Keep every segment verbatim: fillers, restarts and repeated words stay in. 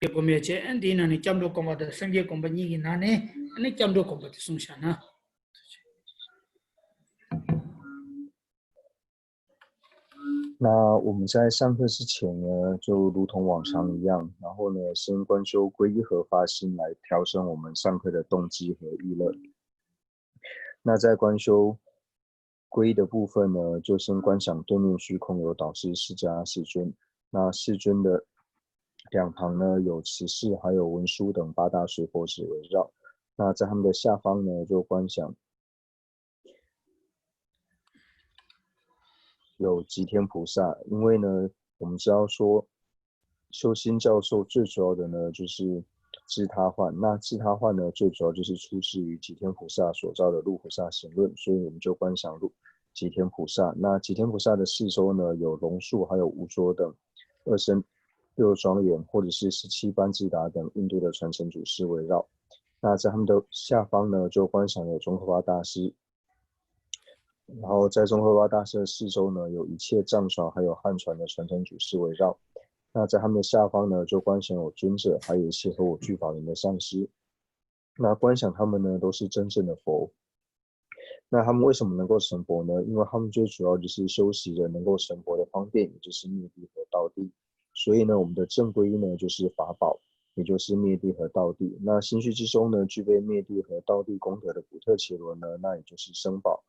སྒོམ་ཡ་བྱས། ཨ་ནི་དེའི་ནང་ནས་སྐྱབས་འགྲོ་སྒོམ་པ་དང་སངས་རྒྱས་སྒོམ་པ་གཉིས་ཀྱི་ནང་ནས་ཨ་ནི་སྐྱབས་འགྲོ་སྒོམ་པ་དེ་གསུངས་བཞག་ན། 那我们在上课之前呢，就如同往常一样，然后呢，先观修皈依和发心来调整我们上课的动机和意乐。那在观修皈依的部分呢，就先观想对面虚空有导师释迦世尊。那世尊的两旁呢，有持世还有文殊等八大水佛子围绕。那在他们的下方呢，就观想有吉天菩萨。因为呢，我们知道说，修心教授最主要的呢，就是自他换。那自他换呢，最主要就是出自于吉天菩萨所造的《入菩萨行论》，所以我们就观想入吉天菩萨。那吉天菩萨的四周呢，有龙树还有无著等二身六庄严，或者是十七班智达等印度的传承祖师围绕。那在他们的下方呢，就观想有宗喀巴大师。然后在宗喀巴大师的四周呢，有一切藏传还有汉传的传承祖师围绕。那在他们的下方呢，就观想有尊者，还有一些和我俱法轮的上师。那观想他们呢，都是真正的佛。那他们为什么能够成佛呢？因为他们最主要就是修习的能够成佛的方便，也就是灭地和道地。所以呢，我们的正皈依呢，就是法宝，也就是灭地和道地。那心绪之中呢，具备灭地和道地功德的古特伽罗呢，那也就是僧宝。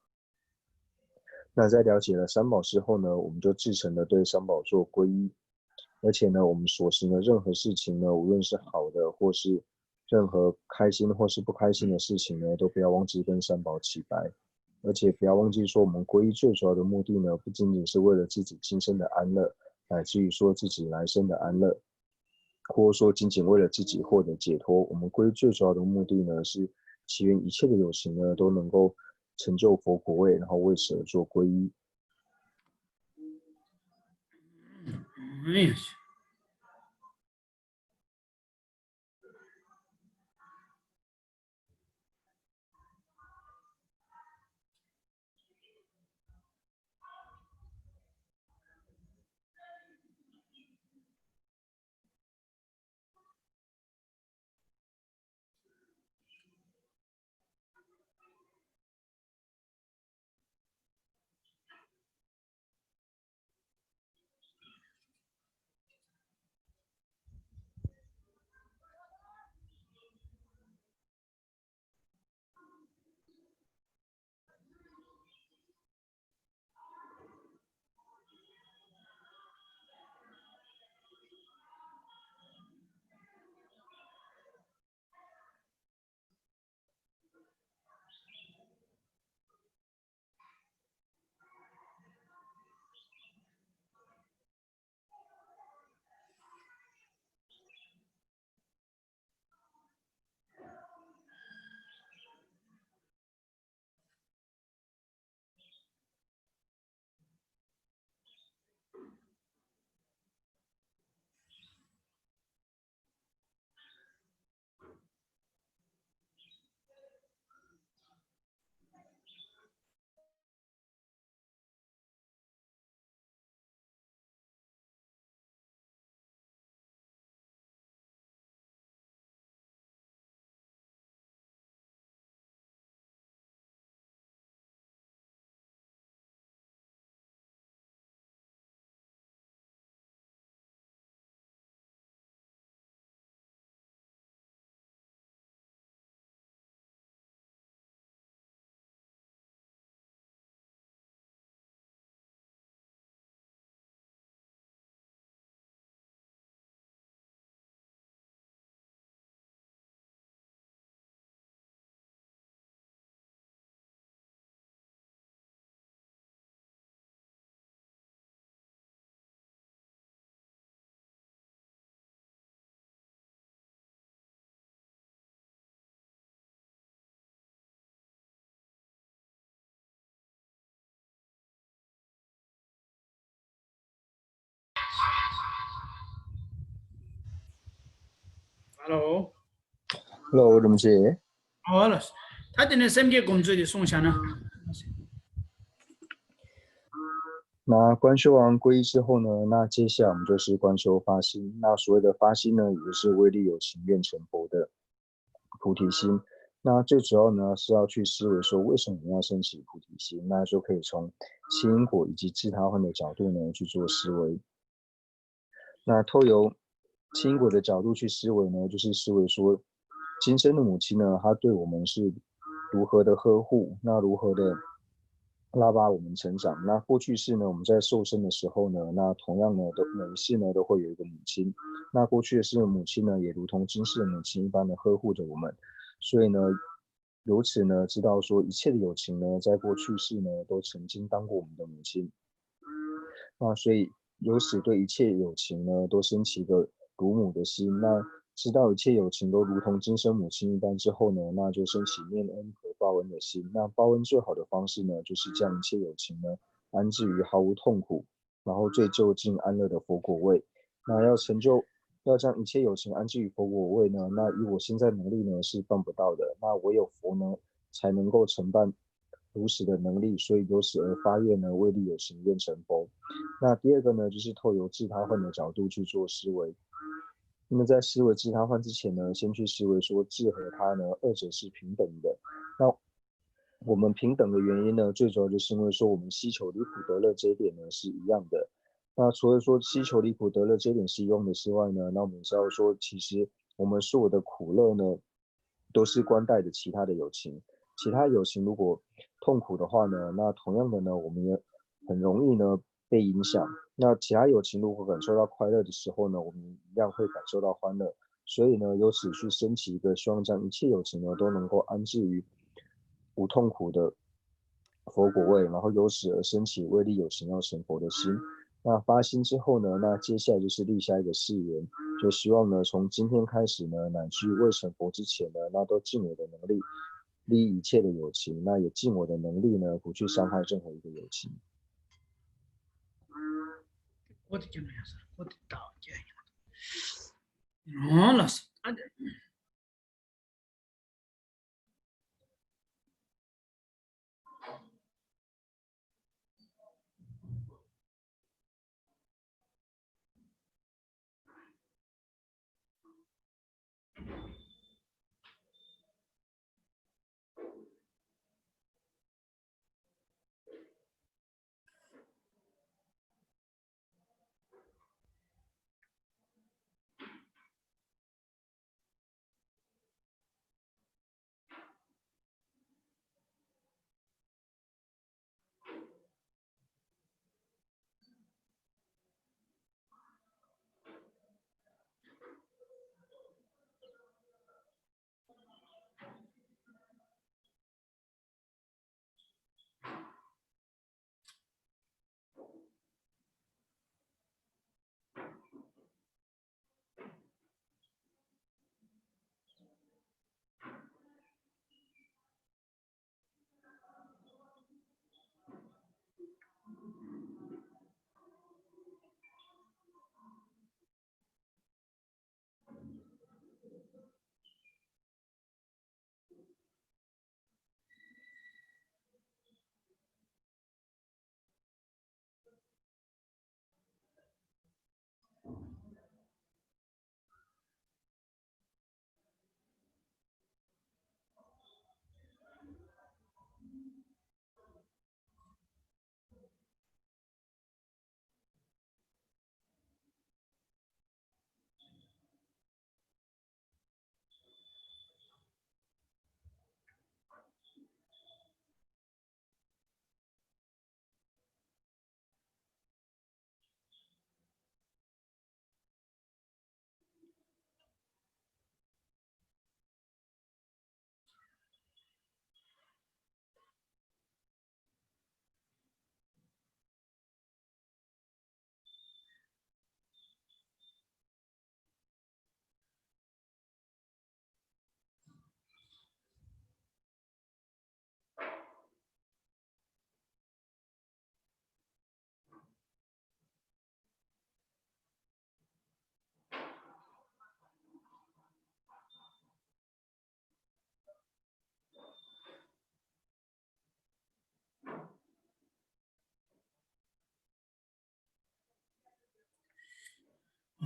那在了解了三宝之后呢，我们就至诚的对三宝做皈依。而且呢，我们所行的任何事情呢，无论是好的或是任何开心或是不开心的事情呢，都不要忘记跟三宝起白。而且不要忘记说，我们皈依最主要的目的呢，不仅仅是为了自己今生的安乐，乃至于说自己来生的安乐，或者说仅仅为了自己获得解脱。我们皈依最主要的目的呢，是祈愿一切的有情呢，都能够成就佛果位，然后为此而做皈依。Hello། Hello། རིན་པོ་ཆེ། ཨོ་ལགས། ད་དེ་ནས་སེམས་བསྐྱེད་སྒོམ་ཚུལ་དེ་གསུངས་བཞག་ན། 那观修完皈依之后呢，那接下来我们就是观修发心。那所谓的发心呢，也就是为利有情愿成佛的菩提心。那最主要呢是要去思维说，为什么我们要升起菩提心？那就可以从因果以及自他换的角度呢去做思维。那透由因果的角度去思维呢，就是思维说，今生的母亲呢，她对我们是如何的呵护，那如何的拉拔我们成长。那过去世呢，我们在受生的时候呢，那同样呢，都每一世呢都会有一个母亲。那过去的世的母亲呢，也如同今世的母亲一般的呵护着我们。所以呢，由此呢，知道说一切的有情呢，在过去世呢，都曾经当过我们的母亲。那所以由此对一切有情呢，都升起一个乳母的心。那知道一切有情都如同今生母亲一般之后呢，那就升起念恩和报恩的心。那报恩最好的方式呢，就是将一切有情呢，安置于毫无痛苦，然后最究竟安乐的佛果位。那要成就，要将一切有情安置于佛果位呢，那以我现在能力呢是办不到的。那唯有佛呢，才能够承办如此的能力，所以由此而发愿呢，为利有情愿成佛。那第二个呢，就是透由自他换的角度去做思维。那么在思维自他换之前呢，先去思维说自和他呢，二者是平等的。那我们平等的原因呢，最主要就是因为说我们希求离苦得乐这一点呢是一样的。那除了说希求离苦得乐这一点是一样的之外呢，那我们知道说，其实我们所有的苦乐呢，都是关待着其他的有情。其他有情如果痛苦的话呢，那同样的呢，我们也很容易呢被影响。那其他有情如果感受到快乐的时候呢，我们一样会感受到欢乐。所以呢，由此去升起一个希望将一切有情呢都能够安置于无痛苦的佛果位，然后由此而升起为利有情要成佛的心。那发心之后呢，那接下来就是立下一个誓言，就希望呢从今天开始呢，乃至未成佛之前呢，那都尽我的能力，利益一切的有情，那也尽我的能力呢，不去伤害任何一个有情。 ཨོ་ལགས་སོ། ཨ་དེ།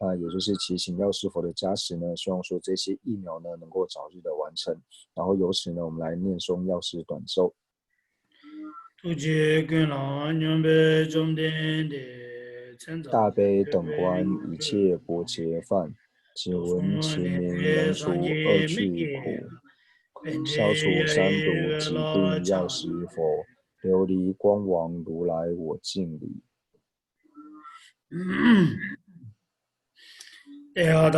啊，也就是祈请药师佛的加持呢，希望说这些疫苗呢能够早日的完成，然后由此呢，我们来念诵药师短咒。 ཐུགས་རྗེ་ཀུན་ལ་སྙོམས་པའི་བཅོམ་ལྡན་འདས། མཚན་རྩ་ལ་སྤྱོད་པའི་ཡོན་ཏན་ཕྲིན་ལས་མཛད་པ་ཉིད། སྐུ་གསུང་ཐུགས་རྗེ་ཀུན་ལ་སྙོམས་པའི་བཅོམ་ལྡན་འདས། མཚན་རྩ་ལ་སྤྱོད་པའི་ཡོན་ཏན་ཕྲིན་ལས་མཛད་པ་ཉིད། པཎ་ཌི་ཏ་ཡ་ཡི་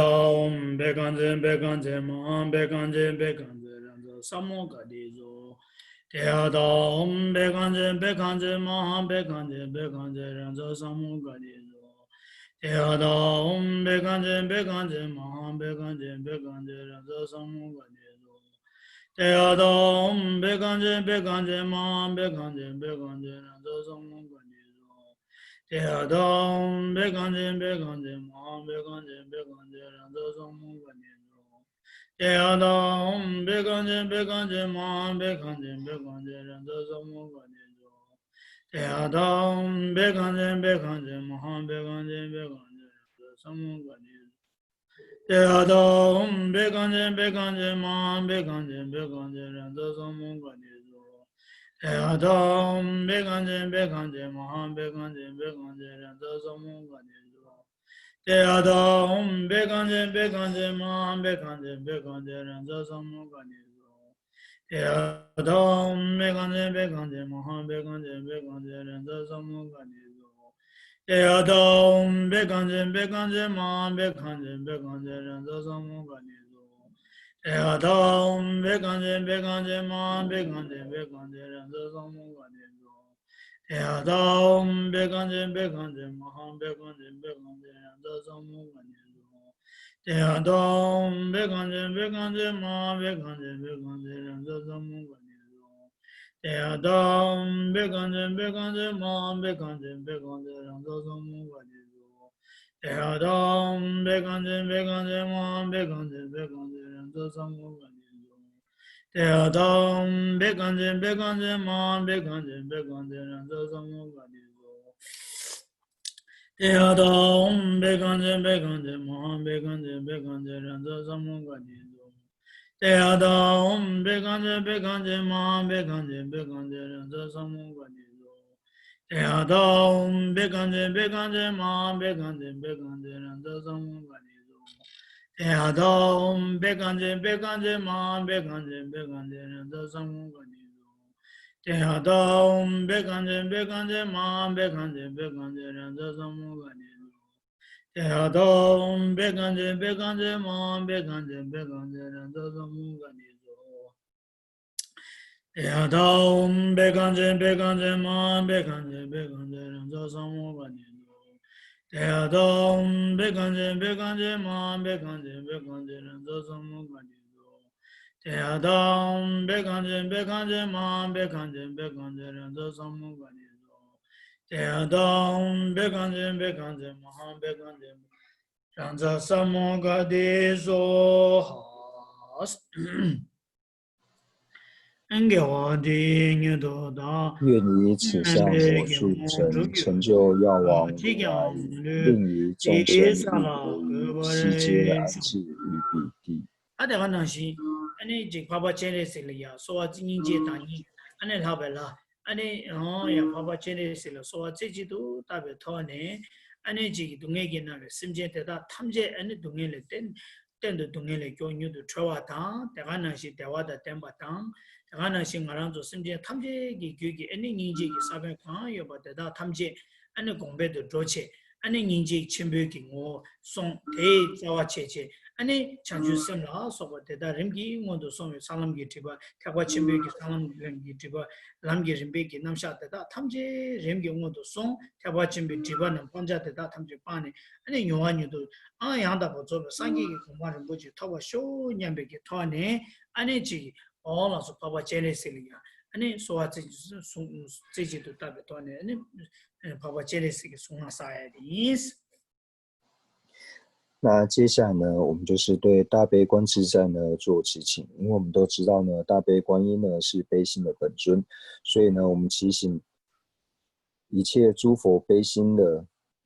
འོད་ལ་ཕྱག་འཚལ་ལོ། ཏདྱ་ཐཱ། ཨོཾ་བཻ་ཥ་ཛྱེ་བཻ་ཥ་ཛྱེ་མ་ཧཱ་བཻ་ཥ་ཛྱེ་བཻ་ཥ་ཛྱེ་རཱ་ཛ་ས་མུདྒ་ཏེ་སྭཱ་ཧཱ། ཏདྱ་ཐཱ། ཨོཾ་བཻ་ཥ་ཛྱེ་བཻ་ཥ་ཛྱེ་མ་ཧཱ་བཻ་ཥ་ཛྱེ་བཻ་ཥ་ཛྱེ་རཱ་ཛ་ས་མུདྒ་ཏེ་སྭཱ་ཧཱ། ཏདྱ་ཐཱ། ཨོཾ་བཻ་ཥ་ཛྱེ་བཻ་ཥ་ཛྱེ་མ་ཧཱ་བཻ་ཥ་ཛྱེ་བཻ་ཥ་ཛྱེ་རཱ་ཛ་ས་མུདྒ་ཏེ་སྭཱ་ཧཱ། ཏདྱ་ཐཱ། ཨོཾ་བཻ་ཥ་ཛྱེ་བཻ་ཥ་ཛྱེ་མ་ཧཱ་བཻ་ཥ་ཛྱེ་བཻ་ཥ་ཛྱེ་རཱ་ཛ་ས་མུདྒ་ཏེ་སྭཱ་ཧཱ། ཏདྱ་ཐཱ། ཨོཾ་བཻ་ཥ་ཛྱེ་བཻ་ཥ་ཛྱེ་མ་ཧཱ་བཻ་ཥ་ཛྱེ་བཻ་ཥ་ཛྱེ་རཱ་ཛ་ས་མུདྒ་ཏེ་སྭཱ་ཧཱ། ཏདྱ་ཐཱ། ཨོཾ་བཻ་ཥ་ཛྱེ་བཻ་ཥ་ཛྱེ་མ་ཧཱ་བཻ་ཥ་ཛྱེ་བཻ་ཥ་ཛྱེ་རཱ་ཛ་ས་མུདྒ་ཏེ་སྭཱ་ཧཱ། ཏདྱ་ཐཱ། ཨོཾ་བཻ་ཥ་ཛྱེ་བཻ་ཥ་ཛྱེ་མ་ཧཱ་བཻ་ཥ་ཛྱེ་བཻ་ཥ་ཛྱེ་རཱ་ཛ་ས་མུདྒ་ཏེ་སྭཱ་ཧཱ། ཏདྱ་ཐཱ། ཨོཾ་བཻ་ཥ་ཛྱེ་བཻ་ཥ་ཛྱེ་མ་ཧཱ་བཻ་ཥ་ཛྱེ་བཻ་ཥ་ཛྱེ་རཱ་ཛ་ས་མུདྒ་ཏེ་སྭཱ་ཧཱ། ཏདྱ་ཐཱ། ཨོཾ་བཻ་ཥ་ཛྱེ་བཻ་ཥ་ཛྱེ་མ་ཧཱ་བཻ་ཥ་ཛྱེ་བཻ་ཥ་ཛྱེ་རཱ་ཛ་ས་མུདྒ་ཏེ་སྭཱ་ཧཱ། ཏདྱ་ཐཱ། ཨོཾ་བཻ་ཥ་ཛྱེ་བཻ་ཥ་ཛྱེ་མ་ཧཱ་བཻ་ཥ་ཛྱེ་བཻ་ཥ་ཛྱེ་རཱ་ཛ་ས་མུདྒ་ཏེ་སྭཱ་ཧཱ། ཏདྱ་ཐཱ། ཨོཾ་བཻ་ཥ་ཛྱེ་བཻ་ཥ་ཛྱེ་མ་ཧཱ་བཻ་ཥ་ཛྱེ་བཻ་ཥ་ཛྱེ་རཱ་ཛ་ས་མུདྒ་ཏེ་སྭཱ་ཧཱ། ཏདྱ་ཐཱ། ཨོཾ་བཻ་ཥ་ཛྱེ་བཻ་ཥ་ཛྱེ་མ་ཧཱ་བཻ་ཥ་ཛྱེ་བཻ་ཥ་ཛྱེ་རཱ་ཛ་ས་མུདྒ་ཏེ་སྭཱ་ཧཱ། ཏདྱ་ཐཱ། ཨོཾ་བཻ་ཥ་ཛྱེ་བཻ་ཥ་ཛྱེ་མ་ཧཱ་བཻ་ཥ་ཛྱེ་བཻ་ཥ་ཛྱེ་རཱ་ཛ་ས་མུདྒ་ཏེ་སྭཱ་ཧཱ། ཏདྱ་ཐཱ། ཨོཾ་བཻ་ཥ་ཛྱེ་བཻ་ཥ་ཛྱེ་མ་ཧཱ་བཻ་ཥ་ཛྱེ་བཻ་ཥ་ཛྱེ་རཱ་ཛ་ས་མུདྒ་ཏེ་སྭཱ་ཧཱ། ཏདྱ་ཐཱ། ཨོཾ་བཻ་ཥ་ཛྱེ་བཻ་ཥ་ཛྱེ་མ་ཧཱ་བཻ་ཥ་ཛྱེ་བཻ་ཥ་ཛྱེ་རཱ་ཛ་ས་མུདྒ་ཏེ་སྭཱ་ཧཱ། ཏདྱ་ཐཱ། ཨོཾ་བཻ་ཥ་ཛྱེ་བཻ་ཥ་ཛྱེ་མ་ཧཱ་བཻ་ཥ་ཛྱེ་བཻ་ཥ་ཛྱེ་རཱ་ཛ་ས་མུདྒ་ཏེ་སྭཱ་ཧཱ། ཏདྱ་ཐཱ། ཨོཾ་བཻ་ཥ་ཛྱེ་བཻ་ཥ་ཛྱེ་མ་ཧཱ་བཻ་ཥ་ཛྱེ་བཻ་ཥ་ཛྱེ་རཱ་ཛ་ས་མུདྒ་ཏེ་སྭཱ་ཧཱ། ཏདྱ་ཐཱ། ཨོཾ་བཻ་ཥ་ཛྱེ་བཻ་ཥ་ཛྱེ་མ་ཧཱ་བཻ་ཥ་ཛྱེ་བཻ་ཥ་ཛྱེ་རཱ་ཛ་ས་མུདྒ་ཏེ་སྭཱ་ཧཱ། ཏདྱ་ཐཱ། ཨོཾ་བཻ་ཥ་ཛྱེ་བཻ་ཥ་ཛྱེ་མ་ཧཱ་བཻ་ཥ་ཛྱེ་བཻ་ཥ་ཛྱེ་རཱ་ཛ་ས་མུདྒ་ཏེ་སྭཱ་ཧཱ། ཏདྱ་ཐཱ། ཨོཾ་བཻ་ཥ་ཛྱེ་བཻ་ཥ་ཛྱེ་མ་ཧཱ་བཻ་ཥ་ཛྱེ་བཻ་ཥ་ཛྱེ་རཱ་ཛ་ས་མུདྒ་ཏེ་སྭཱ་ཧཱ། ཏདྱ་ཐཱ། ཨོཾ་བཻ་ཥ་ཛྱེ་བཻ་ཥ་ཛྱེ་མ་ཧཱ་བཻ་ཥ་ཛྱེ་བཻ་ཥ་ཛྱེ་རཱ་ཛ་ས་མུདྒ་ཏེ་སྭཱ་ཧཱ། ཏདྱ་ཐཱ། ཨོཾ་བཻ་ཥ་ཛྱེ་བཻ་ཥ་ཛྱེ་མ་ཧཱ་བཻ་ཥ་ཛྱེ་བཻ་ཥ་ཛྱེ་རཱ་ཛ་ས་མུདྒ་ཏེ་སྭཱ་ཧཱ། ཏདྱ་ཐཱ། ཨོཾ་བཻ་ཥ་ཛྱེ་བཻ་ཥ་ཛྱེ་མ་ཧཱ་བཻ་ཥ་ཛྱེ་བཻ་ཥ་ཛྱེ་རཱ་ཛ་ས་མུདྒ་ཏེ་སྭཱ་ཧཱ། ཏདྱ་ཐཱ། ཨོཾ་བཻ་ཥ་ཛྱེ་བཻ་ཥ་ཛྱེ་མ་ཧཱ་བཻ་ཥ་ཛྱེ་བཻ་ཥ་ཛྱེ་རཱ་ཛ་ས་མུདྒ་ཏེ་སྭཱ་ཧཱ། ཏདྱ་ཐཱ། ཨོཾ་བཻ་ཥ་ཛྱེ་བཻ་ཥ་ཛྱེ་མ་ཧཱ་བཻ་ཥ་ཛྱེ་བཻ་ཥ་ཛྱེ་རཱ་ཛ་ས་མུདྒ་ཏེ་སྭཱ་ཧཱ། ཏདྱ་ཐཱ། ཨོཾ་བཻ་ཥ་ཛྱེ་བཻ་ཨ་ཛྱེ་མ་ཧཱ་བཻ་ཨ་ཛྱེ་བཻ་ཨ་ཛྱེ་རཱ་ཛ་ས་མུདྒ་ཏེ་སྭཱ་ཧཱ། ཏདྱ་ཐཱ། ཨོཾ་བཻ་ཨ་ཛྱེ་བཻ་ཨ་ཛྱེ་མ་ཧཱ་བཻ་ཨ་ཛྱེ་བཻ་ཨ་ཛྱེ་རཱ་ཛ་ས་མུདྒ་ཏེ་སྭཱ་ཧཱ། ཏདྱ་ཐཱ། ཨོཾ་བཻ་ཨ་ཛྱེ་བཻ་ཨ་ཛྱེ་མ་ཧཱ་བཻ་ཨ་ཛྱེ་རཱ་ཛ་ས་མུདྒ་ཏེ་སྭཱ་ཧཱ། 愿以此相所塑成，成就药王如来，令于众生亦得医，悉皆安置于彼地。 ཨ་དེ་ག་ནང་བཞིན་ཨ་ནི་ཅིག་འཕགས་པ་སྤྱན་རས་གཟིགས་ལ་ཡང་གསོལ་བ་རྩེ་སྙིང་རྗེ་དང་སྙིང་ཨ་ནི་ལྷག་པའི་ལྷ་ཨ་ནི་ཡང་འཕགས་པ་སྤྱན་རས་གཟིགས་ལ་གསོལ་བ་རྩེ་གཅིག་ཏུ་བཏབ་པའི་ཐོག་ནས་ཨ་ནི་ཅིག་སྡུག་བསྔལ་གྱིས་མནར་བའི་སེམས་ཅན་དེ་དག་ཐམས་ཅད་ཨ་ནི་སྡུག་བསྔལ་ལས་གཏན་གཏན་དུ་སྡུག་བསྔལ་ལས་མགྱོགས་མྱུར་དུ་གྲོལ་བ་དང་། དེ་ག་ནང་བཞིན་བདེ་བ་དང་ལྡན་པ་དང་། དེ་ག་ནང་བཞིན་ང་རང་ཚོ་སེམས་ཅན་ཐམས་ཅད་ཀྱི་རྒྱུད་ཀྱི་ཨ་ནི་སྙིང་རྗེ་གི་ས་བོན་གང་ཡོད་པ་དེ་དག་ཐམས་ཅད་ཨ་ནི་གོང་འཕེལ་དུ་འགྲོ་ཆེད་ཨ་ནི་སྙིང་རྗེ་ཆེན་པོའི་གི་ངོ་བོ་སོང་དེའི་རྩ་བ་བྱེད་ཆེད་ཨ་ནི་བྱང་ཆུབ་སེམས་ལ་སོགས་པ་དེ་དག་རིམ་གྱིས་མངོན་དུ་སོང་བའི་ས་ལམ་གྱི་སྒྲིབ་པ་ཐེག་པ་ཆེན་པོའི་གི་ས་ལམ་གྱི་སྒྲིབ་པ་ལམ་གྱི་རིམ་པའི་གི་རྣམ་གཞག་དེ་དག་ཐམས་ཅད་རིམ་གྱིས་མངོན་དུ་སོང་། ཐེག་པ་ཆེན་པོའི་སྒྲིབ་པ་རྣམས་སྤང་བྱ་དེ་དག་ཐམས་ཅད་སྤངས་ནས་ཨ་ནི་མྱུར་བ་མྱུར་དུ་ཨང་ཡང་དག་པར་རྫོགས་པའི་སངས་རྒྱས་ཀྱི་གོ་འཕང་རིན་པོ་ཆེ་ཐོབ་པར་ཤོག་སྙམ་པའི་གི་ཐོག་ནས་ཨ་ནི་ཅིག་འོ་ལགས་སོ། འཕགས་པ་སྤྱན་རས་གཟིགས་ལ་ཡང་ཨ་ནི་གསོལ་བ་རྩེ་གཅིག་ཏུ་བཏབ་པའི་ཐོག་ནས་ཨ་ནི་འཕགས་པ་སྤྱན་རས་གཟིགས་ཀྱི་གསུང་ང་བསགས་ཡ་དེ་ཡིན། 那接下来呢，我们就是对大悲观自在呢做祈请，因为我们都知道呢，大悲观音呢是悲心的本尊，所以呢，我们祈请一切诸佛悲心的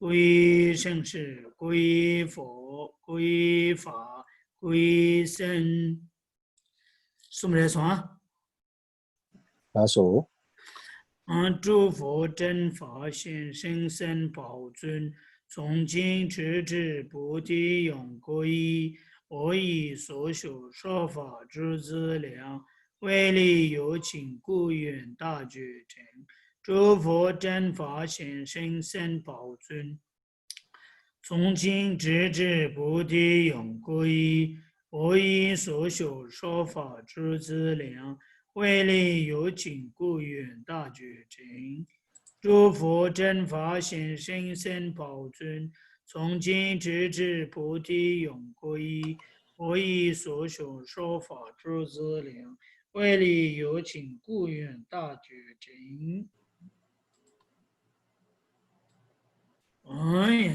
归于生死，归于佛，归于法，归于僧。 གསུམ་རེད་སོང་ཨ། ལགས་སོ། 诸佛正法显，甚深宝尊，从今直至菩提永，归一。我以所学说法诸资粮，为利有情，故愿大觉成。诸佛正法显，甚深宝尊， 从今直至菩提永，归一。我以所学说法诸资粮，为利有情，故愿大觉成。诸佛正法显，甚深宝尊，从今直至菩提永，归一。我以所学说法诸资粮，为利有情，故愿大觉成。 ཨོ་ཡ།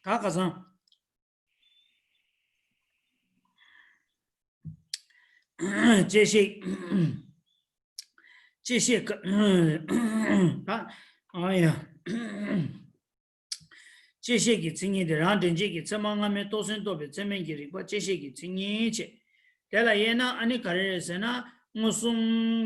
ད་ཁ་སང་བཅད་ཤེས། བཅད་ཤེས་ཀ་ད། ཨ་ཡ། བཅད་ཤེས་ཀྱི་མཚན་ཉིད་དེ་རང་འདྲེན་བྱེད་ཀྱི་ཚད་མ་སྔ་མས་རྟོགས་ཟིན་རྟོགས་པའི་ཚད་མིན་གྱི་རིགས་པ་བཅད་ཤེས་ཀྱི་མཚན་ཉིད་བྱས། དེ་ལ་དབྱེ་ན་ཨ་ནི་ག་རེ་རེད་ཟེར་ན། མངོན་སུམ་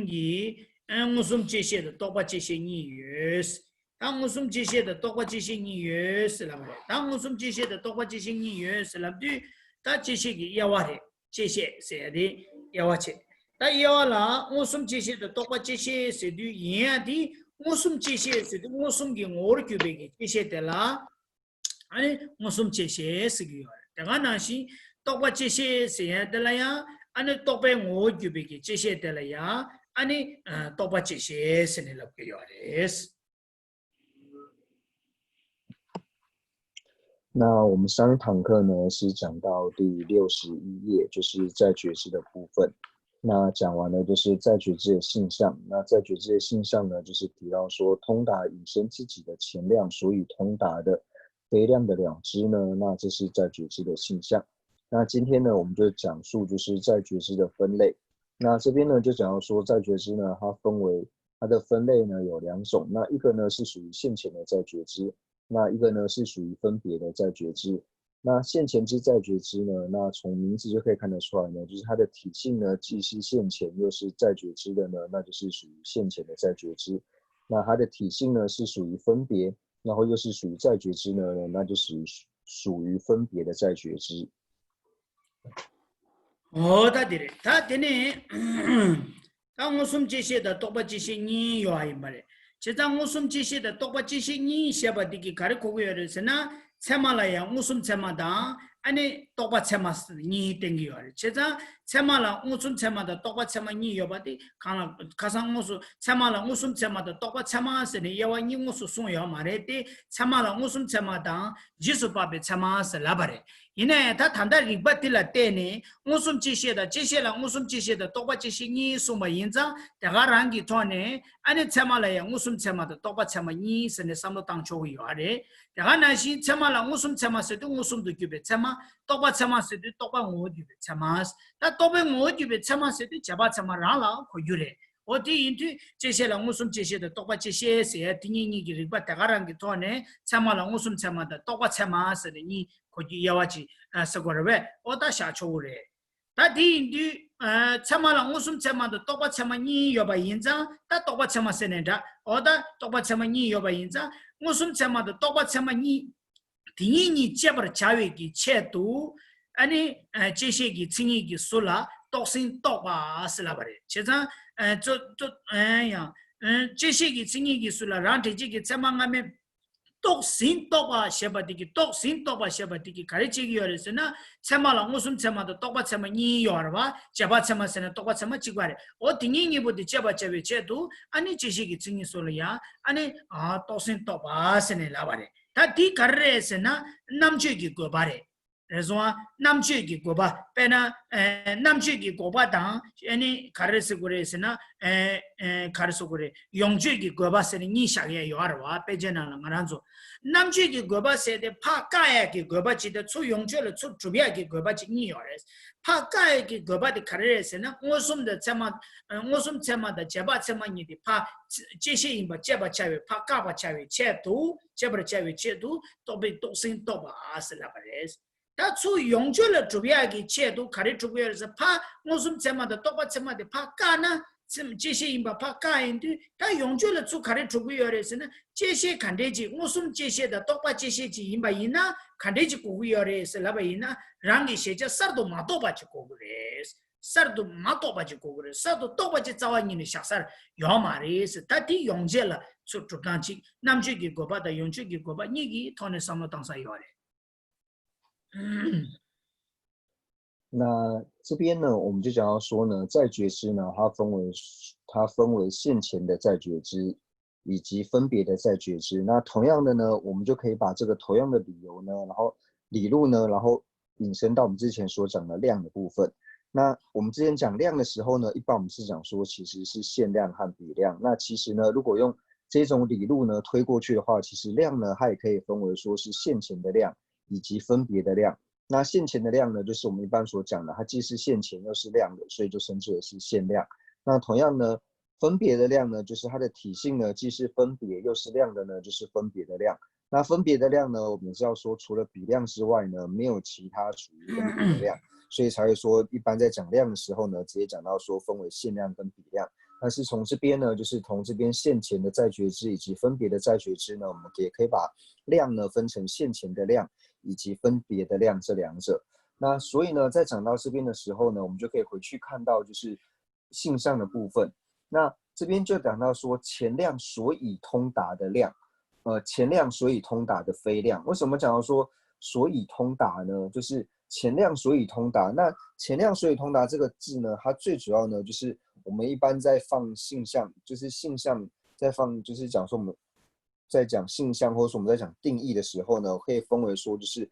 གྱི་ཨ་མངོན་སུམ་བཅད་ཤེས་དང་རྟོག་པ་བཅད་ཤེས་གཉིས་ཡོད། ད་མངོན་སུམ་བཅད་ཤེས་དང་རྟོག་པ་བཅད་ཤེས་གཉིས་ཡོད་ཟེར་ལབ་པ་རེད། ད་མངོན་སུམ་བཅད་ཤེས་དང་རྟོག་པ་བཅད་ཤེས་གཉིས་ཡོད་ཟེར་ལབ་དུས། ད་བཅད་ཤེས་ཀྱི་དབྱེ་བ་རེད། བཅད་ཤེས་ཟེར་ཡ་དེ་དབྱེ་བ་བྱས། ད་དབྱེ་བ་ལ་མངོན་སུམ་བཅད་ཤེས་དང་རྟོག་པ་བཅད་ཤེས་ཟེར་དུས་ཡིན་ཡ་དེ། མངོན་སུམ་བཅད་ཤེས་ཟེར་དུས་མངོན་སུམ་གྱི་ངོ་བོར་གྱུར་པའི་གི་བཅད་ཤེས་དེ་ལ་ཨ་ནི་མངོན་སུམ་བཅད་ཤེས་ཟེར་གྱི་ཡོད་རེད། དེ་ག་ནང་བཞིན་རྟོག་པ་བཅད་ཤེས་ཟེར་ཡ་དེ་ལ་ཡང་ཨ་ནི་རྟོག་པའི་ངོ་བོར་གྱུར་པའི་གི་བཅད་ཤེས་དེ་ལ་ཡང་ཨ་ནི་རྟོག་པ་བཅད་ཤེས་ཟེར་ནས་ལབ་ཀྱི་ཡོད་རེད། 那我们上一堂课呢，是讲到第六十一页，就是在觉知的部分。那讲完了就是在觉知的性相。那在觉知的性相呢，就是提到说通达引申自己的前量，所以通达的非量的了知呢，那这是在觉知的性相。那今天呢，我们就讲述就是在觉知的分类。那这边呢，就讲到说在觉知呢，它分为它的分类呢有两种。那一个呢是属于现前的在觉知，那一个呢是属于分别的在觉知。那现前之在觉知呢，那从名字就可以看得出来呢，就是它的体性呢既是现前又是在觉知的呢，那就是属于现前的在觉知。那它的体性呢是属于分别，然后又是属于在觉知呢，那就属于属于分别的在觉知。 ཨོ་ད་དེ་རེད། ད་དེ་ནས་ད་མངོན་སུམ་བཅད་ཤེས་དང་རྟོག་པ་བཅད་ཤེས་གཉིས་ཡོད་ཡིན་པ་རེད། བྱས་ཙང་མངོན་སུམ་བཅད་ཤེས་དང་རྟོག་པ་བཅད་ཤེས་གཉིས་ཞེས་པ་འདི་གིས་ག་རེ་གོ་གི་ཡོད་རེད་ཟེར་ན། ཚད་མ་ལ་ཡང་མངོན་སུམ་ཚད་མ་དང་ཨ་ནི་རྟོག་པ་ཚད་མ་གཉིས་བསྟན་གྱི་ཡོད་རེད། བྱས་ཙང་ཚད་མ་ལ་མངོན་སུམ་ཚད་མ་དང་རྟོག་པ་ཚད་མ་གཉིས་ཡོད་པ་དེ་གང་ལ་ཁ་སང་མངོན་སུམ་ཚད་མ་ལ་མངོན་སུམ་ཚད་མ་དང་རྟོག་པ་ཚད་མ་ཟེར་ནས་དབྱེ་བ་གཉིས་དངོས་སུ་གསུངས་ཡོད་མ་རེད་དེ། ཚད་མ་ལ་མངོན་སུམ་ཚད་མ་དང་རྗེས་སུ་དཔག་པའི་ཚད་མ་ཟེར་ལབ་པ་རེད། ཡིན་ན་ཡང་ད་ད་ལྟ་རིགས་པ་འདི་ལ་བལྟས་ནས་མངོན་སུམ་བཅད་ཤེས་དང་བཅད་ཤེས་ལ་མངོན་སུམ་བཅད་ཤེས་དང་རྟོག་པ་བཅད་ཤེས་གཉིས་གསུངས་པ་ཡིན་ཙང་དེ་ག་རང་གི་ཐོག་ནས་ཨ་ནི་ཚད་མ་ལ་ཡང་མངོན་སུམ་ཚད་མ་དང་རྟོག་པ་ཚད་མ་གཉིས་ཟེར་ནས་བསམ་བློ་བཏང་ཆོག་གི་ཡོད་རེད། དེ་ག་ནང་བཞིན་ཚད་མ་ལ་མངོན་སུམ་ཚད་མ་ཟེར་དུས་མངོན་སུམ་དུ་གྱུར་པའི་ཚད་མ། རྟོག་པ་ཚད་མ་ཟེར་དུས་རྟོག་པ་ངོ་བོར་གྱུར་པའི་ཚད་མ། ད་རྟོག་པའི་ངོ་བོར་གྱུར་པའི་ཚད་མ་ཟེར་དུས་རྗེས་དཔག་ཚད་མ་རང་ལ་གོ་རྒྱུ་རེད། འོ་དེ་ཡིན་དུས་བཅད་ཤེས་ལ་མངོན་སུམ་བཅད་ཤེས་དང་རྟོག་པ་བཅད་ཤེས་ཟེར་ཡ་དེ་གཉིས་གཉིས་ཀྱི་རིགས་པ་དེ་ག་རང་གི་ཐོག་ནས་ཚད་མ་ལ་མངོན་སུམ་ཚད་མ་དང་རྟོག་པ་ཚད་མ་ཟེར་ནས་གཉིས་གོ་རྒྱུ་དབྱེ་བ་ཅིག་ཟེར་དགོས་རེད་པས། འོ་ད་བཞག་ཆོག་གི་རེད། ད་དེ་ཡིན་དུས་ཚད་མ་ལ་མངོན་སུམ་ཚད་མ་དང་རྟོག་པ་ཚད་མ་གཉིས་ཡོད་པ་ཡིན་ཙང་ད་རྟོག་པ་ཚད་མ་ཟེར་ནས་འདྲ། འོ་ད་རྟོག་པ་ཚད་མ་གཉིས་ཡོད་པ་ཡིན་ཙང་མངོན་སུམ་ཚད་མ་དང་རྟོག་པ་ཚད་མ་གཉིས། དེ་གཉིས་གཉིས་བཅད་པར་བྱ་བའི་གི་ཆེད་དུ་ཨ་ནི་བཅད་ཤེས་ཀྱི་མཚན་ཉིད་ཀྱི་ཟུར་ལ་རྟོགས་ཟིན་རྟོག་པ་ཟེར་ལབ་པ་རེད། བྱས་ཙང་ཨ་ཙོ་ཙོ་ཨ་ཡང་ཨ་བཅད་ཤེས་ཀྱི་མཚན་ཉིད་ཀྱི་ཟུར་ལ་རང་འདྲེན་བྱེད་ཀྱི་ཚད་མ་སྔ་མས་ རྟོགས་ཟིན་རྟོག་པ་ཞེས་པ་དེ་གི་རྟོགས་ཟིན་རྟོག་པ་ཞེས་པ་དེ་གི་ག་རེ་བྱེད་ཀྱི་ཡོད་རེད་ཟེར་ན། ཚད་མ་ལ་མངོན་སུམ་ཚད་མ་དང་རྟོག་པ་ཚད་མ་གཉིས་ཡོད་རེད་བ། རྗེས་དཔག་ཚད་མ་ཟེར་ན་རྟོག་པ་ཚད་མ་གཅིག་པ་རེད། འོ་དེ་གཉིས་གཉིས་པོ་དེ་དཔྱད་པ་བྱ་བའི་ཆེད་དུ་ཨ་ནི་བཅད་ཤེས་ཀྱི་མཚན་ཉིད་སོགས་ལ་ཡང་ཨ་ནི་ཨ་རྟོགས་ཟིན་རྟོག་པ་ཟེར་ནས་ལབ་པ་རེད། ད་དེ་ག་རེ་རེད་ཟེར་ན་རྣམ་དཔྱོད་ཀྱི་དགོས་པ་རེད། རེད་སོང་ཨ། རྣམ་དཔྱོད་ཀྱི་དགོས་པ། དཔེར་ན་ཨེ་རྣམ་དཔྱོད་ཀྱི་དགོས་པ་དང་ཨ་ནི་ག་རེ་ཟེར་དགོས་རེད་ཟེར་ན། ཨེ་ཨེ་ག་རེ་ཟེར་དགོས་རེད། ཡོངས་གཅོད་ཀྱི་དགོས་པ་ཟེར་ནས་གཉིས་བཞག་ཡས་ཡོད་རེད་བ། དཔེ་ཆའི་ནང་ལ་ང་རང་ཚོ་རྣམ་དཔྱོད་ཀྱི་དགོས་པ་ཟེར་ཏེ་ཕར་བཀག་ཡས་ཀྱི་དགོས་པ་གཅིག་དང་ཚུར་ཡོངས་གཅོད་ལ་ཚུར་སྒྲུབ་ཡས་ཀྱི་དགོས་པ་གཅིག་གཉིས་ཡོད་རེད། ཕར་བཀག་ཡས་ཀྱི་དགོས་པ་དེ་ག་རེ་རེད་ཟེར་ན། མངོན་སུམ་དང་ཚད་མ། མངོན་སུམ་ཚད་མ་དང་རྗེས་དཔག་ཚད་མ་གཉིས་དེ་ཕར་བཅད་ཤེས་ཡིན་པ་དཔྱད་པར་བྱ་བའི་ཕར་བཀག་པར་བྱ་བའི་ཆེད་དུ། དཔྱད་པར་བྱ་བའི་ཆེད་དུ་རྟོག་པས་རྟོགས་ཟིན་རྟོག་པ་ཟེར་ལབ་པ་རེད། ད་ཚུར་ཡོངས་གཅོད་ལ་སྒྲུབ་ཡག་གི་ཆེད་དུ་ག་རེ་སྒྲུབ་ཀྱི་ཡོད་རེད་ཟེར། ཕར་མངོན་སུམ་ཚད་མ་དང་རྟོག་པ་ཚད་མ་དེ་ཕར་བཀག་ན། ཚད་བཅད་ཤེས་ཡིན་པ་ཕར་བཀག་ཡིན་དུས། ད་ཡོངས་གཅོད་ལ་ཚུར་ག་རེ་སྒྲུབ་ཀྱི་ཡོད་རེད་ཟེར་ན། བཅད་ཤེས་ག་འདྲས་ཅིག་མངོན་སུམ་བཅད་ཤེས་དང་རྟོག་པ་བཅད་ཤེས་ཅིག་ཡིན་པ་ཡིན་ན་ག་འདྲས་ཅིག་གོ་གི་ཡོད་རེད་ཟེར་ལབ་པ་ཡིན་ན། རང་གི་གཞལ་བྱ་གསར་དུ་མ་རྟོགས་པ་ཅིག་གོ་གི་རེད། གསར་དུ་མ་རྟོགས་པ་ཅིག་གོ་གི་རེད། གསར་དུ་རྟོགས་པ་ཅིག་རྩ་བ་ཉིད་ནས་བཞག་ས་ཡོད་མ་རེད་ཟེར། ད་དེ་ཡོངས་གཅོད་ལ་ཚུར་སྒྲུབ་སྟངས་གཅིག་རྣམ་དཔྱོད་ཀྱི་དགོས་པ་དང་ཡོངས་གཅོད་ཀྱི་དགོས་པ་གཉིས་ཀྱི་ཐོག་ནས་བསམ་བློ་བཏང་ས་ཡོད་རེད། 那这边呢，我们就讲到说呢，再觉知呢，它分为它分为现前的再觉知，以及分别的再觉知。那同样的呢，我们就可以把这个同样的理由呢，然后理路呢，然后引申到我们之前所讲的量的部分。那我们之前讲量的时候呢，一般我们是讲说其实是现量和别量。那其实呢，如果用这种理路呢推过去的话，其实量呢，它也可以分为说是现前的量以及分别的量。那现前的量呢，就是我们一般所讲的，它既是现前又是量的，所以就称之为是现量。那同样呢，分别的量呢，就是它的体性呢，既是分别又是量的呢，就是分别的量。那分别的量呢，我们知道说，除了比量之外呢，没有其他属于分别的量，所以才会说，一般在讲量的时候呢，直接讲到说分为现量跟比量。但是从这边呢，就是从这边现前的再觉知以及分别的再觉知呢，我们也可以把量呢分成现前的量以及分别的量这两者。那所以呢，在讲到这边的时候呢，我们就可以回去看到就是性相的部分。那这边就讲到说前量所以通达的量，呃，前量所以通达的非量。为什么讲到说所以通达呢？就是前量所以通达。那前量所以通达这个字呢，它最主要呢就是我们一般在放性相，就是性相在放，就是讲说我们在讲性相，或者说我们在讲定义的时候呢，可以分为说就是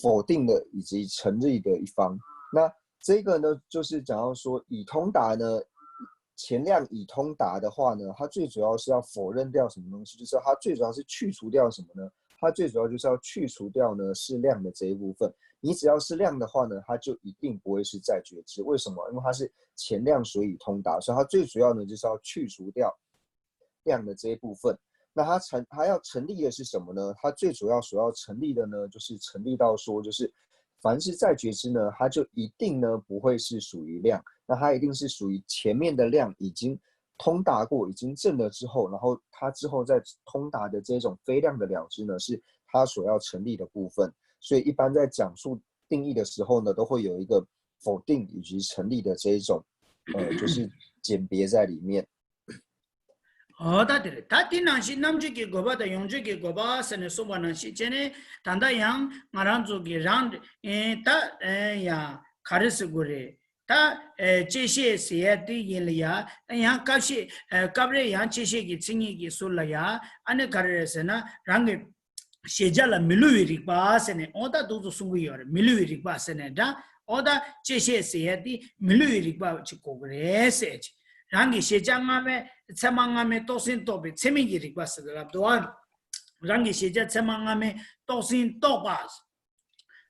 否定的以及成立的一方。那这个呢，就是讲到说以通达呢，前量以通达的话呢，它最主要是要否认掉什么东西？就是它最主要是去除掉什么呢？它最主要就是要去除掉呢是量的这一部分。你只要是量的话呢，它就一定不会是再觉知。为什么？因为它是前量所以通达，所以它最主要呢就是要去除掉量的这一部分。那它成它要成立的是什么呢？它最主要所要成立的呢，就是成立到说，就是凡是再觉知呢，它就一定呢不会是属于量，那它一定是属于前面的量已经通达过，已经证了之后，然后它之后再通达的这种非量的了知呢，是它所要成立的部分。所以一般在讲述定义的时候呢，都会有一个否定以及成立的这一种，呃，就是鉴别在里面。 འོ་ད་དེ་རེད། ད་དེ་ནང་བཞིན་རྣམ་དཔྱོད་ཀྱི་དགོས་པ་དང་ཡོངས་གཅོད་ཀྱི་དགོས་པ་ཟེར་ནས་གསུངས་པ་ནང་བཞིན་བྱས་ནས། ད་ལྟ་ཡང་ང་རང་ཚོ་གི་རང་ཨེ་ད་ཨེ་ཡ་ག་རེ་ཟེར་དགོས་རེད། ད་ཨེ་བཅད་ཤེས་ཟེར་ཡ་དེ་ཡིན་ལ་ཡ། ཡང་སྐབས་ཤེས་ཨེ་སྐབས་རེ་ཡང་བཅད་ཤེས་ཀྱི་མཚན་ཉིད་ཀྱི་ཟུར་ལ་ཡ། ཨ་ནི་ག་རེ་རེད་ཟེར་ན། རང་གི་གཞལ་བྱ་ལ་མི་སླུ་བའི་རིག་པ་ཟེར་ནས། འོ་ད་འདུག་ཚོ་གསུང་གི་ཡོད་རེད། མི་སླུ་བའི་རིག་པ་ཟེར་ནས་འདྲ། འོ་ད་བཅད་ཤེས་ཟེར་ཡ་དེ་མི་སླུ་བའི་རིག་པ་ཅིག་གོ་གི་རེད་ཟེར་ཅིག་རང་གི་གཞལ་བྱ་སྔ་མའི་ཚད་མ་སྔ་མའི་རྟོགས་ཟིན་རྟོག་པའི་ཚད་མིན་གྱི་རིག་པ་ཟེར་གི་ལབ་འདུག་ཨ། རང་གི་གཞལ་བྱ་ཚད་མ་སྔ་མའི་རྟོགས་ཟིན་རྟོག་པ།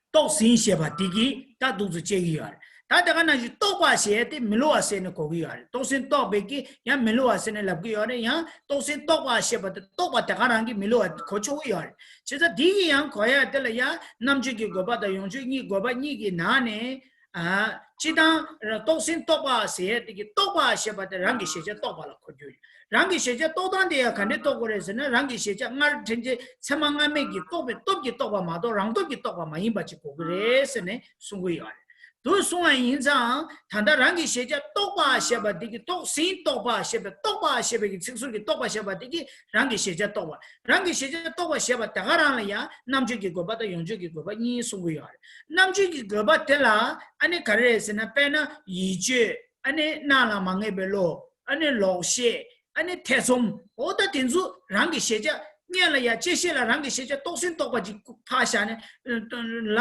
རྟོགས་ཟིན་ཞེས་པ་འདི་གིས་ད་འདུག་ཚོ་བཅད་ཀྱི་ཡོད་རེད། ད་དེ་ག་ནང་བཞིན་རྟོག་པ་ཞེས་ཏེ་མི་སླུ་བ་ཟེར་ནས་གོ་གི་ཡོད་རེད། རྟོགས་ཟིན་རྟོག་པའི་གིས་ཡང་མི་སླུ་བ་ཟེར་ནས་ལབ་ཀྱི་ཡོད་རེད། ཡང་རྟོགས་ཟིན་རྟོག་པ་ཞེས་པ་དེ་རྟོག་པ་དེ་ག་རང་གིས་མི་སླུ་བ་གོ་ཆོག་གི་ཡོད་རེད། བྱས་ཙང་འདི་གིས་ཡང་གོ་ཡ་དེ་ལ་ཡང་རྣམ་དཔྱོད་ཀྱི་དགོས་པ་དང་ཡོངས་གཅོད་གཉིས་དགོས་པ་གཉིས་ཀྱི་ནང་ནས། ཨ། སྤྱི་དང་། རྟོགས་ཟིན་རྟོག་པ་ཟེར་ཡ་དེ་གི་རྟོག་པ་ཞེས་པ་དེ་རང་གི་གཞལ་བྱ་རྟོག་པ་ལ་གོ་རྒྱུ་རེད། རང་གི་གཞལ་བྱ་རྟོག་སྟངས་དེ་ཡང་ག་འདྲས་རྟོགས་དགོས་རེད་ཟེར་ན། རང་གི་གཞལ་བྱ་སྔར་དྲན་བྱེད་ཚད་མ་སྔ་མའི་གི་རྟོག་པའི་སྟོབས་ཀྱིས་རྟོགས་པ་མ་གཏོགས་རང་སྟོབས་ཀྱིས་རྟོགས་པ་མ་ཡིན་པ་ཅིག་གོ་གི་རེད་ཟེར་ནས་གསུང་གི་ཡོད་རེད། དུ་གསུངས་པ་ཡིན་ཙང་། ད་ལྟ་རང་གི་གཞལ་བྱ་རྟོགས་པ་ཞེས་པ་འདི་གི་རྟོགས་ཟིན་རྟོགས་པ་ཞེས་པའི་རྟོགས་པ་ཞེས་པའི་གི་ཚིག་ཟུར་གྱི་རྟོགས་པ་ཞེས་པ་འདི་གི་རང་གི་གཞལ་བྱ་རྟོགས་པ། རང་གི་གཞལ་བྱ་རྟོགས་པ་ཞེས་པ་དེ་ག་རང་ལ་ཡང་རྣམ་གཅོད་ཀྱི་དགོས་པ་དང་ཡོངས་གཅོད་ཀྱི་དགོས་པ་གཉིས་གསུང་གི་ཡོད་རེད། རྣམ་གཅོད་ཀྱི་དགོས་པ་དེ་ལ་ཨ་ནི་ག་རེ་རེད་ཟེར་ན། དཔེར་ན་ཡིད་དཔྱོད། ཨ་ནི་སྣང་ལ་མ་ངེས་པའི་བློ། ཨ་ནི་ལོག་ཤེས། ཨ་ནི་ཐེ་ཚོམ། འོ་ད་དེ་ཚོ་རང་གི་གཞལ་བྱ་སྔོན་ལ་ཡང་བཅད་ཤེས་ལ་རང་གི་གཞལ་བྱ་རྟོགས་ཟིན་རྟོགས་པ་ཅིག་ཕར་བཞག་ནས་ལ།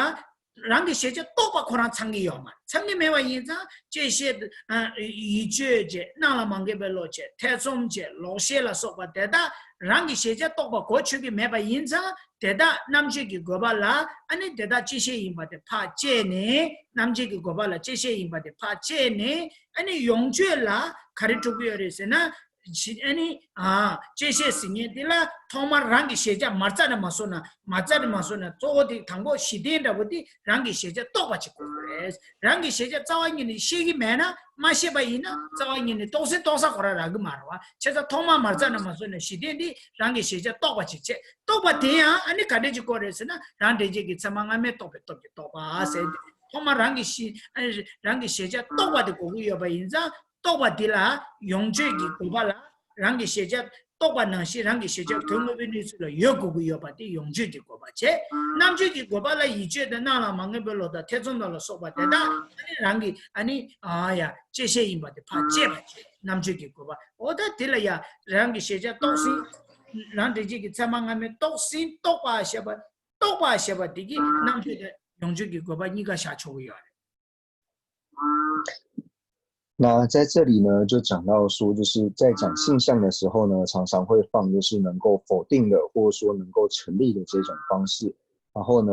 རང་གི་གཞལ་བྱ་རྟོགས་པ་ཁོ་རང་ཚང་གི་ཡོད་མ་རེད། ཚང་གི་མེད་པ་ཡིན་ཙང་བཅད་ཤེས། ཨ། ཡིད་དཔྱོད་བྱས། སྣང་ལ་མ་ངེས་པའི་བློ་བྱས། ཐེ་ཚོམ་བྱས། ལོག་ཤེས་ལ་སོགས་པ་དེ་དག་རང་གི་གཞལ་བྱ་རྟོགས་པ་གོ་ཆོད་ཀྱི་མེད་པ་ཡིན་ཙང་དེ་དག་རྣམ་གཅོད་ཀྱི་དགོས་པ་ལ། ཨ་ནི་དེ་དག་བཅད་ཤེས་ཡིན་པ་དེ་ཕར་བཅད་ནས། རྣམ་གཅོད་ཀྱི་དགོས་པ་ལ་བཅད་ཤེས་ཡིན་པ་དེ་ཕར་བཅད་ནས། ཨ་ནི་ཡོངས་གཅོད་ལ་ག་རེ་གྲུབ་ཀྱི་ཡོད་རེད་ཟེར་ན། ཨ་ནི། ཨ། བཅད་ཤེས་ཟེར་མཁན་དེ་ལ་ཐོག་མར་རང་གི་གཞལ་བྱ་མ་རྩ་ནས་མ་བཟོ་ན། མ་རྩ་ནས་མ་བཟོ་ན་གཙོ་བོ་དེ་དང་པོ་གཞི་རྟེན་འདྲ་པོ་དེ་རང་གི་གཞལ་བྱ་རྟོགས་པ་ཅིག་དགོས་རེད། རང་གི་གཞལ་བྱ་རྩ་བ་ཉིད་ནས་ཤེས་ཀྱི་མེད་ན། མ་ཤེས་པ་ཡིན་ན་རྩ་བ་ཉིད་ནས་རྟོགས་ཟིན་རྟོགས་ས་ཁོ་རང་རག་གི་མ་རེད་བ། བྱས་ཙང་ཐོག་མར་མ་རྩ་ནས་མ་བཟོ་ན་གཞི་རྟེན་དེ་རང་གི་གཞལ་བྱ་རྟོགས་པ་ཅིག་བྱེད། རྟོགས་པ་དེ་ཡང་ཨ་ནི་ག་འདྲ་ཅིག་དགོས་རེད་ཟེར་ན། རང་འདྲེན་བྱེད་ཀྱི་ཚད་མ་སྔ་མའི་རྟོགས་པའི་སྟོབས་ཀྱིས་རྟོགས་པ་ཟེར་ཏེ། ཐོག་མར་རང་གི་གཞི། ཨ་ནི་རང་གི་གཞལ་བྱ་རྟོགས་པ་དེ་དགོས་ཀྱི་ཡོད་པ་ཡིན་ཙང་། རྟོགས་པ་འདི་ལ་ཡོངས་གཅོད་ཀྱི་དགོས་པ་ལ། རང་གི་གཞལ་བྱ་རྟོགས་པ་ནང་བཞིན་རང་གི་གཞལ་བྱ་དོན་དངོས་པོའི་གནས་ཚུལ་ལ་ཡོད་དགོས་ཀྱི་ཡོད་པ་དེ་ཡོངས་གཅོད་ཀྱི་དགོས་པ་བྱས། རྣམ་གཅོད་ཀྱི་དགོས་པ་ལ་ཡིད་དཔྱོད་དང་སྣང་ལ་མ་ངེས་པའི་བློ་དང་ཐེ་ཚོམ་དང་ལ་སོགས་པ་དེ་དག་ཨ་ནི་རང་གི། ཨ་ནི། ཨ། ཡ། བཅད་ཤེས་ཡིན་པ་དེ་ཕར་བཅད་པ་བྱས། རྣམ་གཅོད་ཀྱི་དགོས་པ། འོ་ད་དེ་ལ་ཡ་རང་གི་གཞལ་བྱ་རྟོགས་ཟིན། རང་འདྲེན་བྱེད་ཀྱི་ཚད་མ་སྔ་མའི་རྟོགས་ཟིན་རྟོགས་པ་ཞེས་པ། རྟོགས་པ་ཞེས་པ་དེ་གི་རྣམ་གཅོད་དང་ཡོངས་གཅོད་ཀྱི་དགོས་པ་གཉིས་ཀ་བཞག་ཆོག་གི་ཡོད་རེད། 那在这里呢，就讲到说，就是在讲性相的时候呢，常常会放就是能够否定的，或者说能够成立的这种方式，然后呢，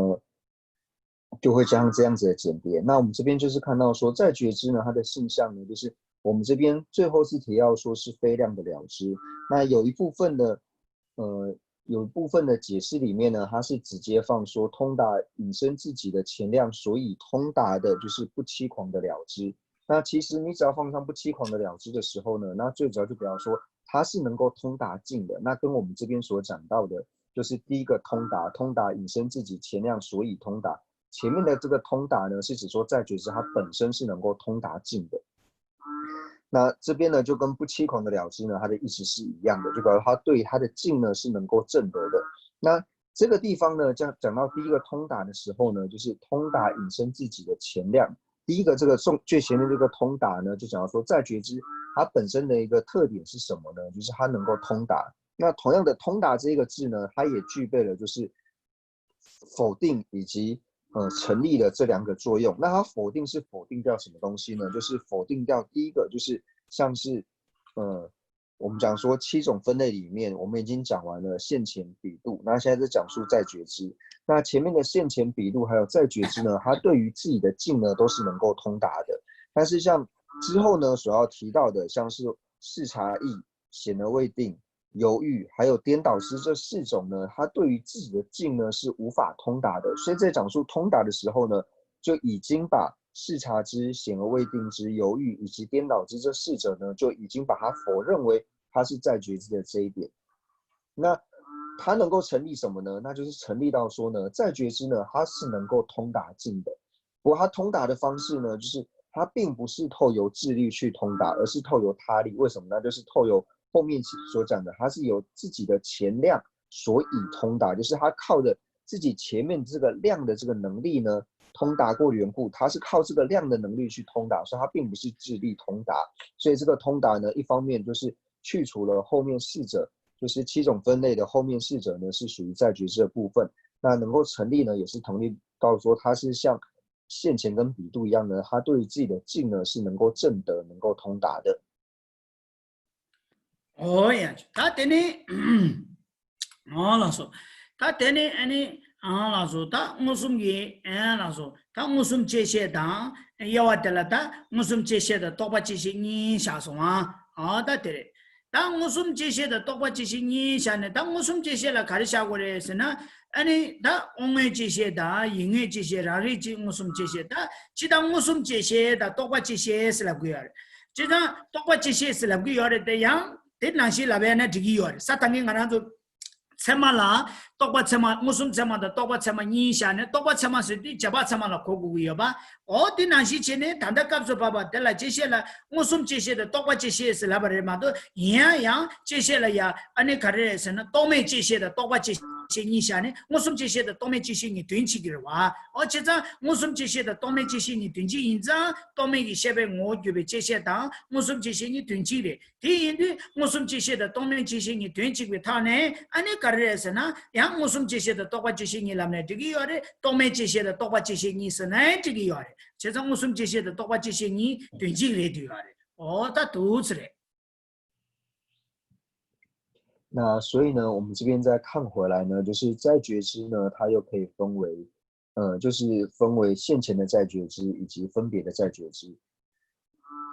就会加上这样子的简便。那我们这边就是看到说，在觉知呢，它的性相呢，就是我们这边最后是提到说是非量的了知。那有一部分的，呃，有一部分的解释里面呢，它是直接放说通达引申自己的前量，所以通达的就是不欺狂的了知。那其实你只要放上不欺狂的了知的时候呢，那最主要就表示说它是能够通达境的。那跟我们这边所讲到的，就是第一个通达，通达引申自己前量，所以通达。前面的这个通达呢，是指说在觉知它本身是能够通达境的。那这边呢，就跟不欺狂的了知呢，它的意思是一样的，就表示它对它的境呢是能够证得的。那这个地方呢，讲讲到第一个通达的时候呢，就是通达引申自己的前量。第一个这个重最前面这个通达呢，就讲到说在觉知它本身的一个特点是什么呢？就是它能够通达。那同样的，通达这一个字呢，它也具备了就是否定以及呃成立的这两个作用。那它否定是否定掉什么东西呢？就是否定掉第一个，就是像是呃我们讲说七种分类里面，我们已经讲完了现前、比度，那现在是讲述在觉知。那前面的现前、比度还有在觉知呢，它对于自己的境呢都是能够通达的。但是像之后呢所要提到的，像是视察意、显而未定、犹豫，还有颠倒知这四种呢，它对于自己的境呢是无法通达的。所以在讲述通达的时候呢，就已经把视察知、显而未定知、犹豫以及颠倒知这四者呢，就已经把它否认为它是在觉知的这一点。那它能够成立什么呢？那就是成立到说呢，在觉知呢，它是能够通达境的。不过它通达的方式呢，就是它并不是透由自力去通达，而是透由他力。为什么呢？就是透由后面所讲的，它是由自己的前量所以通达，就是它靠着自己前面这个量的这个能力呢，通达过缘故，它是靠这个量的能力去通达，所以它并不是自力通达。所以这个通达呢，一方面就是去除了后面四者，就是七种分类的后面四者呢，是属于在觉知的部分。那能够成立呢，也是同意到说它是像现前跟比度一样呢，它对于自己的境呢是能够证得、能够通达的。 ཨོ་ཡ། ད་དེ་ནི། ཨ་ལགས་སོ། ད་དེ་ནི་ཨ་ནི། ཨ་ལགས་སོ། ད་མངོན་སུམ་གྱི། ཨ་ལགས་སོ། ད་མངོན་སུམ་བཅད་ཤེས་དང་དབྱེ་བ་དེ་ལ། ད་མངོན་སུམ་བཅད་ཤེས་དང་རྟོག་པ་བཅད་ཤེས་གཉིས་བཞག་སོང་ཨ། ཨ་ད་དེ་རེད། ད་མངོན་སུམ་བཅད་ཤེས་དང་རྟོག་པ་བཅད་ཤེས་གཉིས་བཞག་ནས། ད་མངོན་སུམ་བཅད་ཤེས་ལ་ག་རེ་བཞག་དགོས་རེད་ཟེར་ན། ཨ་ནི་ད་དབང་མངོན་བཅད་ཤེས་དང་ཡིད་མངོན་བཅད་ཤེས། རང་རིག་བཅད། མངོན་སུམ་བཅད་ཤེས། ད་སྤྱིར་བཏང་མངོན་སུམ་བཅད་ཤེས་དང་རྟོག་པ་བཅད་ཤེས་ཟེར་ལབ་གི་ཡོད་རེད། སྤྱིར་བཏང་རྟོག་པ་བཅད་ཤེས་ཟེར་ལབ་གི་ཡོད་རེད་དེ། ཡང་དེ་ནང་བཞིན་ལབ་ཡ་ན་འགྲིག་གི་ཡོད་རེད། ས་ད་གིན་ང་རང་ཚོ་ཚད་མ་ལ་ རྟོག་པ་ཚད་མ། མངོན་སུམ་ཚད་མ་དང་རྟོག་པ་ཚད་མ་གཉིས་བཞག་ནས། རྟོག་པ་ཚད་མ་ཟེར་དུས་རྗེས་དཔག་ཚད་མ་ལ་གོ་དགོས་ཀྱི་ཡོད་པ། འོ་དེ་ནང་བཞིན་བྱས་ནས་ད་ལྟ་སྐབས་སུ་བབ་པ་དེ་ལ་བཅད་ཤེས་ལ་མངོན་སུམ་བཅད་ཤེས་དང་རྟོག་པ་བཅད་ཤེས་ཟེར་ལབ་པ་རེད་མ་གཏོགས། ཡིན་ཡང་ཡང་བཅད་ཤེས་ལ་ཡ་ཨ་ནི་ག་རེ་རེད་ཟེར་ན། རྟོག་མེད་བཅད་ཤེས་དང་རྟོག་པ་བཅད་ཤེས་གཉིས་བཞག་ནས། མངོན་སུམ་བཅད་ཤེས་དང་རྟོག་མེད་བཅད་ཤེས་གཉིས་དོན་གཅིག་གི་རེད་བ། འོ་བྱས་ཙང་མངོན་སུམ་བཅད་ཤེས་དང་རྟོག་མེད་བཅད་ཤེས་གཉིས་དོན་གཅིག་ཡིན་ཙང་། རྟོག་མེད་ཀྱི་ཤེས་པའི་ངོ་བོར་གྱུར་པའི་བཅད་ཤེས་དང་མངོན་སུམ་བཅད་ཤེས་གཉིས་དོན་གཅིག་རེད། དེ་ཡིན་དུས་མངོན་སུམ་བཅད་ཤེས་དང་རྟོག་མེད་བཅད་ཤེས་གཉིས་དོན་གཅིག་པའི་ཐོག་ནས། ཨ་ནི་ག་རེ་རེད་ཟེར་ན། ཡང་མངོན་སུམ་བཅད་ཤེས་དང་རྟོག་པ་བཅད་ཤེས་གཉིས་ལབ་ནའི་འགྲིག་གི་ཡོད་རེད། རྟོག་མེད་བཅད་ཤེས་དང་རྟོག་པ་བཅད་ཤེས་གཉིས་ཟེར་ནའི་འགྲིག་གི་ཡོད་རེད། བྱས་ཙང་མངོན་སུམ་བཅད་ཤེས་དང་རྟོག་པ་བཅད་ཤེས་གཉིས་དོན་གཅིག་རེད་འདུག་ཡོད་རེད། འོ་ད་འདུག་སེ་རེད།那所以呢，我们这边再看回来呢，就是再觉知呢，它又可以分为，呃，就是分为现前的再觉知以及分别的再觉知。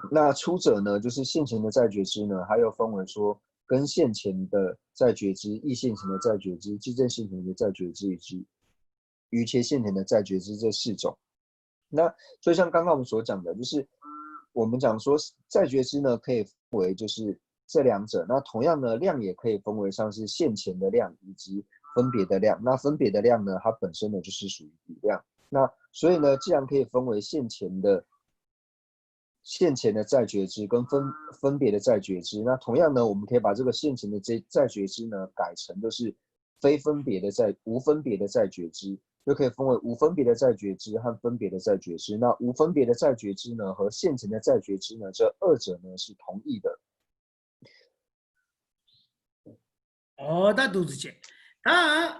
那初者呢，就是现前的再觉知呢，它又分为说跟现前的再觉知、异现前的再觉知、既证现前的再觉知以及余且现前的再觉知这四种。那就像刚刚我们所讲的，就是我们讲说再觉知呢，可以分为就是这两者。那同样呢，量也可以分为像是现前的量以及分别的量。那分别的量呢，它本身呢就是属于语量。那所以呢，既然可以分为现前的现前的再觉知跟分分别的再觉知，那同样呢，我们可以把这个现前的这再觉知呢改成就是非分别的再无分别的再觉知，又可以分为无分别的再觉知和分别的再觉知。那无分别的再觉知呢和现前的再觉知呢，这二者呢是同义的。 འོ་ད་འདུག་སེ་བྱས། ད་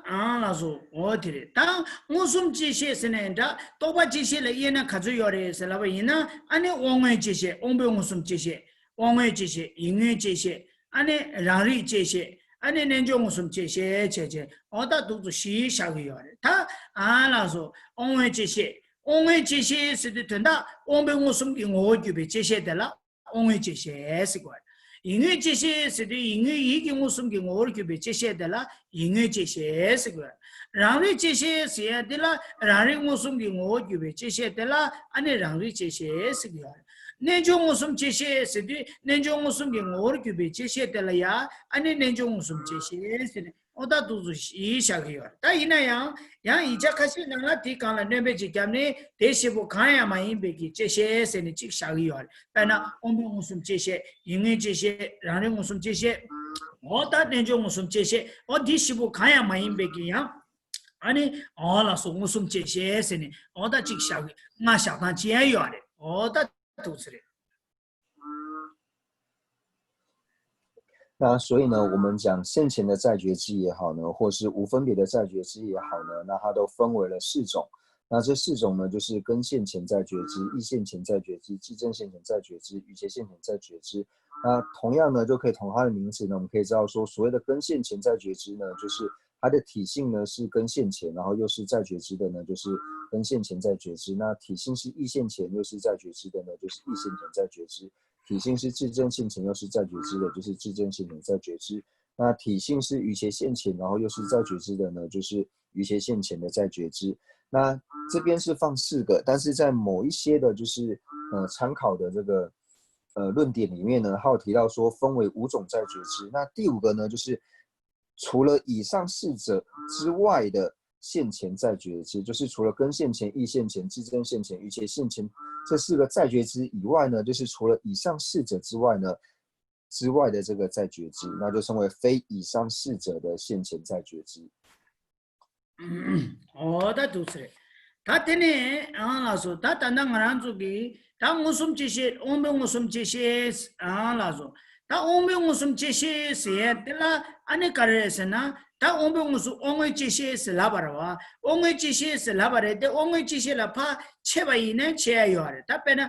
ཨང་ལགས་སོ། འོ་དེ་རེད། ད་མངོན་སུམ་བཅད་ཤེས་ཟེར་ནའི་འདྲ། རྟོག་པ་བཅད་ཤེས་ལ་དབྱེ་ན་ག་ཚོད་ཡོད་རེད་ཟེར་ལབ་པ་ཡིན་ན། ཨ་ནི་དབང་མངོན་བཅད་ཤེས། དབང་པོའི་མངོན་སུམ་བཅད་ཤེས། དབང་མངོན་བཅད་ཤེས། ཡིད་མངོན་བཅད་ཤེས། ཨ་ནི་རང་རིག་བཅད་ཤེས། ཨ་ནི་རྣལ་འབྱོར་མངོན་སུམ་བཅད་ཤེས་བྱས་བྱས། འོ་ད་འདུག་སེ་བཞི་བཞག་གི་ཡོད་རེད། ད་ཨང་ལགས་སོ། དབང་མངོན་བཅད་ཤེས། དབང་མངོན་བཅད་ཤེས་ཟེར་དུས་དོན་དག་དབང་པོའི་མངོན་སུམ་གྱི་ངོ་བོར་གྱུར་པའི་བཅད་ཤེས་དེ་ལ་དབང་མངོན་བཅད་ཤེས་ཟེར་གྱི་ཡོད་རེད། ཡིད་མངོན་བཅད་ཤེས་ཟེར་དུས་ཡིད་མངོན་ཡིད་ཀྱི་མངོན་སུམ་གྱི་ངོ་བོར་གྱུར་པའི་བཅད་ཤེས་དེ་ལ་ཡིད་མངོན་བཅད་ཤེས་ཟེར་གྱི་ཡོད་རེད། རང་རིག་བཅད་ཤེས་ཟེར་ཡ་དེ་ལ་རང་རིག་མངོན་སུམ་གྱི་ངོ་བོར་གྱུར་པའི་བཅད་ཤེས་དེ་ལ་ཨ་ནི་རང་རིག་བཅད་ཤེས་ཟེར་གྱི་ཡོད་རེད། རྣལ་འབྱོར་མངོན་སུམ་བཅད་ཤེས་ཟེར་དུས་རྣལ་འབྱོར་མངོན་སུམ་གྱི་ངོ་བོར་གྱུར་པའི་བཅད་ཤེས་དེ་ལ་ཡ་ཨ་ནི་རྣལ་འབྱོར་མངོན་སུམ་བཅད་ཤེས་ཟེར་ནས། འོ་ད་འདུག་སེ་བཞི་བཞག་གི་ཡོད་རེད། ད་ཡིན་ན་ཡང་ཡང་ཡིག་ཆ་ཁ་ཤས་ནང་ལ་དེའི་སྒང་ལ་སྣོན་པ་ཅིག་བརྒྱབ་ནས། དེ་བཞི་པོ་གང་ཡང་མ་ཡིན་པའི་གི་བཅད་ཤེས་ཟེར་ནས་གཅིག་བཞག་གི་ཡོད་རེད། དཔེར་ན་དབང་པོའི་མངོན་སུམ་བཅད་ཤེས། ཡིད་མངོན་བཅད་ཤེས། རང་རིག་མངོན་སུམ་བཅད་ཤེས། འོ་ད་རྣལ་འབྱོར་མངོན་སུམ་བཅད་ཤེས། འོ་འདི་བཞི་པོ་གང་ཡང་མ་ཡིན་པའི་གི་ཡང་ཨ་ནི་འོ་ལགས་སོ། མངོན་སུམ་བཅད་ཤེས་ཟེར་ནས་འོ་ད་གཅིག་བཞག་གི། ལྔ་བཞག་སྟངས་ཅིག་ཡང་ཡོད་རེད། འོ་ད་འདུག་སེ་རེད། 那所以呢，我们讲现前的再觉知也好呢，或是无分别的再觉知也好呢，那它都分为了四种。那这四种呢，就是跟现前再觉知、异现前再觉知、既证现前再觉知、余且现前再觉知。那同样呢，就可以从它的名字呢，我们可以知道说，所谓的跟现前再觉知呢，就是它的体性呢是跟现前，然后又是再觉知的呢，就是跟现前再觉知。那体性是异现前又是再觉知的呢，就是异现前再觉知。体性是既证现前又是再觉知的，就是既证现前再觉知。那体性是余且现前，然后又是再觉知的呢，就是余且现前的再觉知。那这边是放四个，但是在某一些的，就是呃参考的这个呃论点里面呢，还有提到说分为五种再觉知。那第五个呢，就是除了以上四者之外的现前再觉知，就是除了跟现前、异现前、既证现前、余且现前这四个再觉知以外呢，就是除了以上四者之外呢，之外的这个再觉知，那就称为非以上四者的现前再觉知。 འོ་ད་འདུག་སེ་རེད། ད་དེ་ནས་ཨང་ལགས་སོ། ད་ད་ལྟ་ང་རང་ཚོ་གི་ད་མངོན་སུམ་བཅད་ཤེས། དབང་པོའི་མངོན་སུམ་བཅད་ཤེས། ཨང་ལགས་སོ། ད་དབང་པོའི་མངོན་སུམ་བཅད་ཤེས་ཟེར་ཡ་དེ་ལ་ཨ་ནི་ག་རེ་རེད་ཟེར་ན། ད་དབང་པོའི་མངོན་སུམ་དབང་མངོན་བཅད་ཤེས་ཟེར་ལབ་པ་རེད་བ། དབང་མངོན་བཅད་ཤེས་ཟེར་ལབ་པ་རེད་དེ། དབང་མངོན་བཅད་ཤེས་ལ་ཕར་ཕྱེ་བ་ཡིན་ན་ཕྱེ་ཡ་ཡོད་རེད། ད་དཔེར་ན་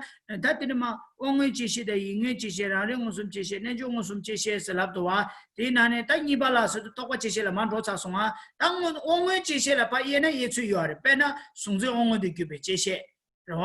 ད་དེ་ནི་མ་དབང་མངོན་བཅད་ཤེས་དང་། ཡིད་མངོན་བཅད་ཤེས། རང་རིག་མངོན་སུམ་བཅད་ཤེས། རྣལ་འབྱོར་མངོན་སུམ་བཅད་ཤེས་ཟེར་ལབ་འདུག་བ། དེའི་ནང་ནས་ད་གཉིས་པ་ལ་ཟེར་དུས་རྟོག་པ་བཅད་ཤེས་ལ་མར་འགྲོ་ཚར་སོང་ང་། ད་དབང་དབང་མངོན་བཅད་ཤེས་ལ་ཕར་དབྱེ་ན་དབྱེ་ཚུལ་ཡོད་རེད། དཔེར་ན་གཟུང་འཛིན་དབང་མངོན་དུ་གྱུར་པའི་བཅད་ཤེས་རེད་བ།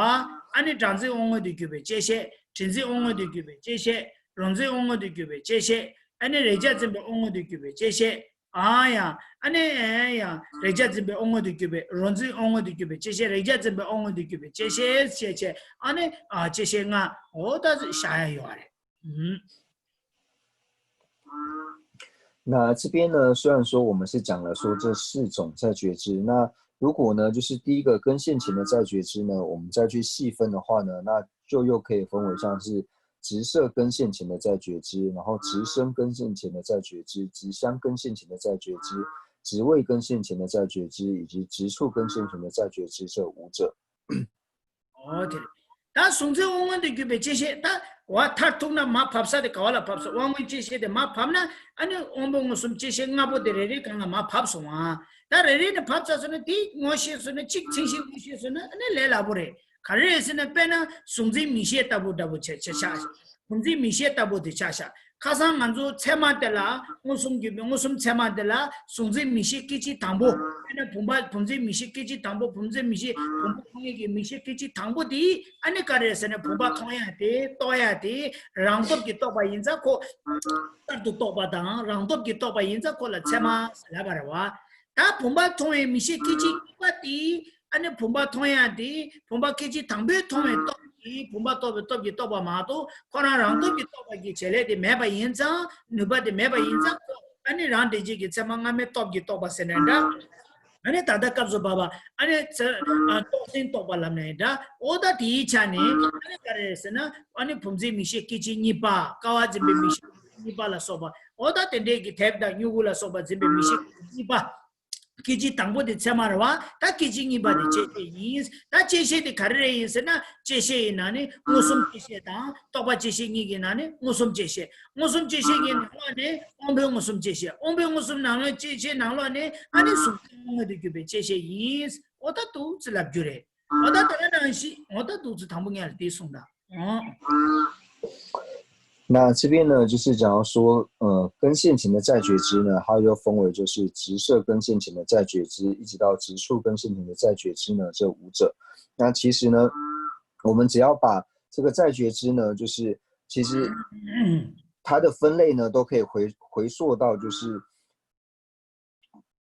ཨ་ནི་སྒྲ་འཛིན་དབང་མངོན་དུ་གྱུར་པའི་བཅད་ཤེས། དྲན་འཛིན་དབང་མངོན་དུ་གྱུར་པའི་བཅད་ཤེས། རང་འཛིན་དབང་མངོན་དུ་གྱུར་པའི་བཅད་ཤེས། ཨ་ནི་རེག་བྱ་འཛིན་པའི་དབང་མངོན་དུ་གྱུར་པའི་བཅད་ཤེས། ཨ་ཡང་ཨ་ནི་ཨེ་ཡང་རེག་བྱ་འཛིན་པའི་དབང་མངོན་དུ་གྱུར་པའི། རང་འཛིན་དབང་མངོན་དུ་གྱུར་པའི་བཅད་ཤེས། རེག་བྱ་འཛིན་པའི་དབང་མངོན་དུ་གྱུར་པའི་བཅད་ཤེས་བཅད་ཤེས། ཨ་ནི་ཨ་བཅད་ཤེས་ལྔ། འོ་ད་བཞག་ཡ་ཡོད་རེད། ཨུམ། 那这边呢，虽然说我们是讲了说这四种在觉知，那如果呢，就是第一个跟现前的在觉知呢，我们再去细分的话呢，那就又可以分为像是直色跟现前的在觉知，然后直声跟现前的在觉知，直香跟现前的在觉知，直味跟现前的在觉知，以及直触跟现前的在觉知这五者。 ཨོ་དེ་རེད། ད་གཟུང་འཛིན་དབང་མངོན་དུ་གྱུར་པའི་བཅད་ཤེས། ད་འོ་མཐར་ཐུག་ན་མར་བབས་ས་དེ་ག་བ་ལ་བབས་ས། དབང་མངོན་བཅད་ཤེས་དེ་མར་བབས་ན། ཨ་ནི་དབང་པོ་མངོན་སུམ་བཅད་ཤེས་ལྔ་པོ་དེ་རེ་རེ་གང་ལ་མར་བབས་སོང་ཨ། ད་རེ་རེ་ནས་བབས་ཚར་སོང་ན་དེ་ངོ་ཤེས་སོང་ན། གཅིག་མཚན་ཤེས་ངོ་ཤེས་སོང་ན་ཨ་ནི་ལས་སླ་པོ་རེད། ག་རེ་རེད་ཟེར་ན། དཔེར་ན་གཟུང་འཛིན་མིག་ཤེས་ལྟ་བུ་འདྲ་པོ་ཆ་ཆ་ཆ། བུམ་འཛིན་མིག་ཤེས་ལྟ་བུ་དེ་ཆ་བཞག་ཁ་སང་ང་ཚོ་ཚད་མ་དེ་ལ་མངོན་སུམ་གྱི་མངོན་སུམ་ཚད་མ་དེ་ལ་གཟུང་འཛིན་མིག་ཤེས་སྐད་ཅིག་དང་པོ། དཔེར་ན་བུམ་པ་བུམ་འཛིན་མིག་ཤེས་སྐད་ཅིག་དང་པོ། བུམ་འཛིན་མིག་ཤེས་བུམ་པ་མཐོང་ཡས་ཀྱི་མིག་ཤེས་སྐད་ཅིག་དང་པོ་དེ་ཨ་ནི་ག་རེ་ཟེར་ན། བུམ་པ་མཐོང་ཡས་དེ་རྟོགས་ཡས་དེ་རང་སྟོབས་ཀྱིས་རྟོགས་པ་ཡིན་ཙང་ཁོ། གསར་དུ་རྟོགས་པ་དང་རང་སྟོབས་ཀྱིས་རྟོགས་པ་ཡིན་ཙང་ཁོ་ལ་ཚད་མ་ཟེར་ལབ་པ་རེད་བ། ད་བུམ་པ་མཐོང་བའི་མིག་ཤེས་སྐད་ཅིག་གཉིས་པ་དེ། ཨ་ནི་བུམ་པ་མཐོང་ཡས་དེ་བུམ་པ་སྐད་ཅིག་དང་པོའི་མཐོང་བའི་སྟོབས་ཀྱིས། བུམ་པ་རྟོགས་པའི་སྟོབས་ཀྱིས་རྟོགས་པ་མ་གཏོགས་ཁོ་རང་རང་སྟོབས་ཀྱིས་རྟོགས་པ་གི་བྱེད་ལས་དེ་མེད་པ་ཡིན་ཙང་། ནུས་པ་དེ་མེད་པ་ཡིན་ཙང་། ཨ་ནི་རང་འདྲེན་བྱེད་ཀྱི་ཚད་མ་སྔ་མའི་སྟོབས་ཀྱིས་རྟོགས་པ་ཟེར་ནའི་འདྲ། ཨ་ནི་ད་ལྟ་སྐབས་སུ་བབ་པ་ཨ་ནི་ཚེ་ཨ་རྟོགས་ཟིན་རྟོགས་པ་ལབ་ནའི་འདྲ། འོ་ད་དེའི་ཆ་ནས་ཨ་ནི་ག་རེ་ཟེར་ན། ཨ་ནི་བུམ་འཛིན་མིག་ཤེས་སྐད་ཅིག་གཉིས་པ། ཀ་བ་འཛིན་པའི་མིག་ཤེས་སྐད་ཅིག་གཉིས་པ་ལ་སོགས་པ། འོ་ད་དེ་འདྲས་ཀྱི་དེབ་དང་སྨྱུ་གུ་ལ་སོགས་པ་འཛིན་པའི་མིག་ཤེས་སྐད་ཅིག་གཉིས་པ། སྐད་ཅིག་དང་པོ་དེ་ཚད་མ་རེད་བ། ད་སྐད་ཅིག་གཉིས་པ་དེ་བཅད་ཤེས་ཡིན། ད་བཅད་ཤེས་དེ་ག་རེ་རེད་ཡིན་ཟེར་ན། བཅད་ཤེས་ཡིན་ན་ནི་མངོན་སུམ་བཅད་ཤེས་དང་རྟོག་པ་བཅད་ཤེས་གཉིས་ཀྱི་ནང་ནས་མངོན་སུམ་བཅད་ཤེས། མངོན་སུམ་བཅད་ཤེས་ཀྱི་ནང་ལོགས་ནས་དབང་པོའི་མངོན་སུམ་བཅད་ཤེས། དབང་པོའི་མངོན་སུམ་ནང་ལོགས་བཅད་ཤེས་ནང་ལོགས་ནས་ཨ་ནི་གཟུང་འཛིན་དབང་མངོན་དུ་གྱུར་པའི་བཅད་ཤེས་ཡིན། འོ་ད་འདུག་ཙི་ལབ་རྒྱུ་རེད། འོ་ད་དེ་ག་ནང་བཞིན། འོ་ད་འདུག་ཙི་དང་པོ་ངས་ལ་དེ་གསུངས་དང་། འོ། 那这边呢，就是讲到说，呃，跟现前的再觉知呢，它又分为就是直色跟现前的再觉知，一直到直触跟现前的再觉知呢，这五者。那其实呢，我们只要把这个再觉知呢，就是其实它的分类呢，都可以回回溯到就是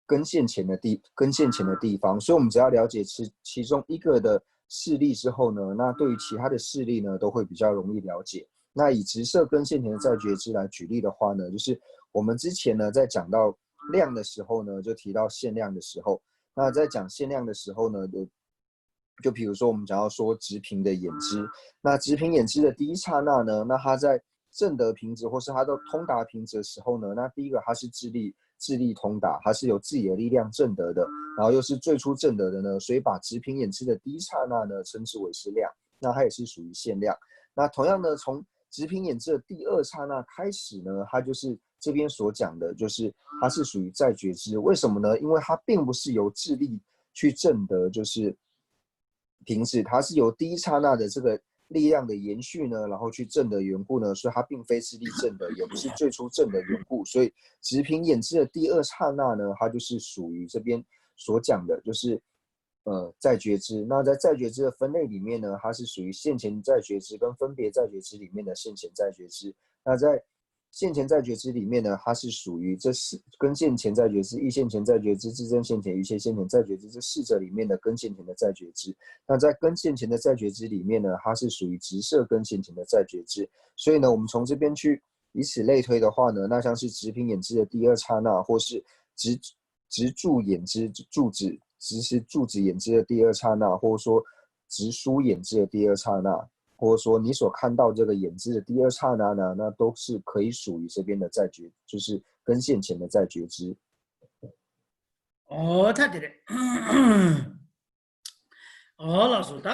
跟现前的地跟现前的地方，所以我们只要了解其其中一个的势力之后呢，那对于其他的势力呢，都会比较容易了解。那以直色跟现前的再觉知来举例的话呢，就是我们之前呢在讲到量的时候呢，就提到限量的时候，那在讲限量的时候呢，就就比如说我们讲到说直屏的眼知，那直屏眼知的第一刹那呢，那它在证得屏质或是它的通达屏质的时候呢，那第一个它是自力自力通达，它是由自己的力量证得的，然后又是最初证得的呢，所以把直屏眼知的第一刹那呢称之为是量，那它也是属于限量。那同样呢，从直屏眼知的第二刹那开始呢，它就是这边所讲的，就是它是属于再觉知。为什么呢？因为它并不是由自力去证得，就是屏质，它是由第一刹那的这个力量的延续呢，然后去证得缘故呢，所以它并非自力证得，也不是最初证得缘故，所以直屏眼知的第二刹那呢，它就是属于这边所讲的，就是呃再觉知。那在再觉知的分类里面呢，它是属于现前再觉知跟分别再觉知里面的现前再觉知。那在现前再觉知里面呢，它是属于这四跟现前再觉知、异现前再觉知、自证现前、一切现前再觉知这四者里面的跟现前的再觉知。那在跟现前的再觉知里面呢，它是属于直色跟现前的再觉知。所以呢，我们从这边去以此类推的话呢，那像是直屏眼知的第二刹那，或是直直住眼知住止，直是住止眼知的第二刹那，或者说直疏眼知的第二刹那，或者说你所看到这个眼知的第二刹那呢，那都是可以属于这边的再觉，就是跟现前的再觉知。哦，他的嘞。 ཨོ་ལགས་སོ། ད་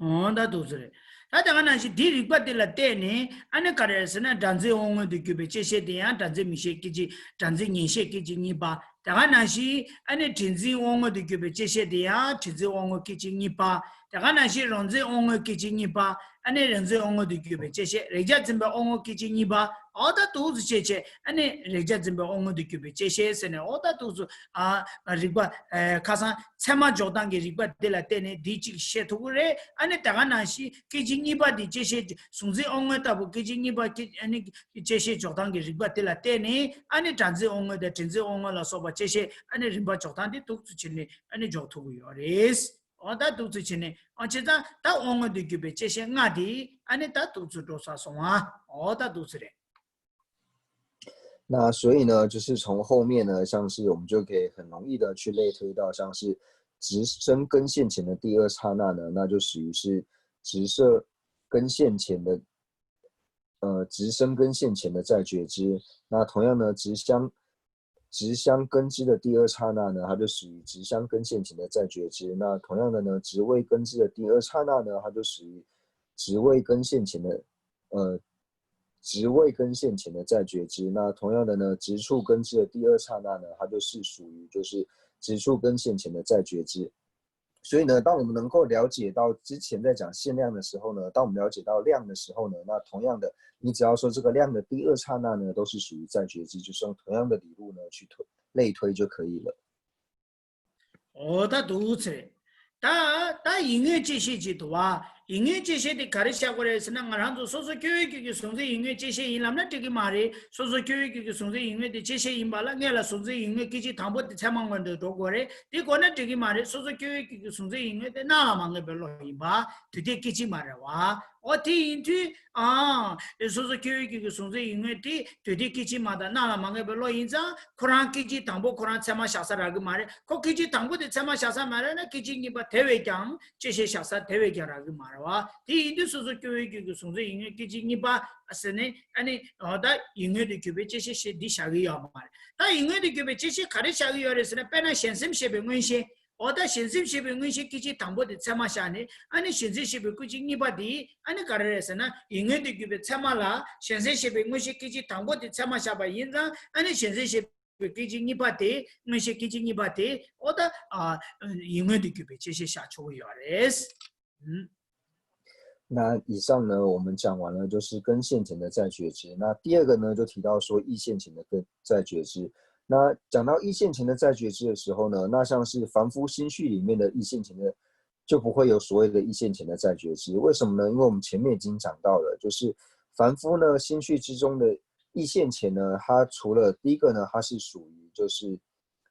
ཨོ་ད་འདུག་ཟེར། ད་དེ་ག་ནང་བཞིན་དེའི་རིགས་པ་དེ་ལ་བརྟེན་ནས་ཨ་ནི་ག་རེ་ཟེར་ན། སྒྲ་འཛིན་དབང་མངོན་དུ་གྱུར་པའི་བཅད་ཤེས་དེ་ཡང་སྒྲ་འཛིན་མིག་ཤེས་སྐད་ཅིག་སྒྲ་འཛིན་ཉན་ཤེས་སྐད་ཅིག་གཉིས་པ། དེ་ག་ནང་བཞིན་ཨ་ནི་དྲི་འཛིན་དབང་མངོན་དུ་གྱུར་པའི་བཅད་ཤེས་དེ་ཡང་དྲི་འཛིན་དབང་མངོན་སྐད་ཅིག་གཉིས་པ། དེ་ག་ནང་བཞིན་རང་འཛིན་དབང་མངོན་སྐད་ཅིག་གཉིས་པ། ཨ་ནི་རང་འཛིན་དབང་མངོན་དུ་གྱུར་པའི་བཅད་ཤེས། རེག་བྱ་འཛིན་པའི་དབང་མངོན་སྐད་ཅིག་གཉིས་པ། ཨོ་ད་འདུག་ཟེར་བྱས་བྱས། ཨ་ནི་རེག་བྱ་འཛིན་པའི་དབང་མངོན་དུ་གྱུར་པའི་བཅད་ཤེས་ཟེར་ནས། ཨོ་ད་འདུག་ཟེར། ཨ་རིགས་པ་ཨ་ཁ་སང་ཚད་མ་འཇོག་སྟངས་ཀྱི་རིགས་པ་འདི་ལ་བརྟེན་ནས་འདི་གཅིག་བཤད་ཐུབ་ཀྱི་རེད། ཨ་ནི་དེ་ག་ནང་བཞིན་སྐད་ཅིག་གཉིས་པ་འདི་བཅད་ཤེས། གཟུང་འཛིན་དབང་མངོན་ལྟ་བུ་སྐད་ཅིག་གཉིས་པ་སྐད་ཨ་ནི་བཅད་ཤེས་འཇོག་སྟངས་ཀྱི་རིགས་པ་འདི་ལ་བརྟེན་ནས་ཨ་ནི་སྒྲ་འཛིན་དབང་མངོན་དང་དྲི་འཛིན་དབང་མངོན་ལ་སོགས་པ་བཅད་ཤེས། ཨ་ནི་རིམ་པ་འཇོག་སྟངས་འདི་འདུག་ཟེར་བྱས་ནས་ཨ་ནི་འཇོག་ཐུབ་ཀྱི་ཡོད་རེད། ཨོ་ད་འདུག་ཟེར་བྱས་ནས། ཨོ་བྱས་ཙང་ད་དབང་མངོན་དུ་གྱུར་པའི་བཅད་ཤེས་ལྔ་དེ་ཨ་ནི་ད་འདུག་ཟེར་འགྲོ་ཚར་སོང་ཨ། ཨོ་ད་འདུག་ཟེར་རེད། 那所以呢，就是从后面呢，像是我们就可以很容易的去类推到，像是直升根线前的第二刹那呢，那就属于是直射根线前的，呃，直升根线前的再觉知。那同样呢，直相直相根知的第二刹那呢，它就属于直相根线前的再觉知。那同样的呢，直未根知的第二刹那呢，它就属于直未根线前的，呃，直未根线前的再觉知。那同样的呢，直触根知的第二刹那呢，它就是属于就是直触根线前的再觉知。所以呢，当我们能够了解到之前在讲限量的时候呢，当我们了解到量的时候呢，那同样的，你只要说这个量的第二刹那呢，都是属于再觉知，就是用同样的理路呢去推类推就可以了。 འོ་ད་འདུག་ཟེར། ད་ད་ཡིད་མངོན་བཅད་ཤེས་ཅིག་འདུག་བ། ཡིད་མངོན་བཅད་ཤེས་དེ་ག་རེ་བྱ་དགོས་རེད་ཟེར་ན། ང་རང་ཚོ་སོ་སོ་སྐྱེ་བོའི་རྒྱུད་ཀྱི་གཟུང་འཛིན་ཡིད་མངོན་བཅད་ཤེས་ཡིན་ལབ་ན་འགྲིག་གི་མ་རེད། སོ་སོ་སྐྱེ་བོའི་རྒྱུད་ཀྱི་གཟུང་འཛིན་ཡིད་མངོན་དེ་བཅད་ཤེས་ཡིན་པ་ལ། སྔོན་ལ་གཟུང་འཛིན་ཡིད་མངོན་སྐད་ཅིག་དང་པོ་དེ་ཚད་མ་སྔོན་དུ་འགྲོ་དགོས་རེད། དེ་དགོས་ན་འགྲིག་གི་མ་རེད། སོ་སོ་སྐྱེ་བོའི་རྒྱུད་ཀྱི་གཟུང་འཛིན་ཡིད་མངོན་དེ་སྣང་ལ་མ་ངེས་པའི་བློ་ཡིན་པ། དུས་མཐའི་སྐད་ཅིག་མ་རེད་བ། འོ་དེ་ཡིན་དུས། ཨང་། སོ་སོ་སྐྱེ་བོའི་རྒྱུད་ཀྱི་གཟུང་འཛིན་ཡིད་མངོན་དེ་དུས་མཐའི་སྐད་ཅིག་མ་དང་སྣང་ལ་མ་ངེས་པའི་བློ་ཡིན་ཙང་། ཁོ་རང་སྐད་ཅིག་དང་པོ་ཁོ་རང་ཚད་མ་བཞག་ས་རག་གི་མ་རེད། ཁོ་སྐད་ཅིག་དང་པོ་དེ་ཚད་མ་བཞག་ས་མ་རག་ན། སྐད་ཅིག་གཉིས་པ་དེ་བས་ཀྱང་བཅད་ཤེས་བཞག་ས་དེ་བས་ཀྱང་རག་གི་མ་རེད་བ། དེ་ཡིན་དུས་སོ་སོ་སྐྱེ་བོའི་རྒྱུད་ཀྱི་གཟུང་འཛིན་ཡིད་མངོན་སྐད་ཅིག་གཉིས་པ་ཟེར་ནས། ཨ་ནི་འོ་ད་ཡིད་མངོན་དུ་གྱུར་པའི་བཅད་ཤེས་ཞེས་འདི་བཞག་གི་ཡོད་མ་རེད། ད་ཡིད་མངོན་དུ་གྱུར་པའི་བཅད་ཤེས་ག་རེ་བཞག་གི་ཡོད་རེད་ཟེར་ན། དཔེར་ན་གཞན་སེམས་ཤེས་པའི་མངོན་ཤེས། འོ་ད་གཞན་སེམས་ཤེས་པའི་མངོན་ཤེས་སྐད་ཅིག་དང་པོ་དེ་ཚད་མ་བཞག་ནས། ཨ་ནི་གཞན་སེམས་ཤེས་པའི་སྐད་ཅིག་གཉིས་པ་དེ་ཨ་ནི་ག་རེ་རེད་ཟེར་ན། ཡིད་མངོན་དུ་གྱུར་པའི་ཚད་མ་ལ་གཞན་སེམས་ཤེས་པའི་མངོན་ཤེས་སྐད་ཅིག་དང་པོ་དེ་ཚད་མ་བཞག་པ་ཡིན་ཙང་། ཨ་ནི་གཞན་སེམས་ཤེས་པའི་སྐད་ཅིག་གཉིས་པ་དེ། མངོན་ཤེས་སྐད་ཅིག་གཉིས་པ་དེ། འོ་ད་ཨ་ཡིད་མངོན་དུ་གྱུར་པའི་བཅད་ཤེས་བཞག་ཆོག་གི་ཡོད་རེད། ཨུམ།那以上呢，我们讲完了就是根现前的再觉知。那第二个呢，就提到说意现前的再觉知。那讲到意现前的再觉知的时候呢，那像是凡夫心绪里面的意现前的，就不会有所谓的意现前的再觉知。为什么呢？因为我们前面已经讲到了，就是凡夫呢心绪之中的意现前呢，它除了第一个呢，它是属于就是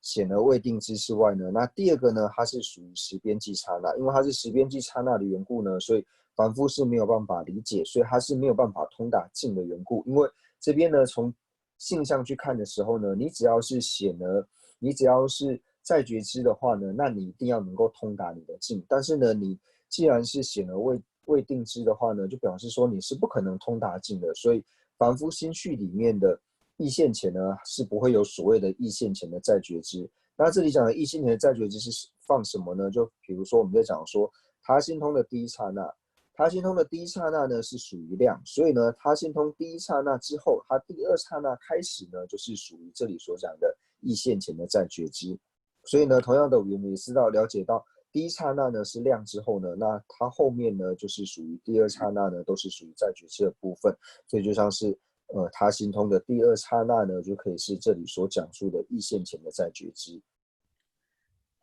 显而未定之事外呢，那第二个呢，它是属于时边际刹那，因为它是时边际刹那的缘故呢，所以凡夫是没有办法理解，所以它是没有办法通达境的缘故。因为这边呢，从性相去看的时候呢，你只要是显而，你只要是再觉知的话呢，那你一定要能够通达你的境。但是呢，你既然是显而未未定知的话呢，就表示说你是不可能通达境的。所以凡夫心绪里面的意现前呢，是不会有所谓的意现前的再觉知。那这里讲的意现前的再觉知是放什么呢？就比如说我们在讲说他心通的第一刹那，他心通的第一刹那呢是属于量，所以呢，他心通第一刹那之后，他第二刹那开始呢，就是属于这里所讲的意现前的再觉知。所以呢，同样的，我们也知道了解到第一刹那呢是量之后呢，那它后面呢就是属于第二刹那呢，都是属于再觉知的部分。所以就像是呃，他心通的第二刹那呢，就可以是这里所讲述的意现前的再觉知。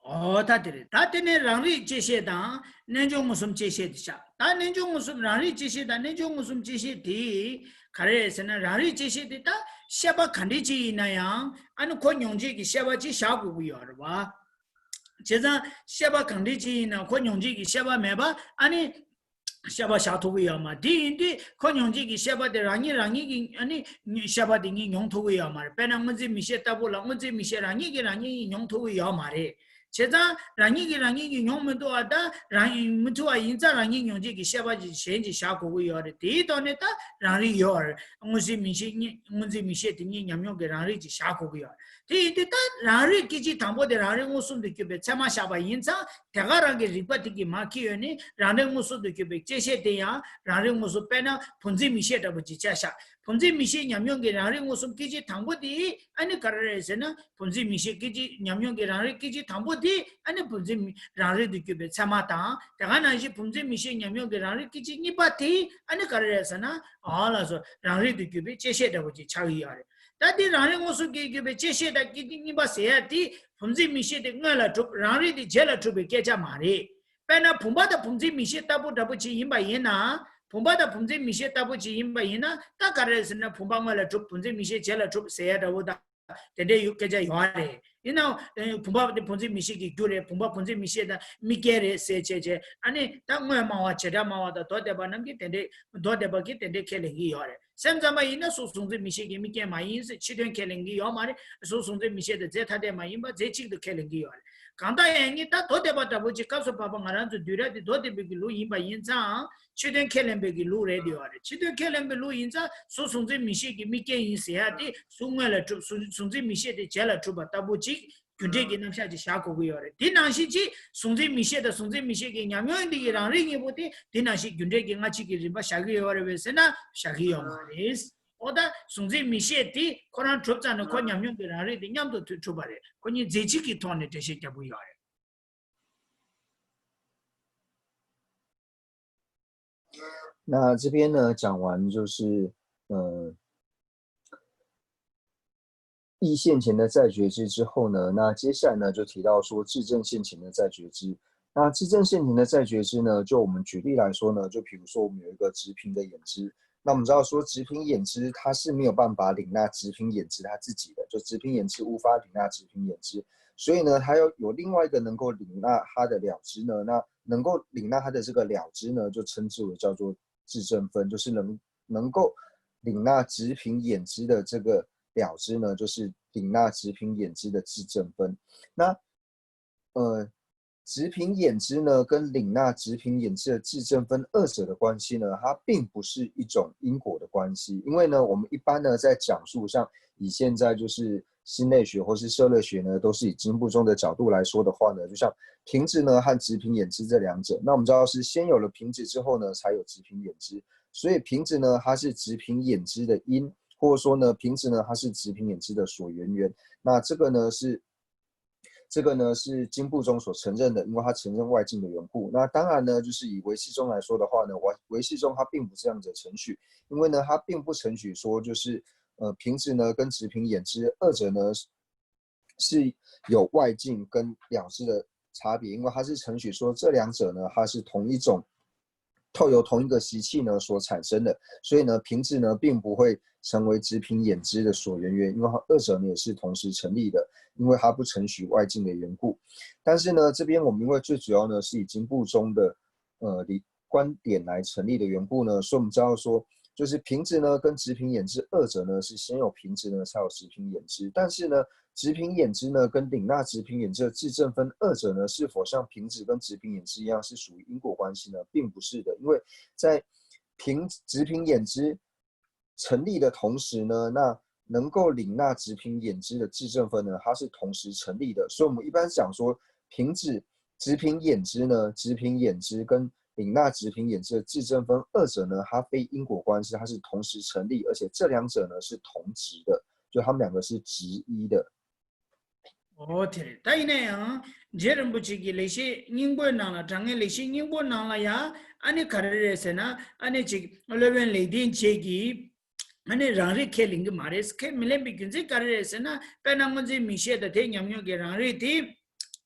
འོ་ད་དེ་རེད། ད་དེ་ནས་རང་རིག་བཅད་ཤེས་དང་རྣལ་འབྱོར་མངོན་སུམ་བཅད་ཤེས་དེ་བཞག་ད་རྣལ་འབྱོར་མངོན་སུམ། རང་རིག་བཅད་ཤེས་དང་རྣལ་འབྱོར་མངོན་སུམ་བཅད་ཤེས་དེ་ག་རེ་རེད་ཟེར་ན། རང་རིག་བཅད་ཤེས་དེ་ད་ཤེས་པ་གང་འདྲ་ཅིག་ཡིན་ན་ཡང་། ཨ་ནི་ཁོ་མྱོང་བྱེད་ཀྱི་ཤེས་པ་ཅིག་བཞག་དགོས་ཀྱི་ཡོད་རེད་བ། བྱས་ཙང་ཤེས་པ་གང་འདྲ་ཅིག་ཡིན་ན་ཁོ་མྱོང་བྱེད་ཀྱི་ཤེས་པ་མེད་པ། ཨ་ནི་ཤེས་པ་བཞག་ཐུབ་ཀྱི་ཡོད་མ་རེད། དེ་ཡིན་དུས་ཁོ་མྱོང་བྱེད་ཀྱི་ཤེས་པ་དེ་རང་ཉིད་རང་ཉིད་ཀྱིས་ཨ་ནི་ཤེས་པ་དེ་ཉིད་མྱོང་ཐུབ་ཀྱི་ཡོད་མ་རེད། དཔེར་ན་སྔོ་འཛིན་མིག་ཤེས་ལྟ་བུ་ལ་སྔོ་འཛིན་མིག་ཤེས་རང་ཉིད་ཀྱིས་རང་ཉིད་ཉིད་མྱོང་ཐུབ་ཀྱི་ཡོད་མ་རེད། བྱས་ཙང་རང་ཉིད་ཀྱིས་རང་ཉིད་ཀྱིས་མྱོང་མི་ཐུབ་པ་དང་། རང་ཉིད་མི་ཐུབ་པ་ཡིན་ཙང་རང་ཉིད་མྱོང་བྱེད་ཀྱི་ཤེས་པ་ཅིག་གཞན་གྱིས་བཞག་དགོས་ཀྱི་ཡོད་རེད། དེའི་ཐོག་ནས་ད་རང་རིག་ཡོད་རེད། སྔོ་འཛིན་མིག་ཤེས་ཉིད། སྔོ་འཛིན་མིག་ཤེས་དེ་ཉིད་ཉམས་མྱོང་གི་རང་རིག་ཅིག་བཞག་དགོས་ཀྱི་ཡོད་རེད། དེ་ཡིན་དུས་ད་རང་རིག་སྐད་ཅིག་དང་པོ་དེ་རང་རིག་མངོན་སུམ་དུ་གྱུར་པའི་ཚད་མ་བཞག་པ་ཡིན་ཙང་། དེ་ག་རང་གི་རིག་པ་དེ་གིས་མར་འཁྱེར་ཡོང་ནས་རང་རིག་མངོན་སུམ་དུ་གྱུར་པའི་བཅད་ཤེས་དེ་ཡང་རང་རིག་མངོན་སུམ། དཔེར་ན་བུམ་འཛིན་མིག་ཤེས་འདྲ་པོ་ཅིག་བྱས་བཞག་བུམ་འཛིན་མིག་ཤེས་ཉམས་མྱོང་གི་རང་རིག་མངོན་སུམ་སྐད་ཅིག་དང་པོ་དེ་ཨ་ནི་ག་རེ་རེད་ཟེར་ན། བུམ་འཛིན་མིག་ཤེས་སྐད་ཅིག་ཉམས་མྱོང་གི་རང་རིག་སྐད་ཅིག་དང་པོ་དེ་ཨ་ནི་བུམ་འཛིན་མིག་རང་རིག་ཏུ་གྱུར་པའི་ཚད་མ་དང་། དེ་ག་ནང་བཞིན་བུམ་འཛིན་མིག་ཤེས་ཉམས་མྱོང་གི་རང་རིག་སྐད་ཅིག་གཉིས་པ་དེ་ཨ་ནི་ག་རེ་རེད་ཟེར་ན། ཨ་ལགས་སོ། རང་རིག་ཏུ་གྱུར་པའི་བཅད་ཤེས་འདྲ་པོ་ཅིག་ཆགས་ཀྱི་ཡོད་རེད། ད་དེ་རང་རིག་མངོན་སུམ་གྱིས་གྱུར་པའི་བཅད་ཤེས་དང་སྐད་ཅིག་གཉིས་པ་ཟེར་ཡ་དེ། བུམ་འཛིན་མིག་ཤེས་དེ་སྔོན་ལ་གྲུབ། རང་རིག་དེ་རྗེས་ལ་གྲུབ་པའི་སྐད་ཆ་མ་རེད། དཔེར་ན་བུམ་པ་དང་བུམ་འཛིན་མིག་ཤེས་ལྟ་བུ་འདྲ་པོ་ཅིག་ཡིན་པ་ཡིན་ན། བུམ་པ་དང་བུམ་འཛིན་མིག་ཤེས་ལྟ་བུ་ཅིག་ཡིན་པ་ཡིན་ན། ད་ག་རེ་ཟེར་ན། བུམ་པ་སྔོན་ལ་གྲུབ། བུམ་འཛིན་མིག་ཤེས་རྗེས་ལ་གྲུབ་ཟེར་ཡ་འདྲ་པོ་དང་དེ་འདྲའི་ཡོད། སྐད་ཆ་ཡོད་རེད། ཡིན་ནའང་བུམ་པ་དེ་བུམ་འཛིན་མིག་ཤེས་ཀྱི་རྒྱུ་རེད། བུམ་པ་བུམ་འཛིན་མིག་ཤེས་དང་དམིགས་རྐྱེན་རེད་ཟེར་བྱས་བྱས། ཨ་ནི་ད་དངོས་སྨྲ་བ་བྱེ་བྲག་སྨྲ་བ་དང་མདོ་སྡེ་པ་རྣམས་ཀྱིས་དེ་འདྲའི། མདོ་སྡེ་པ་གིས་དེ་འདྲའི་ཁས་ལེན་གྱི་ཡོད་རེད། སེམས་ཙམ་པ་ཡིན་ན་གཟུགས་གཟུང་འཛིན་མི་ཤེས་ཀྱི་དམིགས་རྐྱེན་མ་ཡིན་ཟེར་ཕྱི་དོན་ཁས་ལེན་གྱི་ཡོད་མ་རེད། གཟུགས་གཟུང་འཛིན་མི་ཤེས་དེ་རྫས་ཐ་དད་མ་ཡིན་པ་རྫས་གཅིག་ཏུ་ཁས་ལེན་གྱི་ཡོད་རེད། གང་ལྟར་ཡང་ནི་ད་དོ་བདེ་བ་འདྲ་པོ་ཅིག་སྐབས་སུ་བབ་པ་ང་རང་ཚོ་འདུལ་ར་དེ་དོ་བདེ་བའི་གི་ལུགས་ཡིན་པ་ཡིན་ཙང་། ཕྱི་དོན་ཁས་ལེན་པའི་གི་ལུགས་རེད་དེ་ཡོད་རེད། ཕྱི་དོན་ཁས་ལེན་པའི་ལུགས་ཡིན་ཙང་གཟུགས་གཟུང་འཛིན་མི་ཤེས་ཀྱི་དམིགས་རྐྱེན་ཡིན་ཟེར་ཡ་དེ་གཟུགས་སྔོན་ལ་གྲུབ། གཟུགས་གཟུང་འཛིན་མི་ཤེས་དེ་རྗེས་ལ་གྲུབ་པ་ལྟ་བུ་ཅིག་རྒྱུ་འབྲས་ཀྱི་རྣམ་གཞག་ཅིག་བཞག་དགོས་ཀྱི་ཡོད་རེད། དེ་ནང་བཞིན་ཅིག་གཟུང་འཛིན་མི་ཤེས་དང་གཟུང་འཛིན་མི་ཤེས་ཀྱི་ཉམས་མྱོང་འདི་ཡི་རང་རིག་གཉིས་པོ་དེ་དེ་ནང་བཞིན་རྒྱུ་འབྲས་ཀྱི་སྔ་ཕྱི་གི་རིམ་པ་བཞག་གི་ཡོད་རེད་པས་ཟེར་ན་བཞག་གི་ཡོད་མ་རེད། ཨོ་ད་གཟུང་འཛིན་མི་ཤེས་དེ་ཁོ་རང་གྲུབ་ཙང་ནས་ཁོ་ཉམས་མྱོང་གི་རང་རིག་དེ་མཉམ་དུ་གྲུབ་པ་རེད། ཁོ་གཉིས་རྫས་གཅིག་གི་ཐོག་ནས་འགྲེལ་བཤད་རྒྱག་གི་ཡོད་རེད། 那这边呢，讲完就是，呃，意现前的再觉知之后呢，那接下来呢，就提到说质证现前的再觉知。那质证现前的再觉知呢，就我们举例来说呢，就比如说我们有一个直屏的眼知，那我们知道说直屏眼知它是没有办法领纳直屏眼知它自己的，就直屏眼知无法领纳直屏眼知，所以呢，它要有另外一个能够领纳它的了知呢，那能够领纳它的这个了知呢，就称之为叫做质证分，就是能能够领纳直屏眼知的这个了知呢，就是领纳直屏眼知的质证分。那呃，直屏眼知呢，跟领纳直屏眼知的质证分二者的关系呢，它并不是一种因果的关系。因为呢，我们一般呢在讲述上，以现在就是心类学或是社类学呢，都是以经部宗的角度来说的话呢，就像屏质呢和直屏眼知这两者，那我们知道是先有了屏质之后呢，才有直屏眼知，所以屏质呢它是直屏眼知的因，或者说呢屏质呢它是直屏眼知的所缘缘。那这个呢是这个呢是经部宗所承认的，因为他承认外境的缘故。那当然呢，就是以唯识宗来说的话呢，唯唯识宗他并不这样子的程序，因为呢，他并不程序说就是呃，屏质呢跟直屏眼知二者呢是有外境跟了知的差别，因为他是程序说这两者呢，它是同一种透由同一个习气呢所产生的，所以呢，屏质呢并不会成为直屏眼知的所缘缘，因为它二者呢也是同时成立的，因为它不承许外境的缘故。但是呢，这边我们因为最主要呢是以经部宗的呃理观点来成立的缘故呢，所以我们知道说，就是屏质呢跟直屏眼知二者呢是先有屏质呢才有直屏眼知，但是呢，直屏眼知呢跟领纳直屏眼知的质证分二者呢是否像屏质跟直屏眼知一样是属于因果关系呢？并不是的，因为在屏直屏眼知成立的同时呢，那能够领纳直屏眼知的质证分呢，它是同时成立的。所以我们一般讲说，屏质直屏眼知呢，直屏眼知跟领纳直屏眼知的质证分二者呢，它非因果关系，它是同时成立，而且这两者呢是同质的，就它们两个是直一的。 ཨོ་དེ་རེད། ད་ཡིན་ན་ཡང་རྗེ་རིན་པོ་ཆེ་གི་ལེགས་བཤད་སྙིང་པོའི་ནང་ལ། དྲང་ངེས་ལེགས་བཤད་སྙིང་པོའི་ནང་ལ་ཡང་ཨ་ནི་ག་རེ་རེད་ཟེར་ན། ཨ་ནི་ཅིག་སློབ་དཔོན་ལེགས་ལྡན་འབྱེད་ཀྱིས་ཨ་ནི་རང་རིག་ཁས་ལེན་གྱི་མ་རེད། ཁས་མི་ལེན་པའི་རྒྱུ་མཚན་ག་རེ་རེད་ཟེར་ན། དཔེར་ན་སྔོ་འཛིན་མིག་ཤེས་དང་དེའི་ཉམས་མྱོང་གི་རང་རིག་དེ་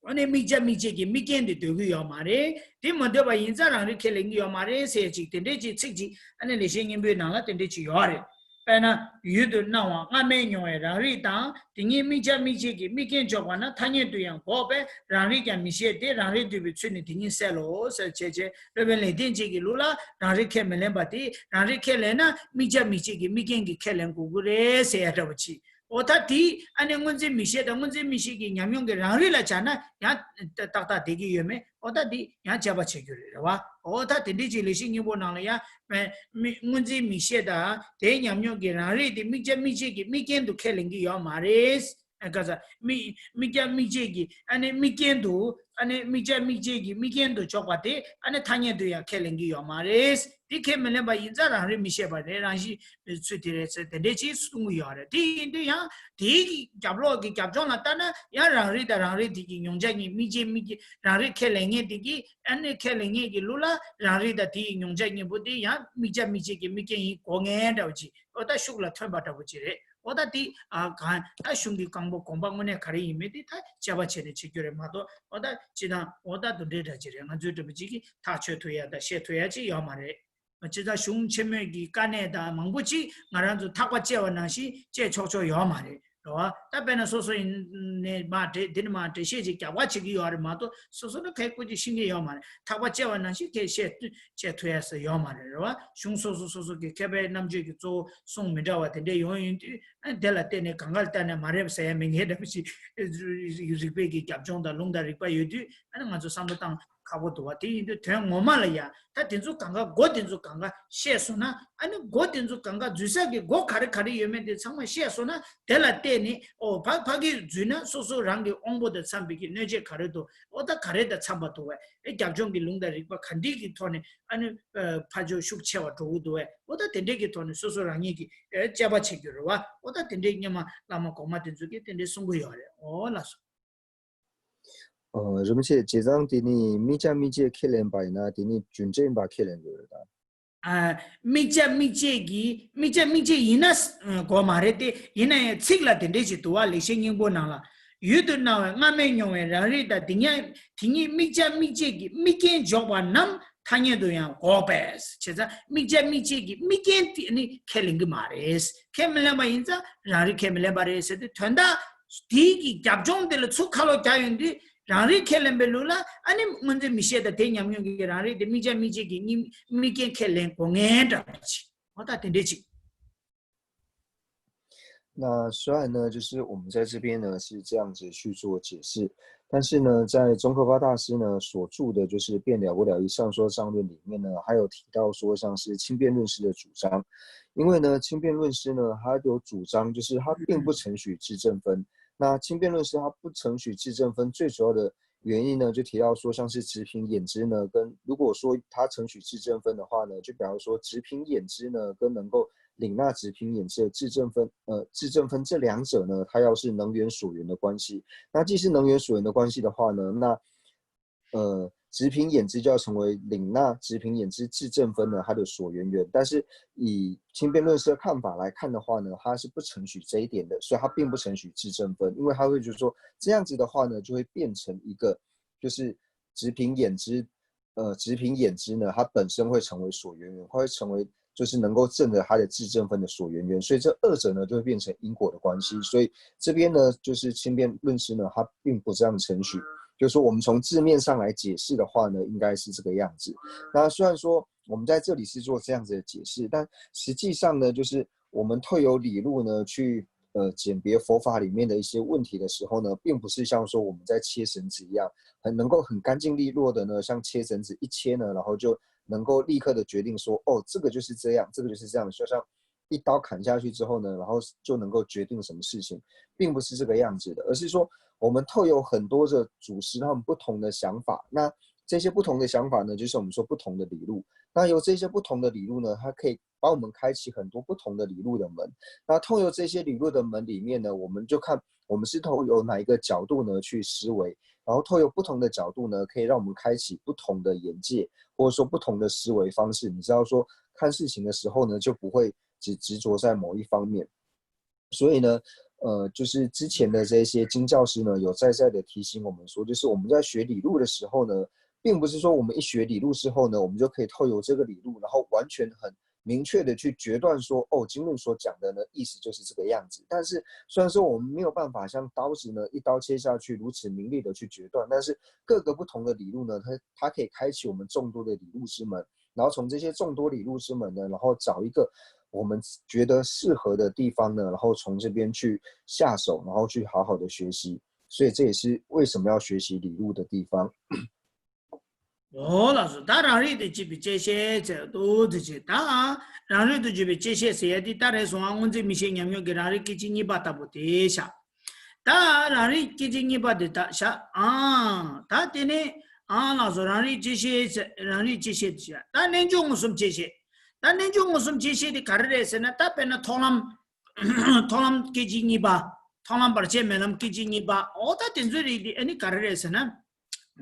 ཨ་ནི་དམིགས་བྱ་དམིགས་བྱེད་ཀྱི་དམིགས་རྐྱེན་དེ་འདོད་ཀྱི་ཡོད་མ་རེད། དེ་མ་འདོད་པ་ཡིན་ཙང་རང་རིག་ཁས་ལེན་གྱི་ཡོད་མ་རེད་ཟེར་ཅིག་དེ་འདྲའི་ཅིག་ཚིག་ཅིག་ཨ་ནི་ལེགས་བཤད་སྙིང་པོའི་ནང་ལ་དེ་འདྲའི་ཅིག་ཡོད་རེད། དཔེར་ན། ཡུལ་དུ་སྣང་བ་སྔ་མའི་མྱོང་བའི་རང་རིག་དང་། དེ་ཉིད་དམིགས་བྱ་དམིགས་བྱེད་ཀྱི་དམིགས་རྐྱེན་འཇོག་པ་ན་ཐ་སྙད་དུ་ཡང་འགོག་པས་རང་རིག་ཀྱང་མི་བཞེད་དེ། རང་རིག་འདུས་པའི་ཚུལ་ནི་དེ་ཉིད་གསལ་ལོ་ཟེར་བྱས་བྱས། སློབ་དཔོན་ལེགས་ལྡན་འབྱེད་ཀྱི་ལུགས་ལ་རང་རིག་ཁས་མི་ལེན་པ་དེ། རང་རིག་ཁས་ལེན་ན་དམིགས་བྱ་དམིགས་བྱེད་ཀྱི་དམིགས་རྐྱེན་གྱིས་ཁས་ལེན་དགོས་ཀྱི་རེད་ཟེར་ཡ་འདྲ་བོ་ཅིག་ཨོ་ད་དེ་ཨ་ནི་སྔོ་འཛིན་མིག་ཤེས་དང་སྔོ་འཛིན་མིག་ཤེས་ཀྱི་ཉམས་མྱོང་གི་རང་རིག་ལ་སྦྱར་ན་ཡང་ཏག་ཏག་བསྡད་ཀྱི་ཡོད་མེད། ཨོ་ད་འདི་ཡང་དཔྱད་པ་བྱེད་རྒྱུ་རེད། རེད་བ། ཨོ་ད་དེ་འདྲའི་ཅིག་ལེགས་བཤད་སྙིང་པོ་ནང་ལ་ཡང་མི་མི་སྔོ་འཛིན་མིག་ཤེས་དང་དེའི་ཉམས་མྱོང་གི་རང་རིག་དེ་དམིགས་བྱ་དམིགས་བྱེད་ཀྱི་དམིགས་རྐྱེན་དུ་ཁས་ལེན་གྱི་ཡོད་མ་རེད། ཨ་ག་ས་དམིགས་དམིགས་བྱ་དམིགས་བྱེད་ཀྱི་ཨ་ནི་དམིགས་རྐྱེན་དུ། ཨ་ནི་དམིགས་བྱ་དམིགས་བྱེད་ཀྱི་དམིགས་རྐྱེན་དུ་འཇོག་པ་དེ་ཨ་ནི་ཐ་སྙད་དུ་ཡང་ཁས་ལེན་གྱི་ཡོད་མ་རེད། དེ་ཁས་མི་ལེན་པ་ཡིན་ཙང་རང་རིག་མི་ཤེས་པ་རེད། རང་བཞིན་ཚུལ་དེ་རེད་ཟེར་དེ་འདྲའི་ཅིག་གསུང་གི་ཡོད་རེད། དེ་ཡིན་དུས་ཡང་དེའི་རྒྱབ་ལོགས་ཀྱི་རྒྱབ་ལྗོངས་ལ་ལྟ་ན་ཡང་རང་རིག་དང་རང་རིག་དེ་གི་མྱོང་བྱ་གཉིས། དམིགས་བྱེད་དམིགས་བྱེད་རང་རིག་ཁས་ལེན་མཁན་དེ་གི་ཨ་ནི་ཁས་ལེན་མཁན་གྱི་ལུགས་ལ་རང་རིག་དང་དེ་ཡི་མྱོང་བྱ་གཉིས་པོ་དེ་ཡང་དམིགས་བྱ་དམིགས་བྱེད་ཀྱི་དམིགས་རྐྱེན་ཡིན་གོ་མཁན་འདྲ་བོ་ཅིག་ཨོ་ད་ཤུགས་ལ་ཐོན་པ་འདྲ་བོ་ཅིག་རེད། ཨོ་ད་དེ་ཨ་གང་ད་གཞུང་གི་རྐང་པ་དགོངས་པ་དངོས་གནས་ག་རེ་ཡིན་མིན་དེ་ད་དཔྱད་པ་བྱས་ནས་བྱེད་རྒྱུ་རེད་མ་གཏོགས། ཨོ་ད་སྤྱིར་བཏང་ཨོ་ད་དེ་འདྲའི་འདྲ་ཅིག་རེད། ང་ཚོའི་འདྲ་བོ་ཅིག་གིས་ཐག་ཆོད་ཐུབ་ཡ་དང་བཤད་ཐུབ་ཡ་ཅིག་ཡོད་མ་རེད། སྤྱིར་བཏང་གཞུང་ཆེན་མོའི་གི་དཀའ་གནད་དང་མང་པོ་ཅིག་ང་རང་ཚོ་ཐག་པ་བཅད་པ་ནང་བཞིན་བཅད་ཆོག་ཆོག་ཡོད་མ་རེད། རེད་བ། ད་དཔེར་ན་སོ་སོ་ཡིན་ནས་མ་འགྲེལ་འདི་ནས་མ་འགྲེལ་བཤད་ཅིག་རྒྱག་པ་བྱེད་ཀྱི་ཡོད་རེད་མ་གཏོགས། སོ་སོ་ནི་ཁའི་ཀོ་ཅིག་ཤེས་ཀྱི་ཡོད་མ་རེད། ཐག་པ་བཅད་པ་ནང་བཞིན་ཁས་བཤད་བཅད་ཐུབ་ཡ་ཟེར་ཡོད་མ་རེད། རེད་བ། གཞུང་སོ་སོ་སོ་སོ་གི་མཁས་པའི་རྣམ་དཔྱོད་ཀྱི་གཙོ་བོ་གསུང་མི་འདྲ་བ་དེ་འདྲས་ཡོང་ཡོང་དུས། ཨ་ནི་དེ་ལ་བརྟེན་ནས་གང་ག་ལ་བལྟས་ནས་མ་རེད་ཟེར་ཡ་མེད་མཁན་འདྲ་པོ་ཞིག་རིག་པའི་གི་རྒྱབ་ལྗོངས་དང་ལུང་དང་རིགས་པ་ཡོད་དུས། ཨ་ནི་ང་ཚོ་བསམ་བློ་བཏང་ཁག་པོ་འདུག་བ། དེ་ཡིན་དུས་དོན་ངོ་མ་ལ་ཡ་ད་དེ་ཚོ་གང་ག་སྒོ་དེ་ཚོ་གང་ག་བཤད་སོང་ན། ཨ་ནི་སྒོ་དེ་ཚོ་གང་ག་འཛུལ་ས་གི་སྒོ་ག་རེ་ག་རེ་ཡོད་མེད་དེ་ཚང་མ་བཤད་སོང་ན། དེ་ལ་བལྟས་ནས་ཨོ་ཕ་ཕ་གིར་འཛུལ་ན་སོ་སོ་རང་གི་དབང་པོ་དང་འཚམས་པའི་གི་གནོད་བྱེད་ག་རེ་འདུག་ཨོ་ད་ག་རེ་དང་འཚམས་པ་འདུག་བས། ཨེ་རྒྱབ་ལྗོངས་ཀྱི་ལུང་དང་རིགས་པ་ག་འདྲིས་ཀྱི་ཐོག་ནས་ཨ་ནི་ཕ་ཇོ་ཤུགས་ཆེ་བ་འགྲོ་གི་འདུག་བས། ཨོ་ད་དེ་འདྲས་ཀྱི་ཐོག་ནས་སོ་སོ་རང་ཉིད་ཀྱི་ཨེ་དཔྱད་པ་བྱེད་རྒྱུ་རེད་བ། ཨོ་ད་དེ་འདྲས་སྔོན་མ་བླ་མ་གོང་མ་དེ་ཚོ་གིས་དེ་འདྲས་གསུང་གི་ཡོད་རེད། ཨོ་ལགས་སོ། 呃，人们切结账的呢，米价米价开连白呢，的呢，军政吧开连个的。 ཨ། དམིགས་བྱ་དམིགས་བྱེད་ཀྱི་དམིགས་བྱ་དམིགས་བྱེད་ཡིན་ན་དགོས་མ་རེད་དེ། ཡིན་ན་ཡང་ཚིག་ལ་དེ་འདྲས་ཞིག་འདུག་བ། ལེགས་བཤད་སྙིང་པོ་ནང་ལ། ཡུལ་དུ་སྣང་བའི་སྔ་མས་མྱོང་བའི་རང་རིག་དང་། དེ་ཉིད་དེ་ཉིད་དམིགས་བྱ་དམིགས་བྱེད་ཀྱི་དམིགས་རྐྱེན་འཇོག་པ་རྣམས་ཐ་སྙད་དུ་ཡང་འགོག་པས། བྱས་ཙང་དམིགས་བྱ་དམིགས་བྱེད་ཀྱི་དམིགས་རྐྱེན་དེ་ནི་ཁས་ལེན་གྱི་མ་རེད། ཁས་མི་ལེན་པ་ཡིན་ཙང་རང་རིག་ཁས་མི་ལེན་པ་རེད་ཟེར་དུས། དོན་དག་དེའི་གི་རྒྱབ་ལྗོངས་དེ་ལ་ཚུར་ཁ་ལོག་རྒྱག་ཡོང་དུས། རང་རིག་ཁས་ལེན་པའི་ལུགས་ལ་ཨ་ནི་སྔོན་འཛིན་མི་ཤེས་དང་དེ་ཉམས་མྱོང་གི་རང་རིག་དེ་དམིགས་བྱ་དམིགས་བྱེད་ཀྱི་དམིགས་དམིགས་རྐྱེན་ཁས་ལེན་དགོས་ངེས་འདྲ་པོ་ཅིག་འོ་ད་དེ་འདྲས་ཅིག 那虽然呢，就是我们在这边呢是这样子去做解释，但是呢，在宗喀巴大师呢所著的就是《辩了不了义相说章论》里面呢，还有提到说像是轻辩论师的主张，因为呢，轻辩论师呢，他有主张就是他并不承许质证分。那轻辩论师他不承许质证分，最主要的原因呢，就提到说，像是质评演知呢，跟如果说他承许质证分的话呢，就比方说质评演知呢，跟能够领纳质评演知的质证分，呃，质证分这两者呢，它要是能援所援的关系。那既是能援所援的关系的话呢，那呃，质评演知就要成为领纳质评演知质证分呢它的所援员。但是以轻辩论师的看法来看的话呢，他是不承许这一点的，所以他并不承许质证分，因为他会觉得说这样子的话呢，就会变成一个就是质评演知，呃，质评演知呢，它本身会成为所援员，它会成为就是能够证得它的质证分的所援员，所以这二者呢就会变成因果的关系。所以这边呢，就是轻辩论师呢，他并不这样程序，就是说我们从字面上来解释的话呢，应该是这个样子。那虽然说我们在这里是做这样子的解释，但实际上呢，就是我们透由理路呢去呃鉴别佛法里面的一些问题的时候呢，并不是像说我们在切绳子一样，很能够很干净利落的呢，像切绳子一切呢，然后就能够立刻的决定说，哦，这个就是这样，这个就是这样，就像一刀砍下去之后呢，然后就能够决定什么事情，并不是这个样子的，而是说我们透由很多的祖师他们不同的想法，那这些不同的想法呢，就是我们说不同的理路。那由这些不同的理路呢，它可以帮我们开启很多不同的理路的门。那透由这些理路的门里面呢，我们就看我们是透由哪一个角度呢去思维，然后透由不同的角度呢，可以让我们开启不同的眼界，或者说不同的思维方式。你知道说看事情的时候呢，就不会只执着在某一方面。所以呢，呃，就是之前的这些经教师呢，有再再的提醒我们说，就是我们在学理路的时候呢，并不是说我们一学理路之后呢，我们就可以透由这个理路，然后完全很明确的去决断说，哦，经论所讲的呢意思就是这个样子。但是虽然说我们没有办法像刀子呢一刀切下去如此明利的去决断，但是各个不同的理路呢，它它可以开启我们众多的理路之门，然后从这些众多理路之门呢，然后找一个我们觉得适合的地方呢，然后从这边去下手，然后去好好的学习。所以这也是为什么要学习理路的地方。 འོ་ལགས་སོ། ད་རང་རིག་དང་བཅས་པའི་བཅད་ཤེས་ཟེར་འདུག་དེ་ཅི། ད་རང་རིག་ཏུ་གྱུར་པའི་བཅད་ཤེས་ཟེར་ཡ་དེ་ད་རེས་སོང་ཨ། སྔོན་འཛིན་མི་ཤེས་ཉམས་མྱོང་གི་རང་རིག་སྐད་ཅིག་གཉིས་པ་ལྟ་བུ་དེ་བཞག་ད་རང་རིག་སྐད་ཅིག་གཉིས་པ་དེ་ད་བཞག་ཨང་། ད་དེ་ནས་ཨང་ལགས་སོ། རང་རིག་བཅད་ཤེས་ཟེར། རང་རིག་བཅད་ཤེས་དེ་བཞག་ད་རྣལ་འབྱོར་མངོན་སུམ་བཅད་ཤེས། ད་རྣལ་འབྱོར་མངོན་སུམ་བཅད་ཤེས་དེ་ག་རེ་རེད་ཟེར་ན། ད་དཔེར་ན་མཐོང་ལམ། མཐོང་ལམ་སྐད་ཅིག་གཉིས་པ། མཐོང་ལམ་བར་ཆད་མེད་ལམ་སྐད་ཅིག་གཉིས་པ། འོ་ད་དེ་ཚོའི་རིགས་དེ་ཨ་ནི་ག་རེ་རེད་ཟེར་ན།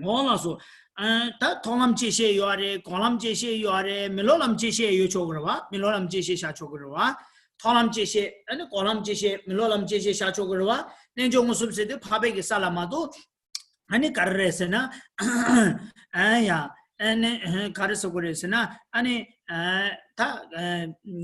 འོ་ལགས་སོ། ཨ། ད་མཐོང་ལམ་བཅད་ཤེས་ཡོད་རེད། སྒོམ་ལམ་བཅད་ཤེས་ཡོད་རེད། མི་སློབ་ལམ་བཅད་ཤེས་ཡོད་ཆོག་གི་རེད་བ། མི་སློབ་ལམ་བཅད་ཤེས་བཞག་ཆོག་གི་རེད་བ། མཐོང་ལམ་བཅད་ཤེས། ཨ་ནི་སྒོམ་ལམ་བཅད་ཤེས། མི་སློབ་ལམ་བཅད་ཤེས་བཞག་ཆོག་གི་རེད་བ། རྣལ་འབྱོར་མངོན་སུམ་ཟེར་དུས་འཕགས་པའི་གི་ས་ལ་མ་གཏོགས། ཨ་ནི་ག་རེ་རེད་ཟེར་ན། ཨ་ཡ། ཨ་ནི་ག་རེ་ཟེར་དགོས་རེད་ཟེར་ན། ཨ་ནི། ཨ། ད་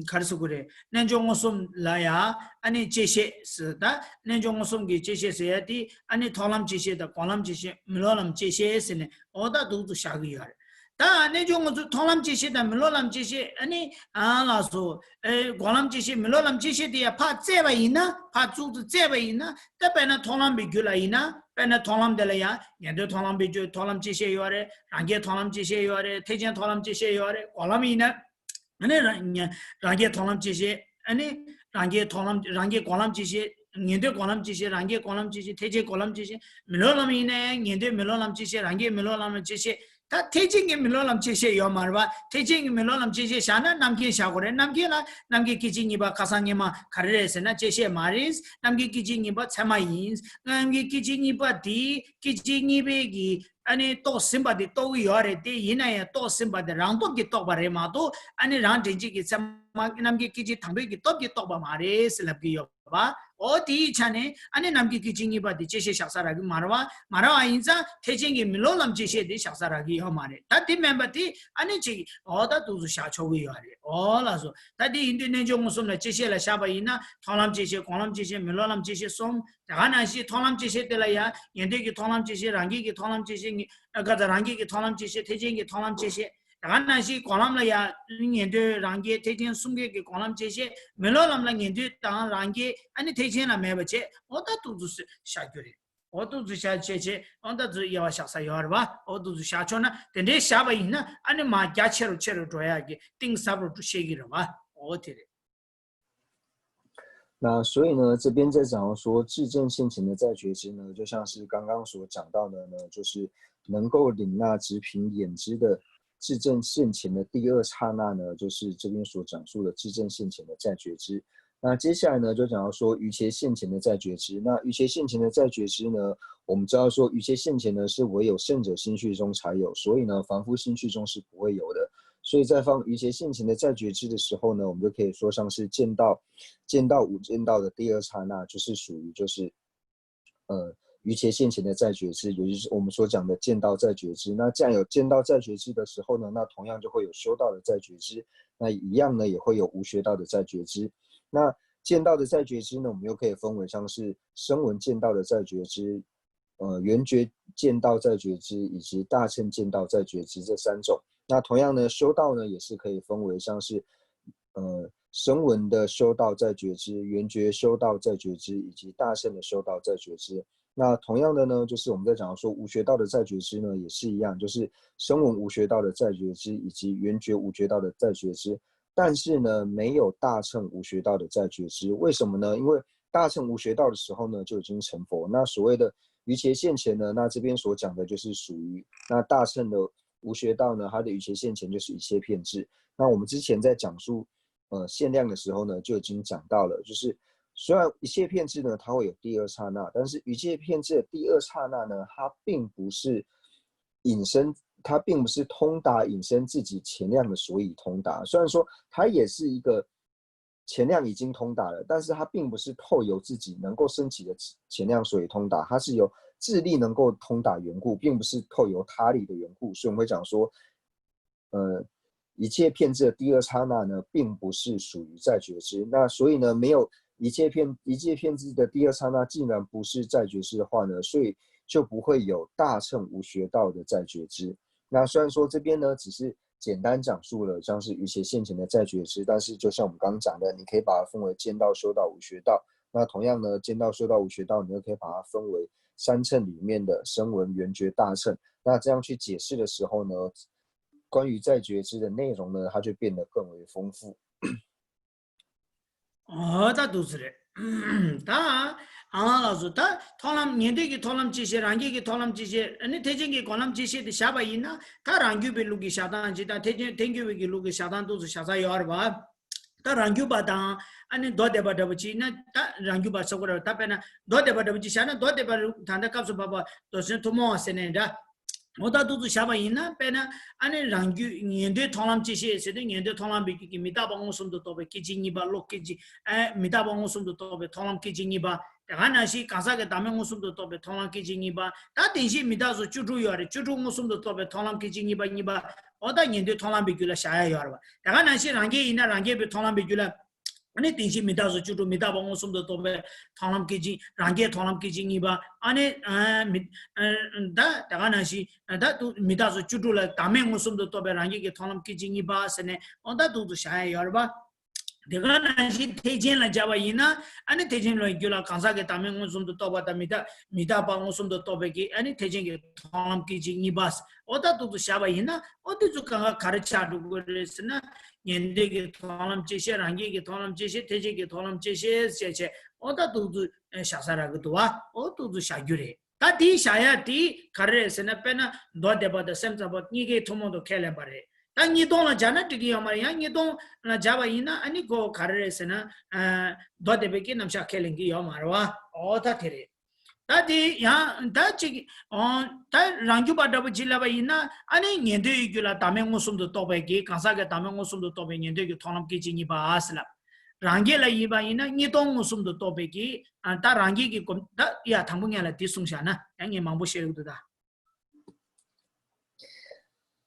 ག་རེ་ཟེར་དགོས་རེད། རྣལ་འབྱོར་མངོན་སུམ་ལ་ཡ་ཨ་ནི་བཅད་ཤེས་ཟེར། ད་རྣལ་འབྱོར་མངོན་སུམ་གྱི་བཅད་ཤེས་ཟེར་ཡ་དེ་ཨ་ནི་མཐོང་ལམ་བཅད་ཤེས་དང་སྒོམ་ལམ་བཅད་ཤེས། མི་སློབ་ལམ་བཅད་ཤེས་ཟེར་ནས་འོ་ད་འདུག་ཏུ་བཞག་གི་ཡོད་རེད། ད་རྣལ་འབྱོར་མངོན་སུམ་མཐོང་ལམ་བཅད་ཤེས་དང་མི་སློབ་ལམ་བཅད་ཤེས། ཨ་ནི་ཨ་ལགས་སོ། ཨེ་སྒོམ་ལམ་བཅད་ཤེས་མི་སློབ་ལམ་བཅད་ཤེས་དེ་ཡ་ཕར་བཙལ་བ་ཡིན་ན། ཕར་ཚུར་དུ་བཙལ་བ་ཡིན་ན། ད་དཔེར་ན་མཐོང་ལམ་པའི་རྒྱུད་ལ་ཡིན་ན། དཔེར་ན་མཐོང་ལམ་དེ་ལ་ཡང་ཉན་ཐོས་མཐོང་ལམ་པའི་རྒྱུད་མཐོང་ལམ་བཅད་ཤེས་ཡོད་རེད། རང་རྒྱལ་མཐོང་ལམ་བཅད་ཤེས་ཡོད་རེད། ཐེག་ཆེན་མཐོང་ལམ་བཅད་ཤེས་ཡོད་རེད། སྒོམ་ལམ་ཡིན་ན། ཨ་ནི་རང་རང་རྒྱལ་མཐོང་ལམ་བཅད་ཤེས། ཨ་ནི་རང་རྒྱལ་མཐོང་ལམ། རང་རྒྱལ་སྒོམ་ལམ་བཅད་ཤེས། ཉན་ཐོས་སྒོམ་ལམ་བཅད་ཤེས། རང་རྒྱལ་སྒོམ་ལམ་བཅད་ཤེས། ཐེག་ཆེན་སྒོམ་ལམ་བཅད་ཤེས། མི་སློབ་ལམ་ཡིན་ན་ཡང་ཉན་ཐོས་མི་སློབ་ལམ་བཅད་ཤེས། རང་རྒྱལ་མི་སློབ་ལམ་བཅད་ཤེས། ད་ཐེག་ཆེན་གྱི་མི་སློབ་ལམ་བཅད་ཤེས་ཡོད་མ་རེད་པ། ཐེག་ཆེན་གྱི་མི་སློབ་ལམ་བཅད་ཤེས་བཞག་ན་རྣམ་མཁྱེན་བཞག་དགོས་རེད། རྣམ་མཁྱེན་ལ་རྣམ་མཁྱེན་སྐད་ཅིག་གཉིས་པ་ཁ་སང་སྔོན་མ་ག་རེ་རེད་ཟེར་ན་བཅད་ཤེས་མ་རེད། རྣམ་མཁྱེན་སྐད་ཅིག་གཉིས་པ་ཚད་མ་ཡིན། རྣམ་མཁྱེན་སྐད་ཅིག་གཉིས་པ་དེ་སྐད་ཅིག་གཉིས་པའི་གི་ཨ་ནི་རྟོགས་ཟིན་པ་དེ་རྟོགས་ཀྱི་ཡོད་རེད་དེ། ཡིན་ན་ཡང་རྟོགས་ཟིན་པ་དེ་རང་སྟོབས་ཀྱིས་རྟོགས་པ་རེད་མ་གཏོགས། ཨ་ནི་རང་དྲན་བྱེད་ཀྱི་ཚད་མ་རྣམ་མཁྱེན་སྐད་ཅིག་དང་པོའི་གི་སྟོབས་ཀྱིས་རྟོགས་པ་མ་རེད་ཟེར་ལབ་ཀྱི་ཡོད་པ། འོ་དེའི་ཆ་ནས་ཨ་ནི་རྣམ་མཁྱེན་སྐད་ཅིག་གཉིས་པ་དེ་བཅད་ཤེས་བཞག་ས་རག་གི་མ་རེད་པ། མ་རེད་པ། ཡིན་ཙང་ཐེག་ཆེན་གྱི་མི་སློབ་ལམ་བཅད་ཤེས་དེ་བཞག་ས་རག་གི་ཡོད་མ་རེད། ད་དེ་མིན་པ་དེ་ཨ་ནི་ཅིག་འོ་ད་འདུག་ཏུ་བཞག་ཆོག་གི་ཡོད་རེད། འོ་ལགས་སོ། ད་དེ་ཡིན་དུས་རྣལ་འབྱོར་མངོན་སུམ་ལ་བཅད་ཤེས་ལ་བཞག་པ་ཡིན་ན་མཐོང་ལམ་བཅད་ཤེས། སྒོམ་ལམ་བཅད་ཤེས། མི་སློབ་ལམ་བཅད་ཤེས་གསུམ། དེ་ག་ནང་བཞིན་མཐོང་ལམ་བཅད་ཤེས་དེ་ལ་ཡང་ཉན་ཐོས་ཀྱི་མཐོང་ལམ་བཅད་ཤེས། རང་རྒྱལ་གྱི་མཐོང་ལམ་བཅད་ཤེས། ཨ་ག་ད་རང་རྒྱལ་གྱི་མཐོང་ལམ་བཅད་ཤེས། ཐེག་ཆེན་གྱི་མཐོང་ལམ་བཅད་ཤེས། དེ་ག་ནང་བཞིན་སྒོམ་ལམ་ལ་ཡང་ཉན་ཐོས་རང་རྒྱལ་ཐེག་ཆེན་གསུམ་ཀའི་གི་སྒོམ་ལམ་བཅད་ཤེས། མི་སློབ་ལམ་ལ་ཉན་ཐོས་དང་རང་རྒྱལ་ཨ་ནི་ཐེག་ཆེན་ལ་མེད་པ་བྱས། འོ་ད་འདུག་ཏུ་བཞག་རྒྱུ་རེད། འོ་འདུག་ཏུ་བཞག་བྱས་བྱས། འོ་ད་ཚུར་དབྱེ་བ་བཞག་ས་ཡོད་རེད་པ། འོ་འདུག་ཏུ་བཞག་ཆོག་ན། དེ་འདྲའི་བཞག་པ་ཡིན་ན་ཨ་ནི་མར་རྒྱ་ཆེ་རུ་ཆེ་རུ་འགྲོ་ཡག་གི་གཏིང་ཟབ་རུ་འགྲོ་ཤེས་ཀྱི་རེད་པ། འོ་དེ་རེད། 那所以呢，这边在讲说至正现前的再觉知呢，就像是刚刚所讲到的呢，就是能够领纳执品眼知的至正现前的第二刹那呢，就是这边所讲述的至正现前的再觉知。那接下来呢，就讲到说余切现前的再觉知。那余切现前的再觉知呢，我们知道说余切现前呢是唯有圣者心续中才有，所以呢凡夫心续中是不会有的。所以在放余切现前的再觉知的时候呢，我们就可以说像是见道、见道、无间道的第二刹那，就是属于就是呃余切现前的再觉知，也就是我们所讲的见道再觉知。那既然有见道再觉知的时候呢，那同样就会有修道的再觉知，那一样呢也会有无学道的再觉知。那见道的再觉知呢，我们又可以分为像是声闻见道的再觉知、呃，缘觉见道再觉知以及大乘见道再觉知这三种。那同样呢，修道呢也是可以分为像是呃声闻的修道再觉知、缘觉修道再觉知以及大乘的修道再觉知。那同样的呢，就是我们在讲说无学道的再觉知呢，也是一样，就是声闻无学道的再觉知以及缘觉无学道的再觉知。但是呢，没有大乘无学道的再觉知。为什么呢？因为大乘无学道的时候呢，就已经成佛。那所谓的余切现前呢，那这边所讲的就是属于那大乘的无学道呢，它的余切现前就是一切遍智。那我们之前在讲述呃限量的时候呢，就已经讲到了，就是虽然一切遍智呢，它会有第二刹那，但是一切遍智的第二刹那呢，它并不是引申，它并不是通达引申自己前量的所以通达。虽然说它也是一个前量已经通达了，但是它并不是透由自己能够升起的前量所以通达，它是由自力能够通达缘故，并不是透由他力的缘故。所以我们会讲说，呃，一切遍智的第二刹那呢，并不是属于再觉知。那所以呢，没有一切遍一切遍智的第二刹那，竟然不是再觉知的话呢，所以就不会有大乘无学道的再觉知。那虽然说这边呢，只是简单讲述了像是一切现前的再觉知，但是就像我们刚刚讲的，你可以把它分为见道、修道、无学道。那同样呢，见道、修道、无学道，你又可以把它分为三乘里面的声闻、缘觉、大乘。那这样去解释的时候呢，关于再觉知的内容呢，它就变得更为丰富。 འོ་ད་འདུག་ཟེར་རེད། ད་ཨང་ལགས་སོ། ད་མཐོང་ལམ་ཉན་ཐོས་ཀྱི་མཐོང་ལམ་བཅད་ཤེས། རང་རྒྱལ་གྱི་མཐོང་ལམ་བཅད་ཤེས། ཨ་ནི་ཐེག་ཆེན་གྱི་སྒོམ་ལམ་བཅད་ཤེས་དེ་བཞག་པ་ཡིན་ན། ད་རང་རྒྱུད་པའི་ལུགས་ཀྱི་བཞག་སྟངས་ཅིག་དང་ཐེག་ཆེན་ཐལ་འགྱུར་བའི་གི་ལུགས་ཀྱི་བཞག་སྟངས་འདུག་ཟེར་བཞག་ས་ཡོད་རེད་པ། ད་རང་རྒྱུད་པ་དང་ཨ་ནི་མདོ་སྡེ་པ་འདྲ་པོ་ཅིག་ན། ད་རང་རྒྱུད་པ་ཟེར་དགོས་རེད། ད་དཔེར་ན་མདོ་སྡེ་པ་འདྲ་པོ་ཅིག་བཞག་ན། མདོ་སྡེ་པ་ད་ལྟ་སྐབས་སུ་བབ་པ་མདོ་ཆེན་ཐུན་མོང་བ་ཟེར་ནས་འདྲ། འོ་ད་འདུག་ཏུ་བཞག་པ་ཡིན་ན། དཔེར་ན་ཨ་ནི་རང་རྒྱུད་ཉན་ཐོས་མཐོང་ལམ་སྐྱེ་ཤེས་ཟེར་དུས། ཉན་ཐོས་མཐོང་ལམ་པའི་རྒྱུད་ཀྱི་མི་རྟག་པ་མངོན་སུམ་དུ་རྟོགས་པའི་སྐད་ཅིག་གཉིས་པ། བློ་སྐད་ཅིག་ཨ་མི་རྟག་པ་མངོན་སུམ་དུ་རྟོགས་པའི་མཐོང་ལམ་སྐད་ཅིག་གཉིས་པ། དེ་ག་ནང་བཞིན་གང་ཟག་གི་བདག་མེད་མངོན་སུམ་དུ་རྟོགས་པའི་མཐོང་ལམ་སྐད་ཅིག་གཉིས་པ། ད་བདེན་བཞིའི་མི་རྟག་སོགས་བཅུ་དྲུག་ཡོད་རེད། བཅུ་དྲུག་མངོན་སུམ་དུ་རྟོགས་པའི་མཐོང་ལམ་སྐད་ཅིག་གཉིས་པ་གཉིས་པ། འོ་ད་ཉན་ཐོས་མཐོང་ལམ་པའི་རྒྱུད་ལ་བཞག་ཡ་ཡོད་རེད་བ། དེ་ག་ནང་བཞིན་རང་རྒྱལ་ཡིན་ན་རང་རྒྱལ་པའི་མཐོང་ལམ་པའི་རྒྱུད་ལ། ཨ་ནི་བདེན་བཞིའི་མི་རྟག་སོགས་བཅུ་དྲུག་མི་རྟག་པ་མངོན་སུམ་དུ་རྟོགས་པའི་མཐོང་ལམ་སྐད་ཅིག་རང་རྒྱལ་མཐོང་ལམ་སྐད་ཅིག་གཉིས་པ། ཨ་ནི་ཨ་མི་ཨ་ད་དེ་ག་ནང་བཞིན་ད་དུ་མི་རྟག་སོགས་བཅུ་དྲུག་ལ་བདག་མེད་མངོན་སུམ་དུ་རྟོགས་པའི་རང་རྒྱལ་གྱི་མཐོང་ལམ་སྐད་ཅིག་གཉིས་པ་ཟེར་ནས། འོ་ད་འདུག་ཏུ་བཞག་ཡ་ཡོད་རེད་བ། དེ་ག་ནང་བཞིན་ཐེག་ཆེན་ལ་སྦྱར་བ་ཡིན་ན། ཨ་ནི་ཐེག་ཆེན་ལ་རྒྱུད་ལ་གང་ཟག་གི་བདག་མེད་མངོན་སུམ་དུ་རྟོགས་པ་དང་མི་རྟག་མི་རྟག་པ་མངོན་སུམ་དུ་རྟོགས་པའི་གི་ཨ་ནི་ཐེག་ཆེན་གྱི་མཐོང་ལམ་སྐད་ཅིག་གཉིས་པ། འོ་ད་འདུག་ཏུ་བཞག་པ་ཡིན་ན། འོ་དེ་ཚོ་གང་ག་ག་རེ་ཆགས་འགྲོ་གི་རེད་ཟེར་ན། ཉན་ཐོས་ཀྱི་མཐོང་ལམ་སྐྱེ་ཤེས། རང་རྒྱལ་གྱི་མཐོང་ལམ་སྐྱེ་ཤེས། ཐེག་ཆེན་གྱི་མཐོང་ལམ་སྐྱེ་ཤེས་ཟེར་བྱས། འོ་ད་འདུག་ཏུ་བཞག་ས་རག་གི་འདུག་བ། འོ་འདུག་ཏུ་བཞག་རྒྱུ་རེད། ད་དེའི་བཞག་ཡ་དེ་ག་རེ་རེད་ཟེར་ན། དཔེར་ན་མདོ་སྡེ་པ་དང་སེམས་ཙམ་པ་གཉིས་ཀའི་ཐུན་མོང་དུ་ཁས་ལེན་པ་རེད། ད་གཉིས་སྟོང་ལ་སྦྱར་ན་འགྲིག་གི་ཡོད་མ་རེད། ཡང་གཉིས་སྟོང་ལ་སྦྱར་བ་ཡིན་ན། ཨ་ནི་གོ་ག་རེ་རེད་ཟེར་ན། ཨ་མདོ་སྡེ་པའི་གི་རྣམ་གཞག་ཁས་ལེན་གྱི་ཡོད་མ་རེད་བ། འོ་ད་དེ་རེད། ད་དེ་ཡང་ད་ཅིག་འོ་ད་རང་རྒྱུད་པ་འདྲ་པོ་ཅིག་ལབ་པ་ཡིན་ན། ཨ་ནི་ཉན་ཐོས་ཡི་རྒྱུད་ལ་བདག་མེད་མངོན་སུམ་དུ་རྟོགས་པའི་གི། གང་ཟག་གི་བདག་མེད་མངོན་སུམ་དུ་རྟོགས་པའི་ཉན་ཐོས་ཀྱི་མཐོང་ལམ་སྐད་ཅིག་གཉིས་པ་ཟེར་ལབ། རང་རྒྱལ་ལ་ཡིན་པ་ཡིན་ན་གཉིས་སྟོང་མངོན་སུམ་དུ་རྟོགས་པའི་གི། ཨ་ད་རང་རྒྱལ་གྱི་གོམས། ད་ཡ་དང་པོ་ངས་ལ་འདི་གསུངས་བཞག་ན། ཡང་ངས་མང་པོ་བཤད་ཡོད་འདུག་ད།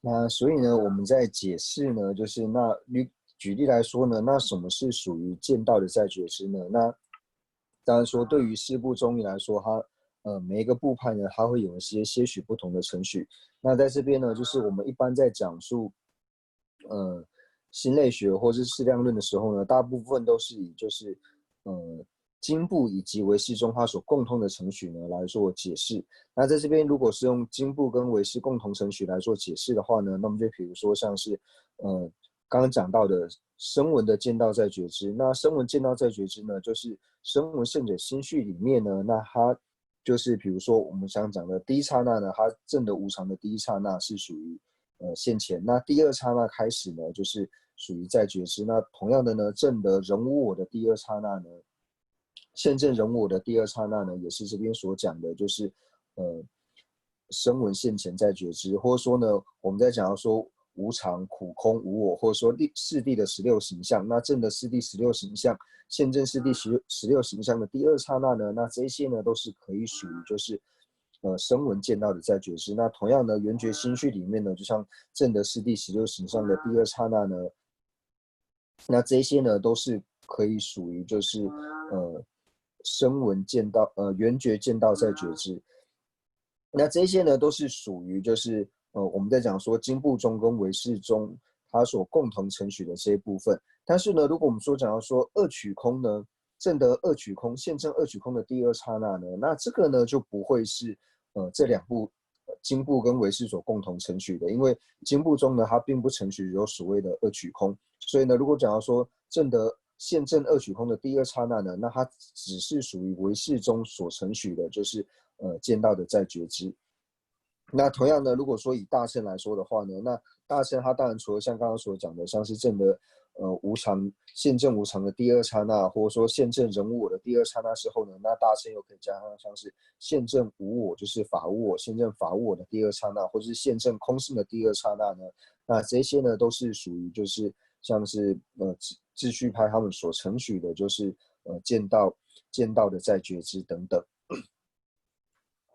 那所以呢，我们在解释呢，就是那举举例来说呢，那什么是属于见道的再觉知呢？那当然说，对于四部中义来说，它呃每一个部派呢，它会有一些些许不同的程序。那在这边呢，就是我们一般在讲述呃心类学或是适量论的时候呢，大部分都是以就是呃经部以及唯识宗它所共通的程序呢来做解释。那在这边如果是用经部跟唯识共同程序来做解释的话呢，那么就比如说像是呃刚刚讲到的声闻的见道再觉知。那声闻见道再觉知呢，就是声闻圣者心续里面呢，那它就是比如说我们想讲的第一刹那呢，它证得无常的第一刹那是属于呃现前。那第二刹那开始呢，就是属于再觉知。那同样的呢，证得人无我的第二刹那呢，现证人无我的第二刹那呢，也是这边所讲的，就是呃声闻现前再觉知。或者说呢，我们在讲到说无常、苦、空、无我，或者说第四谛的十六行相，那证得四谛十六行相，现证四谛十十六行相的第二刹那呢，那这些呢都是可以属于就是呃声闻见道的再觉知。那同样呢，缘觉心续里面呢，就像证得四谛十六行相的第二刹那呢，那这些呢都是可以属于就是呃声闻见道，呃缘觉见道再觉知。那这些呢都是属于就是呃我们在讲说经部宗跟唯识宗它所共同承许的这一部分。但是呢，如果我们说讲到说二取空呢，证得二取空，现证二取空的第二刹那呢，那这个呢就不会是呃这两部呃经部跟唯识所共同承许的。因为经部中呢，它并不承许有所谓的二取空。所以呢，如果讲到说证得现证二取空的第二刹那呢，那它只是属于唯识宗所承许的，就是呃见道的再觉知。那同样呢，如果说以大乘来说的话呢，那大乘它当然除了像刚刚所讲的，像是证得呃无常，现证无常的第二刹那，或者说现证人无我的第二刹那之后呢，那大乘又可以加上像是现证无我，就是法无我，现证法无我的第二刹那，或者是现证空性的第二刹那呢，那这些呢都是属于就是像是呃秩秩序派他们所承许的，就是呃见道见道的再觉知等等。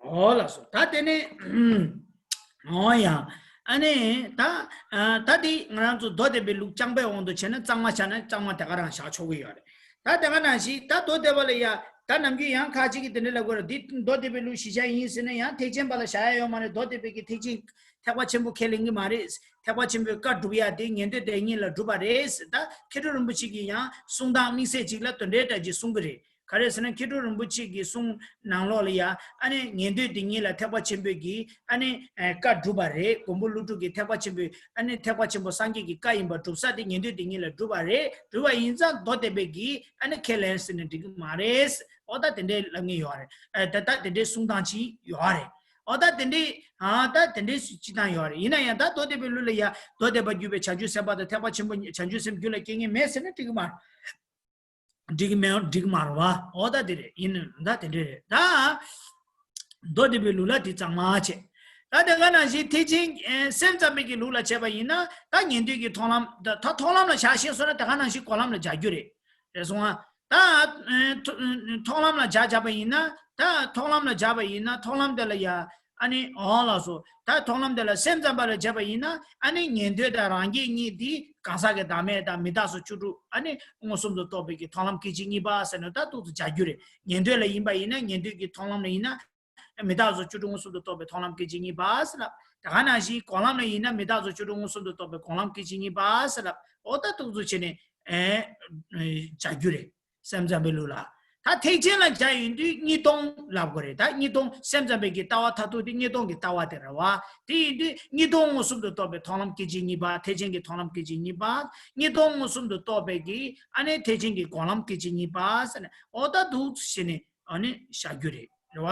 ཨོ་ལགས་སོ། ད་དེ་ནས་ཨོ་ཡ། ཨ་ནི་ད་ད་དེ་ང་རང་ཚོ་མདོ་སྡེ་པའི་ལུགས་རྐྱང་པའི་དབང་དུ་བྱས་ན་གཙང་མ་བྱས་ན་གཙང་མ་དེ་ག་རང་བཞག་ཆོག་གི་ཡོད་རེད། ད་དེ་ག་ནང་བཞིན་ད་མདོ་སྡེ་པ་ལ་ཡ། ད་ནམ་རྒྱུན་ཡང་ཁ་ཅིག་གིས་དེ་འདྲ་ལབ་ཀྱི་ཡོད་རེད། འདི་མདོ་སྡེ་པའི་ལུགས་གཞི་བཞག་ཡིན་ཟེར་ན་ཡང་ཐེག་ཆེན་པ་ལ་བཞག་ཡ་ཡོད་མ་རེད། མདོ་སྡེ་པའི་གི་ཐེག་ཆེན་ཐེག་པ་ཆེན་པོ་ཁས་ལེན་གྱི་མ་རེད། ཐེག་པ་ཆེན་པོའི་བཀའ་སྒྲུབ་ཡ་དེ་ཉན་ཐོས་དེ་ཉིད་ལ་སྒྲུབ་པ་རེད་ཟེར། ད་མཁས་གྲུབ་རིན་པོ་ཆེ་གིས་ཡང་གསུང་སྟངས་དམིགས་བསལ་ཅིག་ལ་དོན་འགྲེལ་འདྲ་ཅིག་གསུང་གི་རེད། ག་རེ་ཟེར་ན། མཁས་གྲུབ་རིན་པོ་ཆེ་གི་གསུང་ནང་ལོགས་ལ་ཡ། ཨ་ནི་ཉན་ཐོས་དེ་ཉིད་ལ་ཐེག་པ་ཆེན་པོའི་གི་ཨ་ནི་ཨེ་བཀའ་སྒྲུབ་པ་རེད། མགོན་པོ་ཀླུ་སྒྲུབ་ཀྱི་ཐེག་པ་ཆེན་པོའི་ཨ་ནི་ཐེག་པ་ཆེན་པོ་སངས་རྒྱས་ཀྱི་བཀའ་ཡིན་པ་སྒྲུབ་ས་དེ་ཉན་ཐོས་དེ་ཉིད་ལ་སྒྲུབ་པ་རེད། སྒྲུབ་པ་ཡིན་ཙང་མདོ་སྡེ་པའི་གི་ཨ་ནི་ཁས་ལེན་ཟེར་ན་འགྲིག་གི་མ་རེད། ཨོ་ད་དེ་འདྲའི་ལབ་མཁན་ཡོད་རེད། ཨ་ད་ད་དེ་འདྲའི་གསུང་སྟངས་ཅིག་ཡོད་རེད། ཨོ་ད་དེ་འདྲའི་ཨ་ད་དེ་འདྲའི་སྤྱི་བཏང་ཡོད་རེད། ཡིན་ན་ཡང་ད་མདོ་སྡེ་པའི་ལུགས་ལ་ཡ། མདོ་སྡེ་པ་བརྒྱུད་པའི་བྱང་ཆུབ་སེམས་དཔའ་དང་ཐེག་པ་ཆེན་པོ་བྱང་ཆུབ་སེམས་རྒྱུད་ལ་སྐྱེ་ངེས་མེད་ཟེར་ན་འགྲིག་གི་མ་རེད། འགྲིག་གི་མེད། འགྲིག་གི་མ་རེད་བ། ཨོ་ད་དེ་རེད། ཡིན་ན་ད་དེ་འདྲ་རེད་ད། མདོ་སྡེ་པའི་ལུགས་ལ་དེ་གཙང་མ་བྱས། ད་དེ་ག་ནང་བཞིན་ཐེག་ཆེན་ཨེ་སེམས་ཙམ་པའི་གི་ལུགས་ལ་བྱས་པ་ཡིན་ན་ད་ཉན་ཐོས་ཀྱི་མཐོང་ལམ་ད་ད་མཐོང་ལམ་ལ་བཞག་ཤེས་སོང་ན་དེ་ག་ནང་བཞིན་གོ་ལམ་ལ་སྦྱར་རྒྱུ་རེད། རེད་སོང་ང་། ད་ཨེ་མཐོ་མཐོང་ལམ་ལ་སྦྱར་བྱས་པ་ཡིན་ན་ད་མཐོང་ལམ་ལ་སྦྱར་བ་ཡིན་ན་མཐོང་ལམ་དེ་ལ་ཡ་ཨ་ནི་འོང་ལགས་སོ། ད་མཐོང་ལམ་དེ་ལ་སེམས་ཙམ་པ་ལ་བྱས་པ་ཡིན་ན་ཨ་ནི་ཉན་ཐོས་དང་རང་རྒྱལ་གཉིས་དེ་གང་ཟག་གི་བདག་མེད་དང་མི་རྟག་སོགས་བཅུ་དྲུག་ཨ་ནི་མངོན་སུམ་དུ་རྟོགས་པའི་གི་མཐོང་ལམ་སྐད་ཅིག་གཉིས་པ་ཟེར་ནས་ད་ཏོག་ཙམ་སྦྱར་རྒྱུ་རེད། ཉན་ཐོས་ལ་ཡིན་པ་ཡིན་ན་ཉན་ཐོས་ཀྱི་མཐོང་ལམ་ལ་ཡིན་ན། མི་རྟག་སོགས་བཅུ་དྲུག་མངོན་སུམ་དུ་རྟོགས་པའི་མཐོང་ལམ་སྐད་ཅིག་གཉིས་པ་ཟེར་ལབ། དེ་ག་ནང་བཞིན་གོ་ལམ་ལ་ཡིན་ན་མི་རྟག་སོགས་བཅུ་དྲུག་མངོན་སུམ་དུ་རྟོགས་པའི་གོ་ལམ་སྐད་ཅིག་གཉིས་པ་ཟེར་ལབ། འོ་ད་ཏོག་ཙམ་བྱས་ནས་ཨེ་ཨེ་སྦྱར་རྒྱུ་རེད། སེམས་ཙམ་པའི་ལུགས་ལ། ད་ཐེག་ཆེན་ལ་སྦྱར་ཡོང་དུས་གཉིས་སྟོང་ལབ་དགོས་རེད། ད་གཉིས་སྟོང་སེམས་ཙམ་པའི་གི་ལྟ་བ་མཐར་ཐུག་དེ་གཉིས་སྟོང་གི་ལྟ་བ་དེ་རེད་བ། དེ་ཡིན་དུས་གཉིས་སྟོང་མངོན་སུམ་དུ་རྟོགས་པའི་མཐོང་ལམ་སྐད་ཅིག་གཉིས་པ། ཐེག་ཆེན་གྱི་མཐོང་ལམ་སྐད་ཅིག་གཉིས་པ། གཉིས་སྟོང་མངོན་སུམ་དུ་རྟོགས་པའི་གི་ཨ་ནི་ཐེག་ཆེན་གྱི་གོ་ལམ་སྐད་ཅིག་གཉིས་པ་ཟེར་ནས་འོ་ད་འདུག་བྱས་ནས། ཨ་ནི་བཞག་རྒྱུ་རེད། རེད་བ།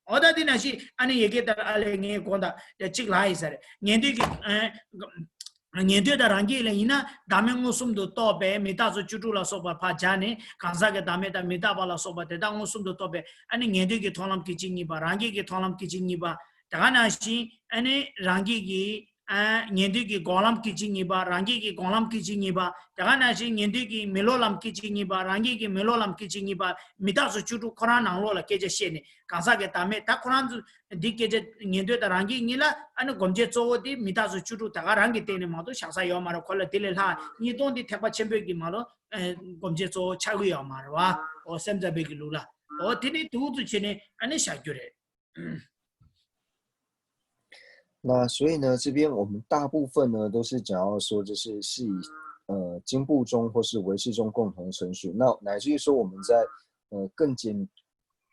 འོ་ད་དེ་ནང་བཞིན་ཨ་ནི་ཡ་གི་ལྟར་ཨ་ལས་ངས་དགོངས་དག་ཡ་གཅིག་ལ་ཡིན་ས་རེད། ཉན་ཐོས་ཀྱི་ཨ་ཉན་ཐོས་དང་རང་རྒྱལ་ལ་ཡིན་ན་བདག་མེད་མངོན་སུམ་དུ་རྟོགས་པའི་མི་རྟག་སོགས་བཅུ་དྲུག་ལ་སོགས་པ་ཕར་སྦྱར་ནས་གང་ཟག་གི་བདག་མེད་དང་མི་རྟག་པ་ལ་སོགས་པ་དེ་དག་མངོན་སུམ་དུ་རྟོགས་པའི་ཨ་ནི་ཉན་ཐོས་ཀྱི་མཐོང་ལམ་སྐད་ཅིག་གཉིས་པ། རང་རྒྱལ་གྱི་མཐོང་ལམ་སྐད་ཅིག་གཉིས་པ། དེ་ག་ནང་བཞིན་ཨ་ནི་རང་རྒྱལ་གྱི་ཨ་ཉན་ཐོས་ཀྱི་སྒོམ་ལམ་སྐད་ཅིག་གཉིས་པ། རང་རྒྱལ་གྱི་སྒོམ་ལམ་སྐད་ཅིག་གཉིས་པ། དེ་ག་ནང་བཞིན་ཉན་ཐོས་ཀྱི་མི་སློབ་ལམ་སྐད་ཅིག་གཉིས་པ། རང་རྒྱལ་གྱི་མི་སློབ་ལམ་སྐད་ཅིག་གཉིས་པ། མི་རྟག་སོགས་བཅུ་དྲུག་ཁོ་རང་ནང་ལོགས་ལ་སྐད་ཆ་བཤད་ནས་གང་ཟག་གི་བདག་མེད་ད་ཁོ་རང་ཚོ་འདི་སྐད་ཆ་ཉན་ཐོས་དང་རང་རྒྱལ་གཉིས་ལ་ཨ་ནི་སྒོམ་བྱེད་གཙོ་བོ་དེ་མི་རྟག་སོགས་བཅུ་དྲུག་ད་ག་རང་གི་སྟེང་ནས་མ་གཏོགས་བཞག་ས་ཡོད་མ་རེད། ཁོ་ལ་དེ་ལས་ལྷག་གཉིས་སྟོང་དེ་ཐེག་པ་ཆེན་པོའི་གི་མ་གཏོགས་སྒོམ་བྱེད་གཙོ་བོ་ཆགས་ཀྱི་ཡོད་མ་རེད་བ། འོ་སེམས་ཙམ་པའི་གི་ལུགས་ལ། འོ་དེ་ནས་འདུག་ཚུལ་བྱས་ནས་ཨ་ནི་བཞག་རྒྱུ་རེད། 那所以呢，这边我们大部分呢都是讲到说，就是是以呃经部宗或是唯识宗共同程序。那乃至于说我们在呃更简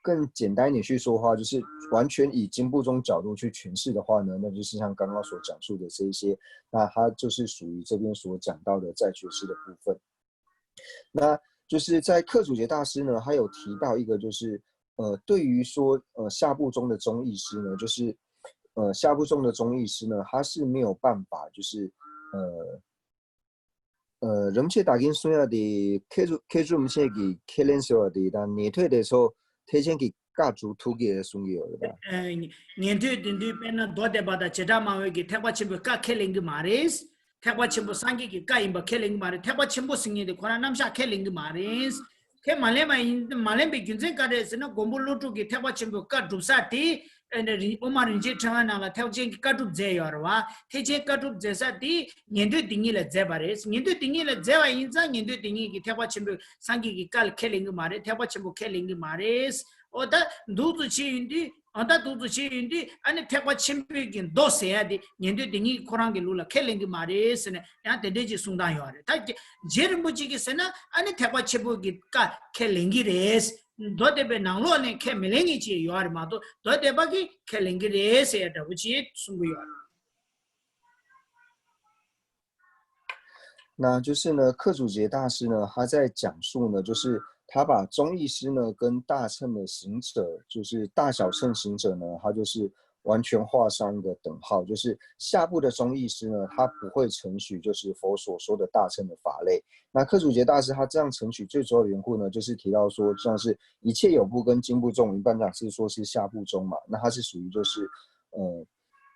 更简单一点去说的话，就是完全以经部宗角度去诠释的话呢，那就是像刚刚所讲述的这一些，那它就是属于这边所讲到的再觉知的部分。那就是在克祖节大师呢，他有提到一个，就是呃，对于说呃下部宗的宗义师呢，就是呃下部宗的宗义师呢，他是没有办法，就是呃呃，人切打金松呀的，开住开住我们现在给开练手的，但年退的时候，推荐给 ཀ་གྲུབ་ཐུབ་ཀྱི་གསུང་གི་ཡོད་རེད་པ། ཉན་ཐོས་དེ་དུས་དཔེར་ན་མདོ་སྡེ་པ་དང་བྱེ་བྲག་སྨྲ་བའི་གི་ཐེག་པ་ཆེན་པོའི་ཀ་ཁས་ལེན་གྱི་མ་རེད། ཐེག་པ་ཆེན་པོ་སངས་རྒྱས་ཀྱི་བཀའ་ཡིན་པ་ཁས་ལེན་གྱི་མ་རེད། ཐེག་པ་ཆེན་པོ་ཟེར་མཁན་དེ་ཁོ་རང་རྣམ་གཞག་ཁས་ལེན་གྱི་མ་རེད། ཁས་མ་ལེན་པ་ཡིན་མ་ལེན་པའི་རྒྱུ་མཚན་ག་རེ་ཟེར་ན་མགོན་པོ་ཀླུ་སྒྲུབ་ཀྱིས་ཐེག་པ་ཆེན་པོའི་བཀའ་སྒྲུབ་ས་དེ་ཨོཾ་མ་རིན་ཆེན་ཕྲེང་བའི་ནང་ལ་ཐེག་ཆེན་གྱི་བཀའ་སྒྲུབ་མཛད་ཡོད་རེད་བ། ཐེག་ཆེན་བཀའ་སྒྲུབ་མཛད་ས་དེ་ཉན་ཐོས་སྡེ་གཉིས་ལ་མཛད་པ་རེད། ཉན་ཐོས་སྡེ་གཉིས་ལ་མཛད་པ་ཡིན་ཙང་ཉན་ཐོས་སྡེ་གཉིས་ཀྱིས་ཐེག་པ་ཆེན་པོའི་སངས་རྒྱས་ཀྱི་བཀའ་ལ་ཁས་ལེན་གྱི་མ་རེད། ཐེག་པ་ཆེན་པོ་ཁས་ལེན་གྱི་མ་རེད། ཨོ་ད་འདུག་ཏུ་བྱས་ཡོང་དུས། ཨོ་ད་འདུག་ཏུ་བྱས་ཡོང་དུས་ཨ་ནི་ཐེག་པ་ཆེན་པོའི་གི་མདོ་ཟེར་ཡ་དེ་ཉན་ཐོས་དེ་ཉིད་ཁོ་རང་གི་ལུགས་ལ་ཁས་ལེན་གྱི་མ་རེད་ཟེར་ནས་ཡང་དེ་འདྲའི་ཅིག་གསུང་སྟངས་ཡོད་རེད། ད་རྗེ་རིན་པོ་ཆེ་གིས་ཟེར་ན་ཨ་ནི་ཐེག་པ་ཆེན་པོ་གི་བཀའ་ཁས་ལེན་གྱི་རེད། མདོ་སྡེ་པའི་ནང་ལོགས་ནས་ཁས་མི་ལེན་མཁན་ཅིག་ཡོད་རེད་མ་གཏོགས་མདོ་སྡེ་པ་གིས་ཁས་ལེན་གྱི་རེད་ཟེར་ཡ་འདྲ་པོ་ཅིག་གསུང་གི་ཡོད་རེད། 那就是呢，克祖节大师呢，他在讲述呢，就是他把宗义师呢跟大乘的行者，就是大小乘行者呢，他就是完全画上一个等号，就是下部的宗义师呢，他不会承许就是佛所说的大乘的法类。那克祖节大师他这样承许最主要的缘故呢，就是提到说，像是一切有部跟经部宗，我们一般讲是说是下部宗嘛，那他是属于就是呃。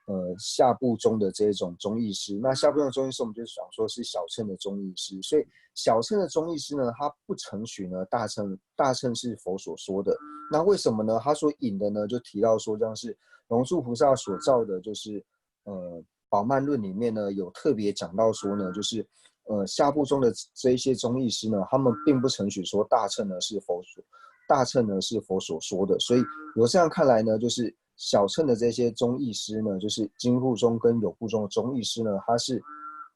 呃下部宗的这种宗义师。那下部宗的宗义师，我们就想说是小乘的宗义师。所以小乘的宗义师呢，他不承许呢大乘大乘是佛所说的。那为什么呢？他所引的呢，就提到说，像是龙树菩萨所造的，就是呃宝鬘论里面呢，有特别讲到说呢，就是呃下部宗的这一些宗义师呢，他们并不承许说大乘呢是佛所大乘呢是佛所说的。所以由这样看来呢，就是小乘的这些宗义师呢，就是经部宗跟有部宗的宗义师呢，他是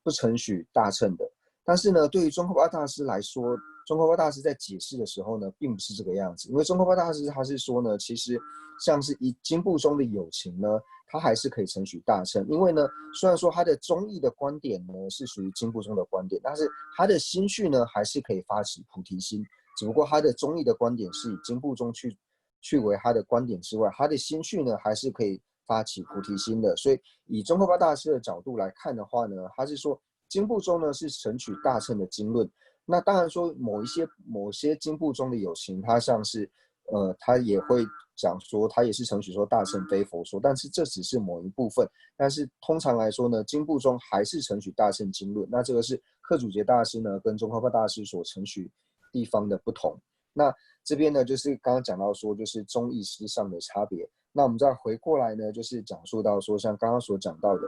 不承许大乘的。但是呢，对于宗喀巴大师来说，宗喀巴大师在解释的时候呢，并不是这个样子。因为宗喀巴大师他是说呢，其实像是一经部宗的有情呢，他还是可以承许大乘。因为呢，虽然说他的宗义的观点呢是属于经部宗的观点，但是他的心绪呢还是可以发起菩提心。只不过他的宗义的观点是以经部宗去去为他的观点之外，他的心绪呢还是可以发起菩提心的。所以以宗喀巴大师的角度来看的话呢，他是说经部宗呢是承许大乘的经论。那当然说某一些某些经部宗的有情，他像是呃，他也会讲说，他也是承许说大乘非佛说，但是这只是某一部分。但是通常来说呢，经部宗还是承许大乘经论。那这个是克祖节大师呢跟宗喀巴大师所承许地方的不同。那这边呢，就是刚刚讲到说，就是宗义师上的差别。那我们再回过来呢，就是讲述到说，像刚刚所讲到的，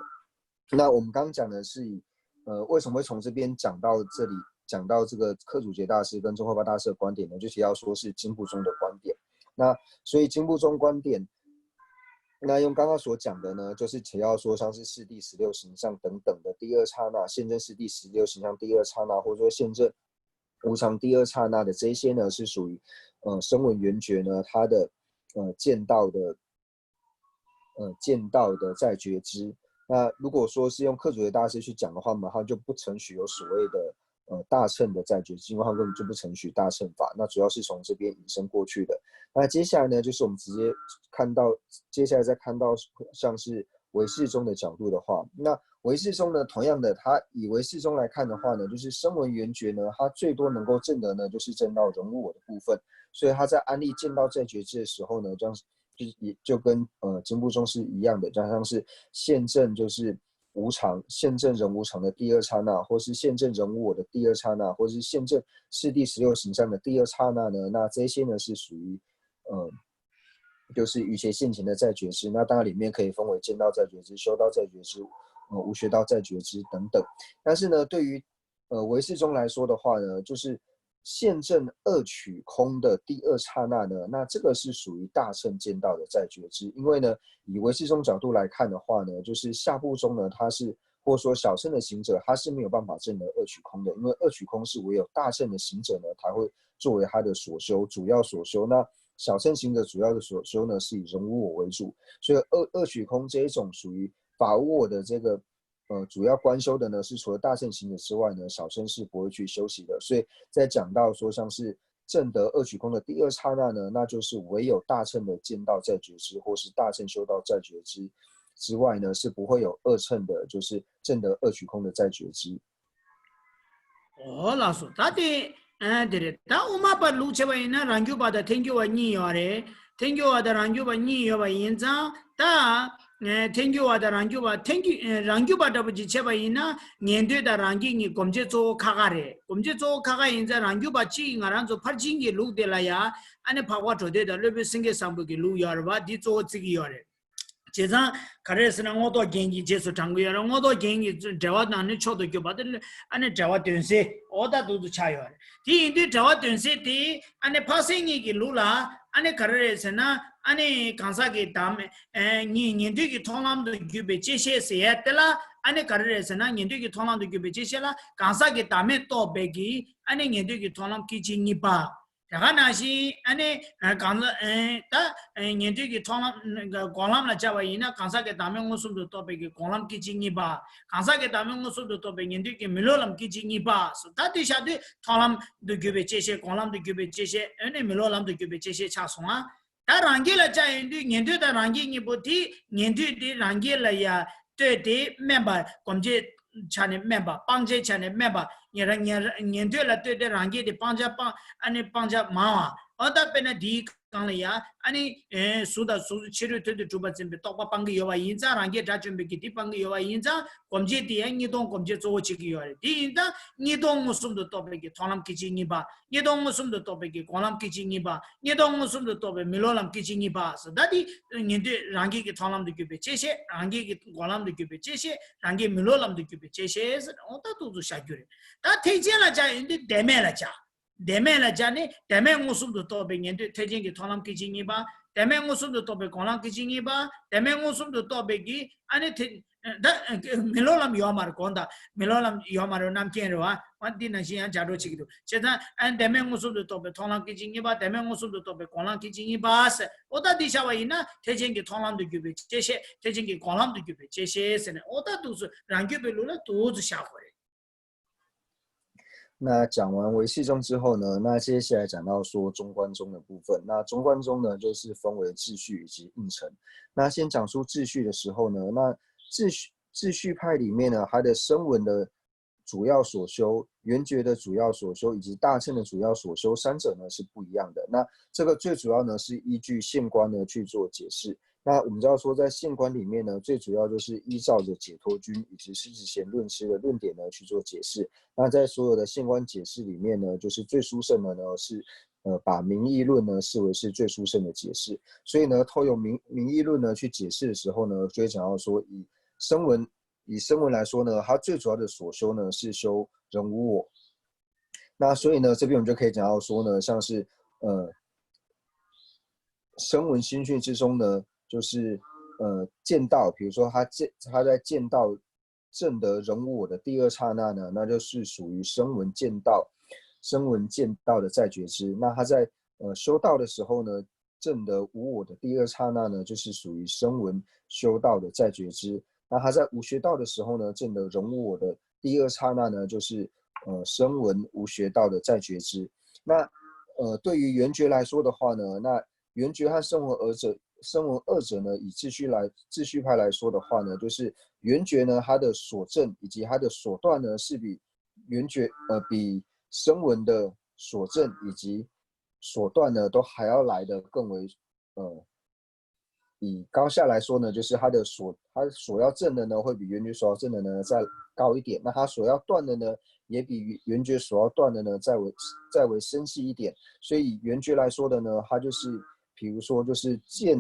那我们刚刚讲的是以呃，为什么会从这边讲到这里，讲到这个克祖节大师跟宗喀巴大师的观点呢？就提到说是经部宗的观点。那所以经部宗观点，那用刚刚所讲的呢，就是提到说像是四谛十六行相等等的第二刹那，现证四谛十六行相第二刹那，或者说现证无常第二刹那的这一些呢，是属于呃声闻缘觉呢他的呃见到的呃见到的在觉知。那如果说是用克祖节大师去讲的话嘛，他就不承许有所谓的呃大乘的在觉知，因为他根本就不承许大乘法。那主要是从这边引申过去的。那接下来呢，就是我们直接看到，接下来再看到像是唯识宗的角度的话，那唯识宗呢，同样的，他以唯识宗来看的话呢，就是声闻缘觉呢，他最多能够证得呢，就是证到人无我的部分。所以他在安立见到在觉知的时候呢，这样就是也就跟呃经部宗是一样的，就像是现证就是无常，现证人无常的第二刹那，或是现证人无我的第二刹那，或是现证四谛十六行相的第二刹那呢，那这些呢是属于呃就是一些现前的在觉知。那当然里面可以分为见道在觉知、修道在觉知、呃无学道在觉知等等。但是呢，对于呃唯识宗来说的话呢，就是现证二取空的第二刹那呢，那这个是属于大乘见道的在觉知。因为呢，以唯识宗角度来看的话呢，就是下部宗呢，它是或者说小乘的行者，他是没有办法证得二取空的，因为二取空是唯有大乘的行者呢才会作为他的所修，主要所修。那小乘行者主要的所修呢是以人无我为主，所以二二取空这一种属于法无我的这个呃主要观修的呢，是除了大乘行者之外呢，小乘是不会去修习的。所以在讲到说像是证得二取空的第二刹那呢，那就是唯有大乘的见道在觉知，或是大乘修道在觉知之外呢，是不会有二乘的，就是证得二取空的在觉知。ཨོ་ལགས་སོ། ད་དེ་ཨ་དེ་རེད། ད་དབུ་མ་པ་ལུགས་བྱས་པ་ཡིན་ན་རང་རྒྱུད་པ་དང་ཐལ་འགྱུར་བ་གཉིས་ཡོད་རེད། ཐལ་འགྱུར་བ་དང་རང་རྒྱུད་པ་གཉིས་ཡོད་པ་ཡིན་ཙང་ད་ཨ་ཐལ་འགྱུར་བ་དང་རང་རྒྱུད་པ་ཐལ་འགྱུར་ཨ་རང་རྒྱུད་པ་འདྲ་པོ་ཅིག་བྱས་པ་ཡིན་ན་ཉན་ཐོས་དང་རང་རྒྱུད་གཉིས་སྒོམ་བྱེད་གཙོ་བོ་ཁ་ཁ་རེད། སྒོམ་བྱེད་གཙོ་བོ་ཁ་ཁ་ཡིན་ཙང་རང་རྒྱུད་པ་གཅིག་ང་རང་ཚོ་ཕར་ཕྱིན་གྱི་ལུགས་དེ་ལ་ཡ་ཨ་ནི་འཕགས་པ་གྲོལ་སྡེ་དང་སློབ་དཔོན་སེང་གེ་བཟང་པོ་གི་ལུགས་ཡོད་རེད་བ། འདི་གཙོ་བོ་བརྩི་གི་ཡོད་རེད། བྱས་ཙང་ག་རེ་ཟེར་ན་རྔོག་ཐོག་རྒྱན་གྱི་རྗེས་སུ་འབྲང་གི་ཡོད་རེད། རྔོག་ཐོག་རྒྱན་གྱི་འགྲེལ་པ་ནང་ནས་མཆོག་ཏུ་གྱུར་པ་དེ་ཨ་ནི་འགྲེལ་པ་དོན་གསལ་འོ་ད་འདུག་ཏུ་ཆགས་ཡོད་རེད། དེ་ཡིན་དུས་འགྲེལ་པ་དོན་གསལ་དེ་ཨ་ནི་འཕགས་སེང་གཉིས་ཀྱི་ལུགས་ལ་ཨ་ནི་ག་རེ་རེད་ཟེར་ན་ཨ་ནི་གང་ཟག་གི་བདག་མེད་ཨ་ཉིད་ཉན་ཐོས་ཀྱི་མཐོང་ལམ་དུ་གྱུར་པའི་བཅད་ཤེས་ཟེར་ཡ་དེ་ལ་ཨ་ནི་ག་རེ་རེད་ཟེར་ན་ཉན་ཐོས་ཀྱི་མཐོང་ལམ་དུ་གྱུར་པའི་བཅད་ཤེས་ལ་གང་ཟག་གི་བདག་མེད་རྟོགས་པའི་གི་ཨ་ནི་ཉན་ཐོས་ཀྱི་མཐོང་ལམ་སྐད་ཅིག་གཉིས་པ། དེ་ག་ནང་བཞིན་ཨ་ནི་གང་ལ་ད་ཉན་ཐོས་ཀྱི་མཐོང་ལམ་སྒོམ་ལམ་ལ་བྱ་བ་ཡིན་ན་གང་ཟག་གི་བདག་མེད་མངོན་སུམ་དུ་རྟོགས་པའི་གི་སྒོམ་ལམ་སྐད་ཅིག་གཉིས་པ། གང་ཟག་གི་བདག་མེད་མངོན་སུམ་དུ་རྟོགས་པའི་ཉན་ཐོས་ཀྱི་མི་སློབ་ལམ་སྐད་ཅིག་གཉིས་པ་སོ། ད་དེ་བཞག་དུས་མཐོང་ལམ་དུ་གྱུར་པའི་བཅད་ཤེས་སྒོམ་ལམ་དུ་གྱུར་པའི་བཅད་ཤེས་ཨ་ནི་མི་སློབ་ལམ་དུ་གྱུར་པའི་བཅད་ཤེས་ཆགས་སོང་ང་། ད་རང་རྒྱུད་ལ་བཅའ་ཡོང་དུས་ཉན་ཐོས་དང་རང་རྒྱུད་གཉིས་པོ་དེ་ཉན་ཐོས་དེ་རང་རྒྱུད་ལ་ཡ་ལྟོས་ཏེ་དམན་པ་སྒོམ་བྱེད་ཆ་ནས་དམན་པ་སྤང་བྱའི་ཆ་ནས་དམན་པ་ཉན་རང་ཉན་ཉན་ཐོས་ལ་ལྟོས་ཏེ་རང་རྒྱུད་དེ་སྤང་བྱ་སྤང་ཨ་ནི་སྤང་བྱ་མང་བ་འོ་ད་དཔེར་ན་དེའི་སྒང་ལ་ཡ་ཨ་ནི་གཟུགས་དང་གཟུགས་ཕྱི་རོལ་དོན་དུ་གྲུབ་པ་འཛིན་པའི་རྟོག་པ་སྤང་གི་ཡོད་པ་ཡིན་ཙང་རང་རྒྱུད་དགྲ་བཅོམ་པའི་གི་དེ་སྤང་གི་ཡོད་པ་ཡིན་ཙང་སྒོམ་བྱེད་དེ་ཡང་གཉིས་སྟོང་སྒོམ་བྱེད་གཙོ་བོ་བྱེད་ཀྱི་ཡོད་རེད། དེ་ཡིན་ཙང་གཉིས་སྟོང་མངོན་སུམ་དུ་རྟོགས་པའི་གི་མཐོང་ལམ་སྐད་ཅིག་གཉིས་པ། གཉིས་སྟོང་མངོན་སུམ་དུ་རྟོགས་པའི་གི་སྒོམ་ལམ་སྐད་ཅིག་གཉིས་པ། གཉིས་སྟོང་མངོན་སུམ་དུ་རྟོགས་པའི་མི་སློབ་ལམ་སྐད་ཅིག་གཉིས་པ་ཟེར། ད་དེ་ཉན་ཐོས་རང་རྒྱུད་ཀྱི་མཐོང་ལམ་དུ་གྱུར་པའི་བཅད་ཤེས། རང་རྒྱུད་ཀྱི་སྒོམ་ལམ་དུ་གྱུར་པའི་བཅད་ཤེས། རང་རྒྱུད་མི་སློབ་ལམ་དུ་གྱུར་པའི་བཅད་ཤེས་ཟེར་འོ་ད་ཏོག་ཙམ་བཞག་རྒྱུ་རེད། ད་ཐེག་ཆེན་ལ་བྱ་ཡོང་དུས་བདེན་མེད་ལ་བྱ། བདེན་མེད་ལ་བྱ་ནི་བདེན་མེད་མངོན་སུམ་དུ་རྟོགས་པའི་ཉན་ཐོས་ཐེག་ཆེན་གྱི་མཐོང་ལམ་སྐད་ཅིག་གཉིས་པ། བདེན་མེད་མངོན་སུམ་དུ་རྟོགས་པའི་སྒོམ་ལམ་སྐད་ཅིག་གཉིས་པ། བདེན་མེད་མངོན་སུམ་དུ་རྟོགས་པའི་གི་ཨ་ནི་དེ། ད་མི་སློབ་ལམ་ཡོད་མ་རེད། གོང་དང་མི་སློབ་ལམ་ཡོད་མ་རེད། རྣམ་མཁྱེན་རེད་བ། འོ་འདི་ནང་བཞིན་ཡང་སྦྱར་སྒྲོག་བྱེད་ཀྱི་འདུག་བྱས་ཙང་ཨ་ནི་བདེན་མེད་མངོན་སུམ་དུ་རྟོགས་པའི་མཐོང་ལམ་སྐད་ཅིག་གཉིས་པ། བདེན་མེད་མངོན་སུམ་དུ་རྟོགས་པའི་སྒོམ་ལམ་སྐད་ཅིག་གཉིས་པ་ཟེར། འོ་ད་འདི་བྱ་བ་ཡིན་ན་ཐེག་ཆེན་གྱི་མཐོང་ལམ་དུ་གྱུར་པའི་བཅད་ཤེས། ཐེག་ཆེན་གྱི་སྒོམ་ལམ་དུ་གྱུར་པའི་བཅད་ཤེས་ཟེར་ནས་འོ་ད་འདུག་སེ་རང་རྒྱུད་པའི་ལུགས་ལ་འདུག་སེ་བཞག་དགོས་རེད།那讲完唯识宗之后呢，那接下来讲到说中观宗的部分。那中观宗呢，就是分为秩序以及应成。那先讲出秩序的时候呢，那秩序秩序派里面呢，它的声闻的主要所修圆觉的主要所修以及大乘的主要所修三者呢是不一样的。那这个最主要呢是依据现观呢去做解释。那我们知道说，在现观里面呢，最主要就是依照着解脱经以及狮子贤论师的论点呢去做解释。那在所有的现观解释里面呢，就是最殊胜的呢是呃把名义论呢视为是最殊胜的解释。所以呢，透过名名义论呢去解释的时候呢，就会讲到说以声闻以声闻来说呢，它最主要的所修呢是修人无我。那所以呢，这边我们就可以讲到说呢，像是呃声闻心性之中呢，就是呃见到，比如说他见他在见到证得人无我的第二刹那呢，那就是属于声闻见到声闻见到的在觉知。那他在呃修道的时候呢，证得无我的第二刹那呢，就是属于声闻修道的在觉知。那他在无学道的时候呢，证得人无我的第二刹那呢，就是呃声闻无学道的在觉知。那呃对于圆觉来说的话呢，那圆觉和声闻二者，声闻二者呢，以秩序来秩序派来说的话呢，就是圆觉呢，它的所证以及它的所断呢，是比圆觉呃比声闻的所证以及所断呢都还要来的更为呃以高下来说呢，就是它的所它所要证的呢，会比圆觉所要证的呢再高一点。那它所要断的呢，也比圆觉所要断的呢再为再为深细一点。所以以圆觉来说的呢，它就是比如说就是见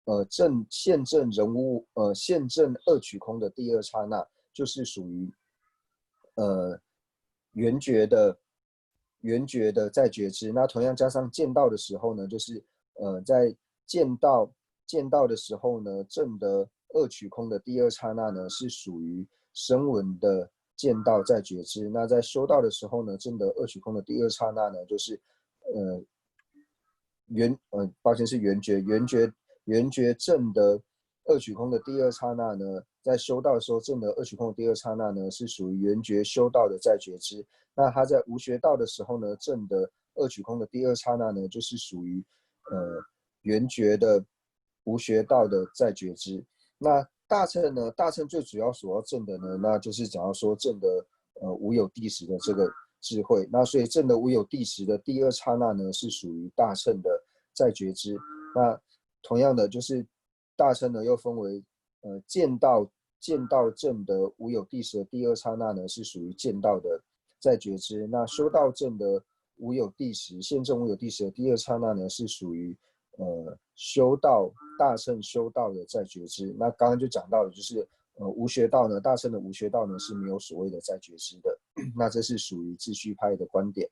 呃证现证人无呃现证二取空的第二刹那，就是属于呃圆觉的圆觉的在觉知。那同样加上见到的时候呢，就是呃在见到见到的时候呢，证得二取空的第二刹那呢，是属于声闻的见到在觉知。那在修道的时候呢，证得二取空的第二刹那呢，就是呃圆呃，抱歉是圆觉，圆觉圆觉证得二取空的第二刹那呢，在修道的时候证得二取空的第二刹那呢，是属于圆觉修道的在觉知。那他在无学道的时候呢，证得二取空的第二刹那呢，就是属于呃圆觉的无学道的在觉知。那大乘呢，大乘最主要所要证的呢，那就是讲到说证得呃无有地时的这个智慧。那所以证得无有地时的第二刹那呢，是属于大乘的在觉知。那同样的，就是大乘呢又分为呃见到见到证得无有地时的第二刹那呢，是属于见到的在觉知。那修道证得无有地时，现证无有地时的第二刹那呢，是属于呃修道大乘修道的在觉知。那刚刚就讲到了，就是呃无学道呢，大乘的无学道呢是没有所谓的在觉知的。那这是属于秩序派的观点。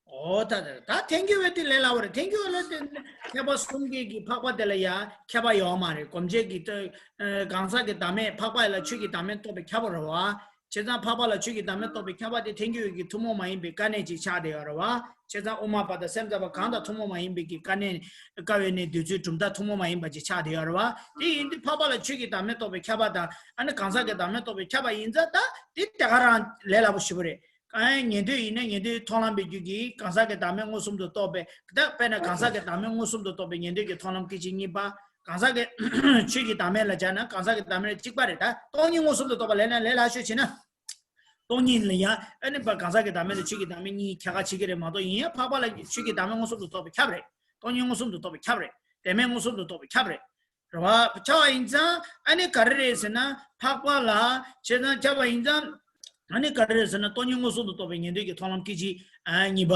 ཨོ་ད་ད་ད་ཐེན་ཀི་ཝེ་དེ་ལས་སླ་བོ་རེད། ཐེན་ཀི་ཝེ་ལ་དེ་མཁས་པ་གསུམ་གྱི་གི་འཕགས་པ་དེ་ལ་ཡ་ཁྱད་པར་ཡོད་མ་རེད། སྒོམ་བྱེད་ཀྱི་གང་ཟག་གི་བདག་མེད་འཕགས་པ་ལ་ཆོས་ཀྱི་བདག་མེད་རྟོགས་པའི་ཁྱད་པར་རེད་བ། བྱས་ཙང་འཕགས་པ་ལ་ཆོས་ཀྱི་བདག་མེད་རྟོགས་པའི་ཁྱད་པར་དེ་ཐེན་ཀི་ཝེ་གི་ཐུན་མོང་མ་ཡིན་པའི་དཀའ་གནད་ཅིག་ཆགས་བསྡད་ཡོད་རེད་བ། བྱས་ཙང་དབུ་མ་པ་དང་སེམས་ཙམ་པ་གང་དང་ཐུན་མོང་མ་ཡིན་པའི་གི་དཀའ་གནད་དཀའ་བའི་གནས་འདོད་ཚུལ་གྲུབ་མཐའ་ཐུན་མོང་མ་ཡིན་པ་ཅིག་ཆགས་བསྡད་ཡོད་རེད་བ། དེ་ཡིན་དུས་འཕགས་པ་ལ་ཆོས་ཀྱི་བདག་མེད་རྟོགས་པའི་ཁྱད་པར་དང་ཨ་ནི་གང་ཟག་གི་བདག་མེད་རྟོགས་པའི་ཁྱད་པར་ཡིན་ཙང་ད་དེ་དེ་ག་རང་ལས་སླ་པོ་ཞེ་པོ་རེད། ཨ་ཉན་ཐོས་ཡིན་ན་ཉན་ཐོས་མཐོང་ལམ་པའི་རྒྱུད་ཀྱི་གང་ཟག་གི་བདག་མེད་མངོན་སུམ་དུ་རྟོགས་པའི་ད་དཔེར་ན་གང་ཟག་གི་བདག་མེད་མངོན་སུམ་དུ་རྟོགས་པའི་ཉན་ཐོས་ཀྱི་མཐོང་ལམ་སྐད་ཅིག་གཉིས་པ། གང་ཟག་གི་ཆོས་ཀྱི་བདག་མེད་ལ་སྦྱར་ན་གང་ཟག་གི་བདག་མེད་ལ་གཅིག་པ་རེད། ད་སྟོང་ཉིད་མངོན་སུམ་དུ་རྟོགས་པ་ལས་ན་ལས་སླ་ཤོས་བྱས་ན། སྟོང་ཉིད་ལ་ཡང་ཨ་ནི་པ་གང་ཟག་གི་བདག་མེད་དང་ཆོས་ཀྱི་བདག་མེད་གཉིས་ཁྱད་ཁ་ཕྱེ་གི་རེད་མ་གཏོགས་ཡིན་ཡང་འཕགས་པ་ལ་ཆོས་ཀྱི་བདག་མེད་མངོན་སུམ་དུ་རྟོགས་པའི་ཁྱབ་རེད། སྟོང་ཉིད་མངོན་སུམ་དུ་རྟོགས་པའི་ཁྱབ་རེད། བདེན་མེད་མངོན་སུམ་དུ་རྟོགས་པའི་ཁྱབ་རེད། རེད་བ། ཁྱབ་པ་ཡིན་ཙང་ཨ་ནི་ག་རེ་རེད་ཟེར་ན་འཕགས་པ་ལ་བྱས་ཙང་ཁྱབ་པ་ཡིན་ཙང་ཨ་ནི་ག་རེ་རེད་ཟེར་ན་སྟོང་ཉིད་མངོན་སུམ་དུ་རྟོགས་པའི་ཉན་ཐོས་ཀྱི་མཐོང་ལམ་སྐད་ཅིག་གཉིས་པ།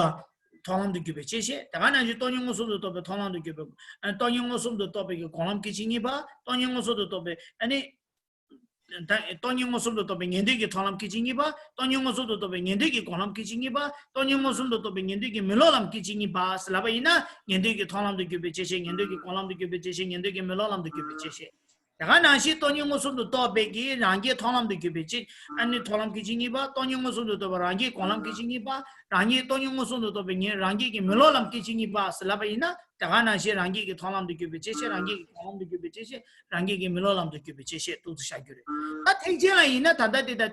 མཐོང་ལམ་དུ་གྱུར་པའི་བཅད་ཤེས། དེ་ག་ནང་བཞིན་སྟོང་ཉིད་མངོན་སུམ་དུ་རྟོགས་པའི་མཐོང་ལམ་དུ་གྱུར་པའི་སྟོང་ཉིད་མངོན་སུམ་དུ་རྟོགས་པའི་གི་སྒོམ་ལམ་སྐད་ཅིག་གཉིས་པ། སྟོང་ཉིད་མངོན་སུམ་དུ་རྟོགས་པའི་ཨ་ནི། ད་སྟོང་ཉིད་མངོན་སུམ་དུ་རྟོགས་པའི་ཉན་ཐོས་ཀྱི་མཐོང་ལམ་སྐད་ཅིག་གཉིས་པ། སྟོང་ཉིད་མངོན་སུམ་དུ་རྟོགས་པའི་ཉན་ཐོས་ཀྱི་སྒོམ་ལམ་སྐད་ཅིག་གཉིས་པ། སྟོང་ཉིད་མངོན་སུམ་དུ་རྟོགས་པའི་ཉན་ཐོས་ཀྱི་མི་སློབ་ལམ་སྐད་ཅིག་གཉིས་པ་ཟེར་ལབ་པ་ཡིན་ན་ཉན་ཐོས་ཀྱི་མཐོང་ལམ་དུ་གྱུར་པའི་བཅད་ཤེས། ཉན་ཐོས་ཀྱི་སྒོམ་ལམ་དུ་གྱུར་པའི་བཅད་ཤེས། ཉན་ཐོས་ཀྱི་མི་སློབ་ལམ་དུ་གྱུར་པའི་བཅད་ཤེས། དེ་ག་ནང་བཞིན་སྟོང་ཉིད་མངོན་སུམ་དུ་རྟོགས་པའི་གི་རང་རྒྱལ་མཐོང་ལམ་དུ་གྱུར་པའི་བཅད་ཨ་ནི་མཐོང་ལམ་སྐད་ཅིག་གཉིས་པ། སྟོང་ཉིད་མངོན་སུམ་དུ་རྟོགས་པའི་རང་རྒྱལ་སྒོམ་ལམ་སྐད་ཅིག་གཉིས་པ། རང་ཉིད་སྟོང་ཉིད་མངོན་སུམ་དུ་རྟོགས་པའི་ཉན་རང་རྒྱལ་གྱི་མི་སློབ་ལམ་སྐད་ཅིག་གཉིས་པ་ཟེར་ལབ་པ་ཡིན་ན། དེ་ག་ནང་བཞིན་རང་རྒྱལ་གྱི་མཐོང་ལམ་དུ་གྱུར་པའི་བཅད་ཤེས། རང་རྒྱལ་གྱི་སྒོམ་ལམ་དུ་གྱུར་པའི་བཅད་ཤེས། རང་རྒྱལ་གྱི་མི་སློབ་ལམ་དུ་གྱུར་པའི་བཅད་ཤེས་ཏོག་ཙམ་བཞག་རྒྱུ་རེད། ད་ཐེག་ཆེན་ལ་ཡིན་ན་ད་ལྟ་དེ་ད་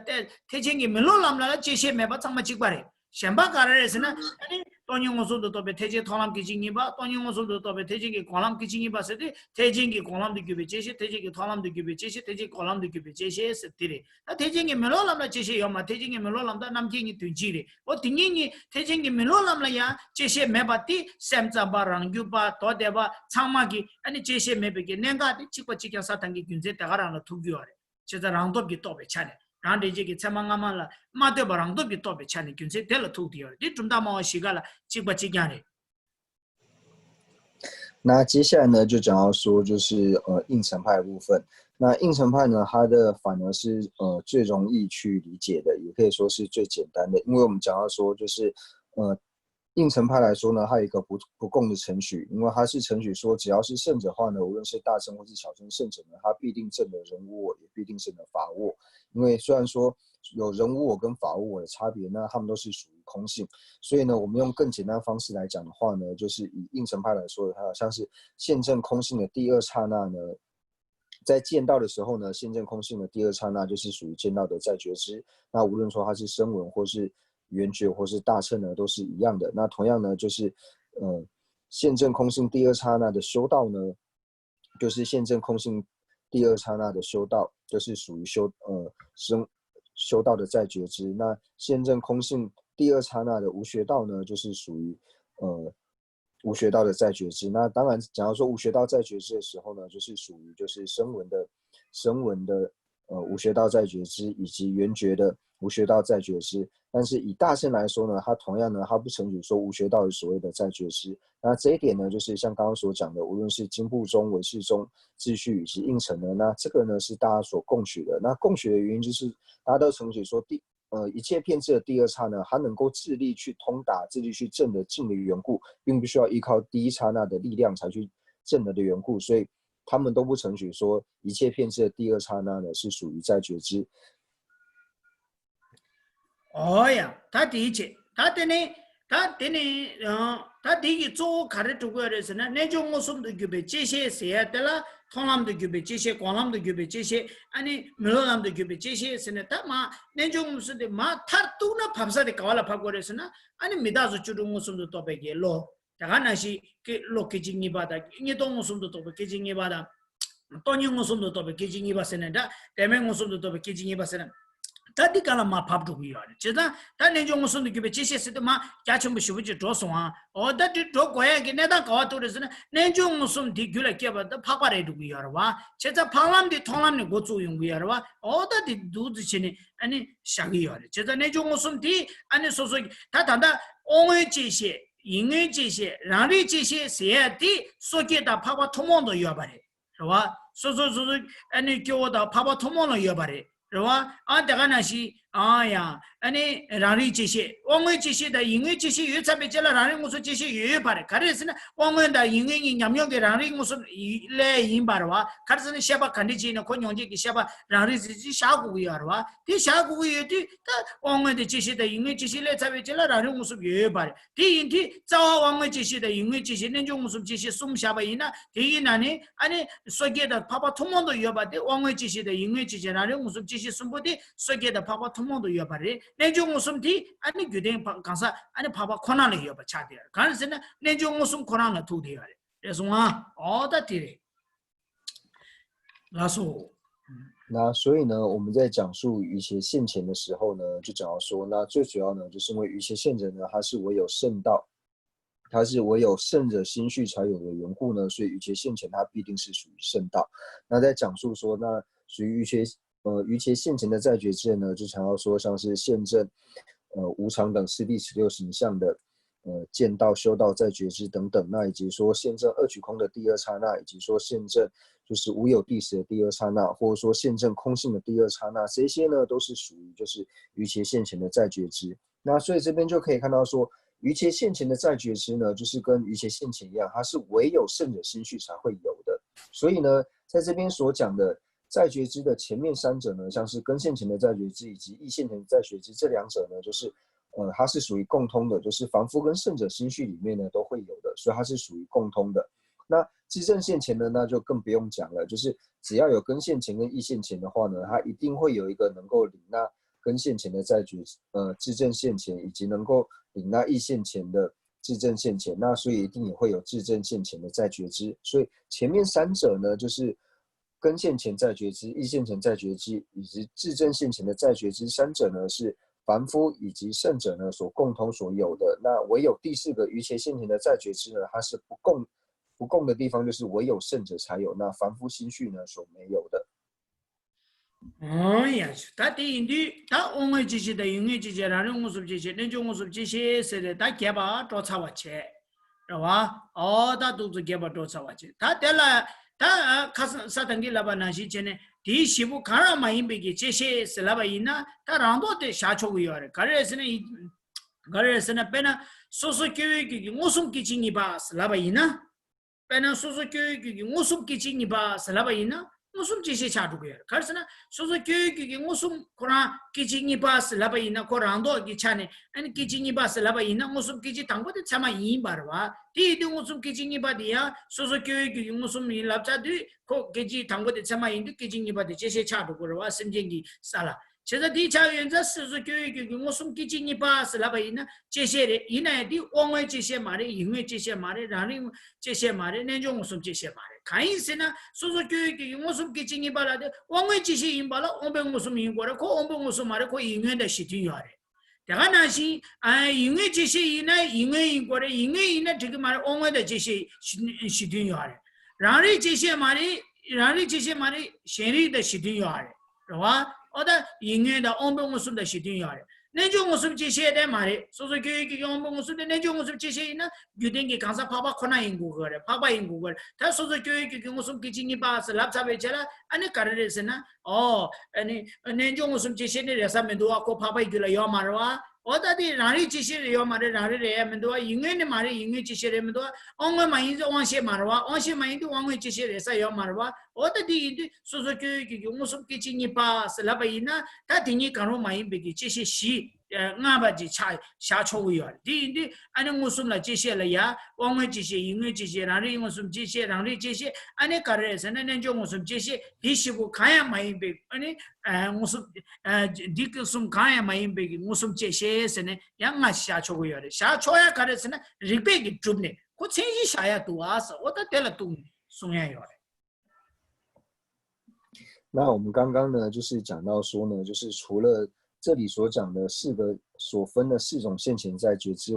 ཐེག་ཆེན་གྱི་མི་སློབ་ལམ་ལ་ལ་བཅད་ཤེས་མེད་པ་ཚང་མ་གཅིག་པ་རེད། གཞན་པ་ག་རེ་རེད་ཟེར་ན། ཨ་ནི་སྟོང་ཉིད་མངོན་སུམ་དུ་རྟོགས་པའི་ཐེག་ཆེན་མཐོང་ལམ་སྐད་ཅིག་གཉིས་པ། སྟོང་ཉིད་མངོན་སུམ་དུ་རྟོགས་པའི་ཐེག་ཆེན་གྱི་སྒོམ་ལམ་སྐད་ཅིག་གཉིས་པ་ཟེར་དུས། ཐེག་ཆེན་གྱི་སྒོམ་ལམ་དུ་གྱུར་པའི་བཅད་ཤེས། ཐེག་ཆེན་གྱི་མཐོང་ལམ་དུ་གྱུར་པའི་བཅད་ཤེས། ཐེག་ཆེན་གྱི་སྒོམ་ལམ་དུ་གྱུར་པའི་བཅད་ཤེས་ཟེར་དེ་རེད། ད་ཐེག་ཆེན་གྱི་མེ་ལོང་ལམ་ལ་བཅད་ཤེས་ཡོད་མ། ཐེག་ཆེན་གྱི་མེ་ལོང་ལམ་དང་རྣམ་མཁྱེན་གཉིས་དོན་གཅིག་རེད། འོ་དེ་གཉིས་གཉིས་ཐེག་ཆེན་གྱི་མེ་ལོང་ལམ་ལ་ཡང་བཅད་ཤེས་མེད་པ་དེ། སེམས་ཙམ་པ། རང་རྒྱུད་པ། མདོ་སྡེ་པ་ཚང་མ་གིས་ཨ་ནི་བཅད་ཤེས་མེད་པའི་གི་གནད་འགག་དེ་གཅིག་པ་གཅིག་རྐྱང་ས་དང་གི་རྒྱུ་མཚན་དེ་ག་རང་ལ་ཐུག་རྒྱུ་ཡོད་རེད། བྱས་ཙང་རང་སྟོབས་ཀྱིས་རྟོགས་པའི་ཆ་ནས། རང་འདྲེན་བྱེད་ཀྱི་ཚད་མ་སྔ་མ་ལ་མ་ལྟོས་པར་རང་སྟོབས་ཀྱིས་རྟོགས་པའི་ཆ་ནས་རྒྱུ་མཚན་དེ་ལ་ཐུག་བསྡད་ཡོད་རེད། འདི་གྲུབ་མཐའ་སྨྲ་བ་བཞི་ཀ་ལ་གཅིག་པ་གཅིག་རྐྱང་རེད།那接下来呢，就讲到说，就是呃，应成派的部分。那应成派呢，它的反而是呃最容易去理解的，也可以说是最简单的，因为我们讲到说，就是呃，应成派来说呢，它有一个不不共的程序，因为它是程序说，只要是圣者的话呢，无论是大乘或是小乘圣者呢，他必定证得人无我，也必定证得法无我。因为虽然说有人无我跟法无我的差别，那他们都是属于空性。所以呢，我们用更简单的方式来讲的话呢，就是以应成派来说的话，像是现证空性的第二刹那呢，在见到的时候呢，现证空性的第二刹那就是属于见到的在觉支。那无论说它是声闻或是缘觉或是大乘呢，都是一样的。那同样呢，就是呃，现证空性第二刹那的修道呢，就是现证空性第二刹那的修道，就是属于修呃生修道的在觉支。那现证空性第二刹那的无学道呢，就是属于呃无学道的在觉支。那当然，讲到说无学道在觉支的时候呢，就是属于就是声闻的声闻的呃无学道在觉支，以及缘觉的无学道在觉支。但是以大乘来说呢，它同样呢，它不承许说无学道有所谓的在觉支。那这一点呢，就是像刚刚所讲的，无论是经部宗、唯识宗、智序以及应成呢，那这个呢是大家所共许的。那共许的原因就是大家都承许说第呃一切遍知的第二刹呢，它能够自力去通达、自力去证得尽的缘故，并不需要依靠第一刹那的力量才去证得的缘故，所以他们都不承许说一切遍知的第二刹那呢是属于在觉支。 ཨོ་ཡ། ད་དེའི་ཆེད་ད་དེ་ནི་ད་དེ་ནི་ཨ་ད་དེ་གི་གཙོ་བོ་ག་རེ་སྒྲུབ་དགོས་རེད་ཟེར་ན། རྣལ་འབྱོར་མངོན་སུམ་དུ་གྱུར་པའི་བཅད་ཤེས་ཟེར་ཡ་དེ་ལ། མཐོང་ལམ་དུ་གྱུར་པའི་བཅད་ཤེས། སྒོམ་ལམ་དུ་གྱུར་པའི་བཅད་ཤེས། ཨ་ནི་མེ་ལོང་ལམ་དུ་གྱུར་པའི་བཅད་ཤེས་ཟེར་ནས། ད་མ་རྣལ་འབྱོར་མངོན་སུམ་དེ་མ་མཐར་གཏུགས་ན་བབས་ས་དེ་ག་བ་ལ་བབས་དགོས་རེད་ཟེར་ན། ཨ་ནི་མི་རྟག་སོགས་བཅུ་དྲུག་མངོན་སུམ་དུ་རྟོགས་པའི་གི་བློ། དེ་ག་ནང་བཞིན་གྱི་བློ་སྐད་ཅིག་གཉིས་པ་དང་། གཉིས་སྟོང་མངོན་སུམ་དུ་རྟོགས་པའི་སྐད་ཅིག་གཉིས་པ་དང་། སྟོང་ཉིད་མངོན་སུམ་དུ་རྟོགས་པའི་སྐད་ཅིག་གཉིས་པ་ཟེར་ནས་འདྲ། དོན་མེད་མངོན་སུམ་དུ་རྟོགས་པའི་སྐད་ཅིག་གཉིས་པ་ཟེར་ན། ད་འདི་ག་ལ་མར་བབས་འགྲོ་གི་ཡོད་རེད། བྱས་ཙང་ད་རྣལ་འབྱོར་མངོན་སུམ་དུ་གྱུར་པའི་བཅད་ཤེས་ཟེར་དུས་མར་རྒྱ་ཆེན་པོ་ཞེ་པོ་ཅིག་འགྲོ་སོང་ཨ། འོ་ད་འདི་འགྲོ་དགོས་ཡ་གི་གནས་སྟངས་ག་བ་ཐུག་རེད་ཟེར་ན། རྣལ་འབྱོར་མངོན་སུམ་འདི་རྒྱུད་ལ་སྐྱེས་པ་ད་འཕགས་པ་རེད་འགྲོ་གི་ཡོད་རེད་བ། བྱས་ཙང་འཕགས་ལམ་འདི་མཐོང་ལམ་ནས་འགོ་བཙུགས་ཡོང་གི་ཡོད་རེད་བ། འོ་ད་འདི་འདུག་ཙི་བྱས་ནས་ཨ་ནི་བཞག་གི་ཡོད་རེད། བྱས་ཙང་རྣལ་འབྱོར་མངོན་སུམ་འདི་ཨ་ནི་སོ་སོ་གི་ད་ད་ལྟ་དབང་མངོན་བཅད་ཤེས། ཡིད་མངོན་བཅད་ཤེས། རང་རིག་བཅད་ཤེས་ཟེར་ཡ་དེ་སོ་སྐྱེ་དང་འཕགས་པ་ཐུན་མོང་དུ་ཡོད་པ་རེད། རེད་བ། སོ་སོ་སོ་སོ་ཨ་ནི་སྐྱེ་བོ་དང་འཕགས་པ་ཐུན་མོང་ལ་ཡོད་པ་རེད། རེད་བ། ཨ་དེ་ག་ནང་བཞིན་ཨ་ཡང་ཨ་ནི་རང་རིག་བཅད་ཤེས། དབང་མངོན་བཅད་ཤེས་དང་ཡིད་མངོན་བཅད་ཤེས་ཡོད་ཚར་བའི་རྗེས་ལ་རང་རིག་མངོན་སུམ་བཅད་ཤེས་ཡོད་ཡོད་པ་རེད། ག་རེ་ཟེར་ན་དབང་མངོན་དང་ཡིད་མངོན་གཉིས་ཉམས་མྱོང་གི་རང་རིག་མངོན་སུམ་ལས་ཡིན་པ་རེད་བ། ག་རེ་ཟེར་ན་ཤེས་པ་ག་འདྲ་ཅིག་ཡིན་ན་ཁོ་མྱོང་བྱེད་ཀྱི་ཤེས་པ་རང་རིག་ཟེར་ཅིག་བཞག་དགོས་ཀྱི་ཡོད་རེད་བ། དེ་བཞག་དགོས་ཀྱི་ཡོད་དུས་ད་དབང་མངོན་དང་བཅད་ཤེས་དང་ཡིད་མངོན་བཅད་ཤེས་སླེབས་ཚར་བའི་རྗེས་ལ་རང་རིག་མངོན་སུམ་ཡོད་ཡོད་པ་རེད། དེ་ཡིན་དུས་རྩ་བ་དབང་མངོན་བཅད་ཤེས་དང་ཡིད་མངོན་བཅད་ཤེས། རྣལ་འབྱོར་མངོན་སུམ་བཅད་ཤེས་གསུམ་བཞག་པ་ཡིན་ན། དེ་ཡི་ནང་ནས་ཨ་ནི་སོ་སྐྱེ་དང་འཕགས་པ་ཐུན་མོང་དུ་ཡོད་པ་དེ་དབང་མངོན་བཅད་ཤེས་དང་ཡིད་མངོན་བཅད་ཤེས། རང་རིག་མངོན་སུམ་བཅད་ཤེས་གསུམ་པོ་དེ་སོ་སྐྱེ་དང་འཕགས་པ་ཐུན་མོང་དུ་ཡོད་པ་རེད། རྣལ་འབྱོར་མངོན་སུམ་དེ་ཨ་ནི་རྒྱུད་ལྡན་གང་ཟག་ཨ་ནི་འཕགས་པ་ཁོ་ན་ལ་ཡོད་པ་ཆགས་བསྡད་ཡོད་རེད། གང་རེད་ཟེར་ན་རྣལ་འབྱོར་མངོན་སུམ་ཁོ་རང་ལ་ཐུག་བསྡད་ཡོད་རེད། རེད་སོང་ཨ། འོ་ད་དེ་རེད། ལགས་སོ།那所以呢，我们在讲述瑜伽现前的时候呢，就讲到说，那最主要呢，就是因为瑜伽现前呢，它是唯有圣道，它是唯有圣者心绪才有的缘故呢，所以瑜伽现前它必定是属于圣道。那在讲述说，那属于瑜伽呃瑜伽现前的在觉支呢，就讲到说像是现证，呃无常等四谛十六行相的，呃见道、修道、在觉支等等，那以及说现证二取空的第二刹那，以及说现证就是无有地时的第二刹那，或者说现证空性的第二刹那，这些呢都是属于就是瑜伽现前的在觉支。那所以这边就可以看到说，瑜伽现前的在觉支呢，就是跟瑜伽现前一样，它是唯有圣者心绪才会有的。所以呢，在这边所讲的在觉支的前面三者呢，像是根现前的在觉支以及意现前的在觉支这两者呢，就是呃，它是属于共通的，就是凡夫跟圣者心绪里面呢都会有的，所以它是属于共通的。那知正现前呢，那就更不用讲了，就是只要有根现前跟意现前的话呢，它一定会有一个能够领纳跟现前的再觉，呃，自证现前，以及能够领纳异现前的自证现前，那所以一定也会有自证现前的再觉知。所以前面三者呢，就是跟现前再觉知、异现前再觉知以及自证现前的再觉知三者呢，是凡夫以及圣者呢所共同所有的。那唯有第四个于前现前的再觉知呢，它是不共不共的地方，就是唯有圣者才有，那凡夫心续呢所没有的。 ཨང་ཡ་ཆུ། ད་དེ་ཡིན་དུས་ད་དབང་མངོན་བཅད་ཤེས་དང་ཡུལ་མངོན་བཅད་ཤེས། རང་རིག་མངོན་སུམ་བཅད་ཤེས། རྣལ་འབྱོར་མངོན་སུམ་བཅད་ཤེས་ཟེར་ཏེ་ད་བརྒྱད་པ་འགྲོ་ཚར་བ་བྱས། རེད་བ། ཨོ་ད་འདུག་ཚོ་བརྒྱད་པ་འགྲོ་ཚར་བ་བྱས། ད་དེ་ལ་ད་ཁ་སང་ས་དང་གི་ལབ་པ་ནང་བཞིན་བྱས་ནས་དེའི་བཞི་པོ་གང་རང་མ་ཡིན་པའི་གི་བཅད་ཤེས་ཟེར་ལབ་པ་ཡིན་ན་ད་རང་ལྡོག་དེ་བཞག་ཆོག་གི་ཡོད་རེད། ག་རེ་རེད་ཟེར་ན་ཡིན། ག་རེ་རེད་ཟེར་ན་དཔེར་ན་སོ་སོ་སྐྱེ་བོའི་རྒྱུད་ཀྱི་མངོན་སུམ་སྐད་ཅིག་གཉིས་པ་ཟེར་ལབ་པ་ཡིན་ན། དཔེར་ན་སོ་སོ་སྐྱེ་བོའི་རྒྱུད་ཀྱི་མངོན་སུམ་སྐད་ཅིག་གཉིས་པ་ཟེར་ལབ་པ་ཡིན་ན་མངོན་སུམ་བཅད་ཤེས་ཆགས་འགྲོ་གི་ཡོད་རེད། ག་རེ་ཟེར་ན་སོ་སོ་སྐྱེ་བོའི་རྒྱུད་ཀྱི་མངོན་སུམ་ཁོ་རང་སྐད་ཅིག་གཉིས་པ་ཟེར་ལབ་པ་ཡིན་ན་ཁོ་རང་ལྡོག་གི་ཆ་ནས་ཨ་ནི་སྐད་ཅིག་གཉིས་པ་ཟེར་ལབ་པ་ཡིན་ན་མངོན་སུམ་སྐད་ཅིག་དང་པོ་དེ་ཚད་མ་ཡིན་པ་རེད་བ། དེ་ཡིན་དུས་མངོན་སུམ་སྐད་ཅིག་གཉིས་པ་དེ་ཡང་སོ་སོ་སྐྱེ་བོའི་རྒྱུད་ཀྱི་མངོན་སུམ་ཡིན་ལབ་ཚར་དུས་ཁོ་སྐད་ཅིག་དང་པོ་དེ་ཚད་མ་ཡིན་དུས་སྐད་ཅིག་གཉིས་པ་དེ་བཅད་ཤེས་ཆགས་འགྲོ་གི་རེད་བ། སེམས་ཅན་གྱི་ས་ལ། བྱས་ཙང་དེའི་ཆ་ཡོད་ཙང་སོ་སོ་སྐྱེ་བོའི་རྒྱུད་ཀྱི་མངོན་སུམ་སྐད་ཅིག་གཉིས་པ་ཟེར་ལབ་པ་ཡིན་ན་བཅད་ཤེས་རེད། ཡིན་ན་ཡང་དེ་དབང་མངོན་བཅད་ཤེས་མ་རེད། ཡུལ་མངོན་བཅད་ཤེས་མ་རེད། རང་རིག་བཅད་ཤེས་མ་རེད། རྣལ་འབྱོར་མངོན་སུམ་བཅད་ཤེས་མ་རེད། གང་ཡིན་ཟེར་ན་སོ་སོ་སྐྱེ་བོའི་རྒྱུད་ཀྱི་མངོན་སུམ་སྐད་ཅིག་གཉིས་པ་ལ་དེ་དབང་མངོན་བཅད་ཤེས་ཡིན་པ་ལ་དབང་པོའི་མངོན་སུམ་ཡིན་དགོས་རེད། ཁོ་དབང་པོའི་མངོན་སུམ་མ་རེད། ཁོ་ཡུལ་མངོན་དང་གཞི་མཐུན་ཡོད་རེད། དེ་ག་ནང་བཞིན་ཨ་ཡུལ་མངོན་བཅད་ཤེས་ཡིན་ན་ཡུལ་མངོན་ཡིན་དགོས་རེད། ཡུལ་མངོན་ཡིན་ན་འགྲིག་གི་མ་རེད། དབང་མངོན་དང་བཅད་ཤེས་གཞི་མཐུན་ཡོད་རེད། རང་རིག་བཅད་ཤེས་མ་རེད། རང་རིག་བཅད་ཤེས་མ་རེད། གཞན་རིག་དང་གཞི་མཐུན་ཡོད་རེད། རེད་བ། ཨོ་ད་ཡུལ་མངོན་དང་དབང་པོའི་མངོན་སུམ་དང་གཞི་མཐུན་ཡོད་རེད། རྣལ་འབྱོར་མངོན་སུམ་བཅད་ཤེས་དེ་མ་རེད། སོ་སོ་སྐྱེ་བོའི་རྒྱུད་ཀྱི་དབང་པོའི་མངོན་སུམ་དེ་རྣལ་འབྱོར་མངོན་སུམ་བཅད་ཤེས་ཡིན་ན་རྒྱུད་ལྡན་གྱི་གང་ཟག་འཕགས་པ་ཁོ་ན་ཡིན་དགོས་ཀྱི་རེད། འཕགས་པ་ཡིན་དགོས་ཀྱི་རེད། ད་སོ་སོ་སྐྱེ་བོའི་རྒྱུད་ཀྱི་མངོན་སུམ་སྐད་ཅིག་གཉིས་པ་ཟེར་ལབ་ཚར་བའི་རྗེས་ལ་ཨ་ནི་ག་རེ་རེད་ཟེར་ན། ཨོ། ཨ་ནི་རྣལ་འབྱོར་མངོན་སུམ་བཅད་ཤེས་ནི་རེད་ས་མི་འདུག་བ། ཁོ་འཕགས་པའི་རྒྱུད་ལ་ཡོད་མ་རེད་བ། ཨོ་ད་དེ་རང་རིག་བཅད་ཤེས་རེད་ཡོད་མ་རེད། རང་རིག་རེད་ཡ་མི་འདུག་བ། ཡུལ་མངོན་ནི་མ་རེད། ཡུལ་མངོན་བཅད་ཤེས་རེད་མི་འདུག་བ། དབང་མངོན་མ་ཡིན་ཚེ་དབང་ཤེས་མ་རེད་བ། དབང་ཤེས་མ་ཡིན་དུས་དབང་མངོན་བཅད་ཤེས་རེད་ས་ཡོད་མ་རེད་བ། ཨོ་ད་དེ་ཡིན་དུས་སོ་སོ་སྐྱེ་བོའི་རྒྱུད་ཀྱི་མངོན་སུམ་སྐད་ཅིག་གཉིས་པ་ཟེར་ལབ་པ་ཡིན་ན་ད་དེ་གཉིས་གང་རུང་མ་ཡིན་པའི་གི་བཅད་ཤེས་བཞི། ལྔ་པ་ཅིག་ཆ་བཞག་ཆོག་གི་ཡོད་རེད། དེ་ཡིན་དུས་ཨ་ནི་མངོན་སུམ་ལ་བཅད་ཤེས་ལ་ཡ་དབང་མངོན་བཅད་ཤེས། ཡུལ་མངོན་བཅད་ཤེས། རང་རིག་མངོན་སུམ་བཅད་ཤེས། རང་རིག་བཅད་ཤེས། ཨ་ནི་ག་རེ་རེད་ཟེར་ན་རྣལ་འབྱོར་མངོན་སུམ་བཅད་ཤེས། དེ་བཞི་པོ་གང་ཡང་མ་ཡིན་པའི་ཨ་ནི་ཨ་མངོན་སུམ་ཨ་འདི་ཀུན་གསུམ་གང་ཡང་མ་ཡིན་པའི་གི་མངོན་སུམ་བཅད་ཤེས་ཟེར་ནས་ཡང་ལྔ་བཞག་ཆོག་གི་ཡོད་རེད། བཞག་ཆོག་ཡ་ག་རེ་ཟེར་ན་རིགས་པས་ཀྱིས་གྲུབ་ནས་ཁོ་མཚན་གཞི་བཞག་ཡ་འདུག་ཨ་ཟེར། ཨོ་ད་དེ་ལ་གཏུགས་ནས་གསུང་ཡ་ཡོད་རེད། 那我们刚刚呢，就是讲到说呢，就是除了这里所讲的四个所分的四种现前在觉之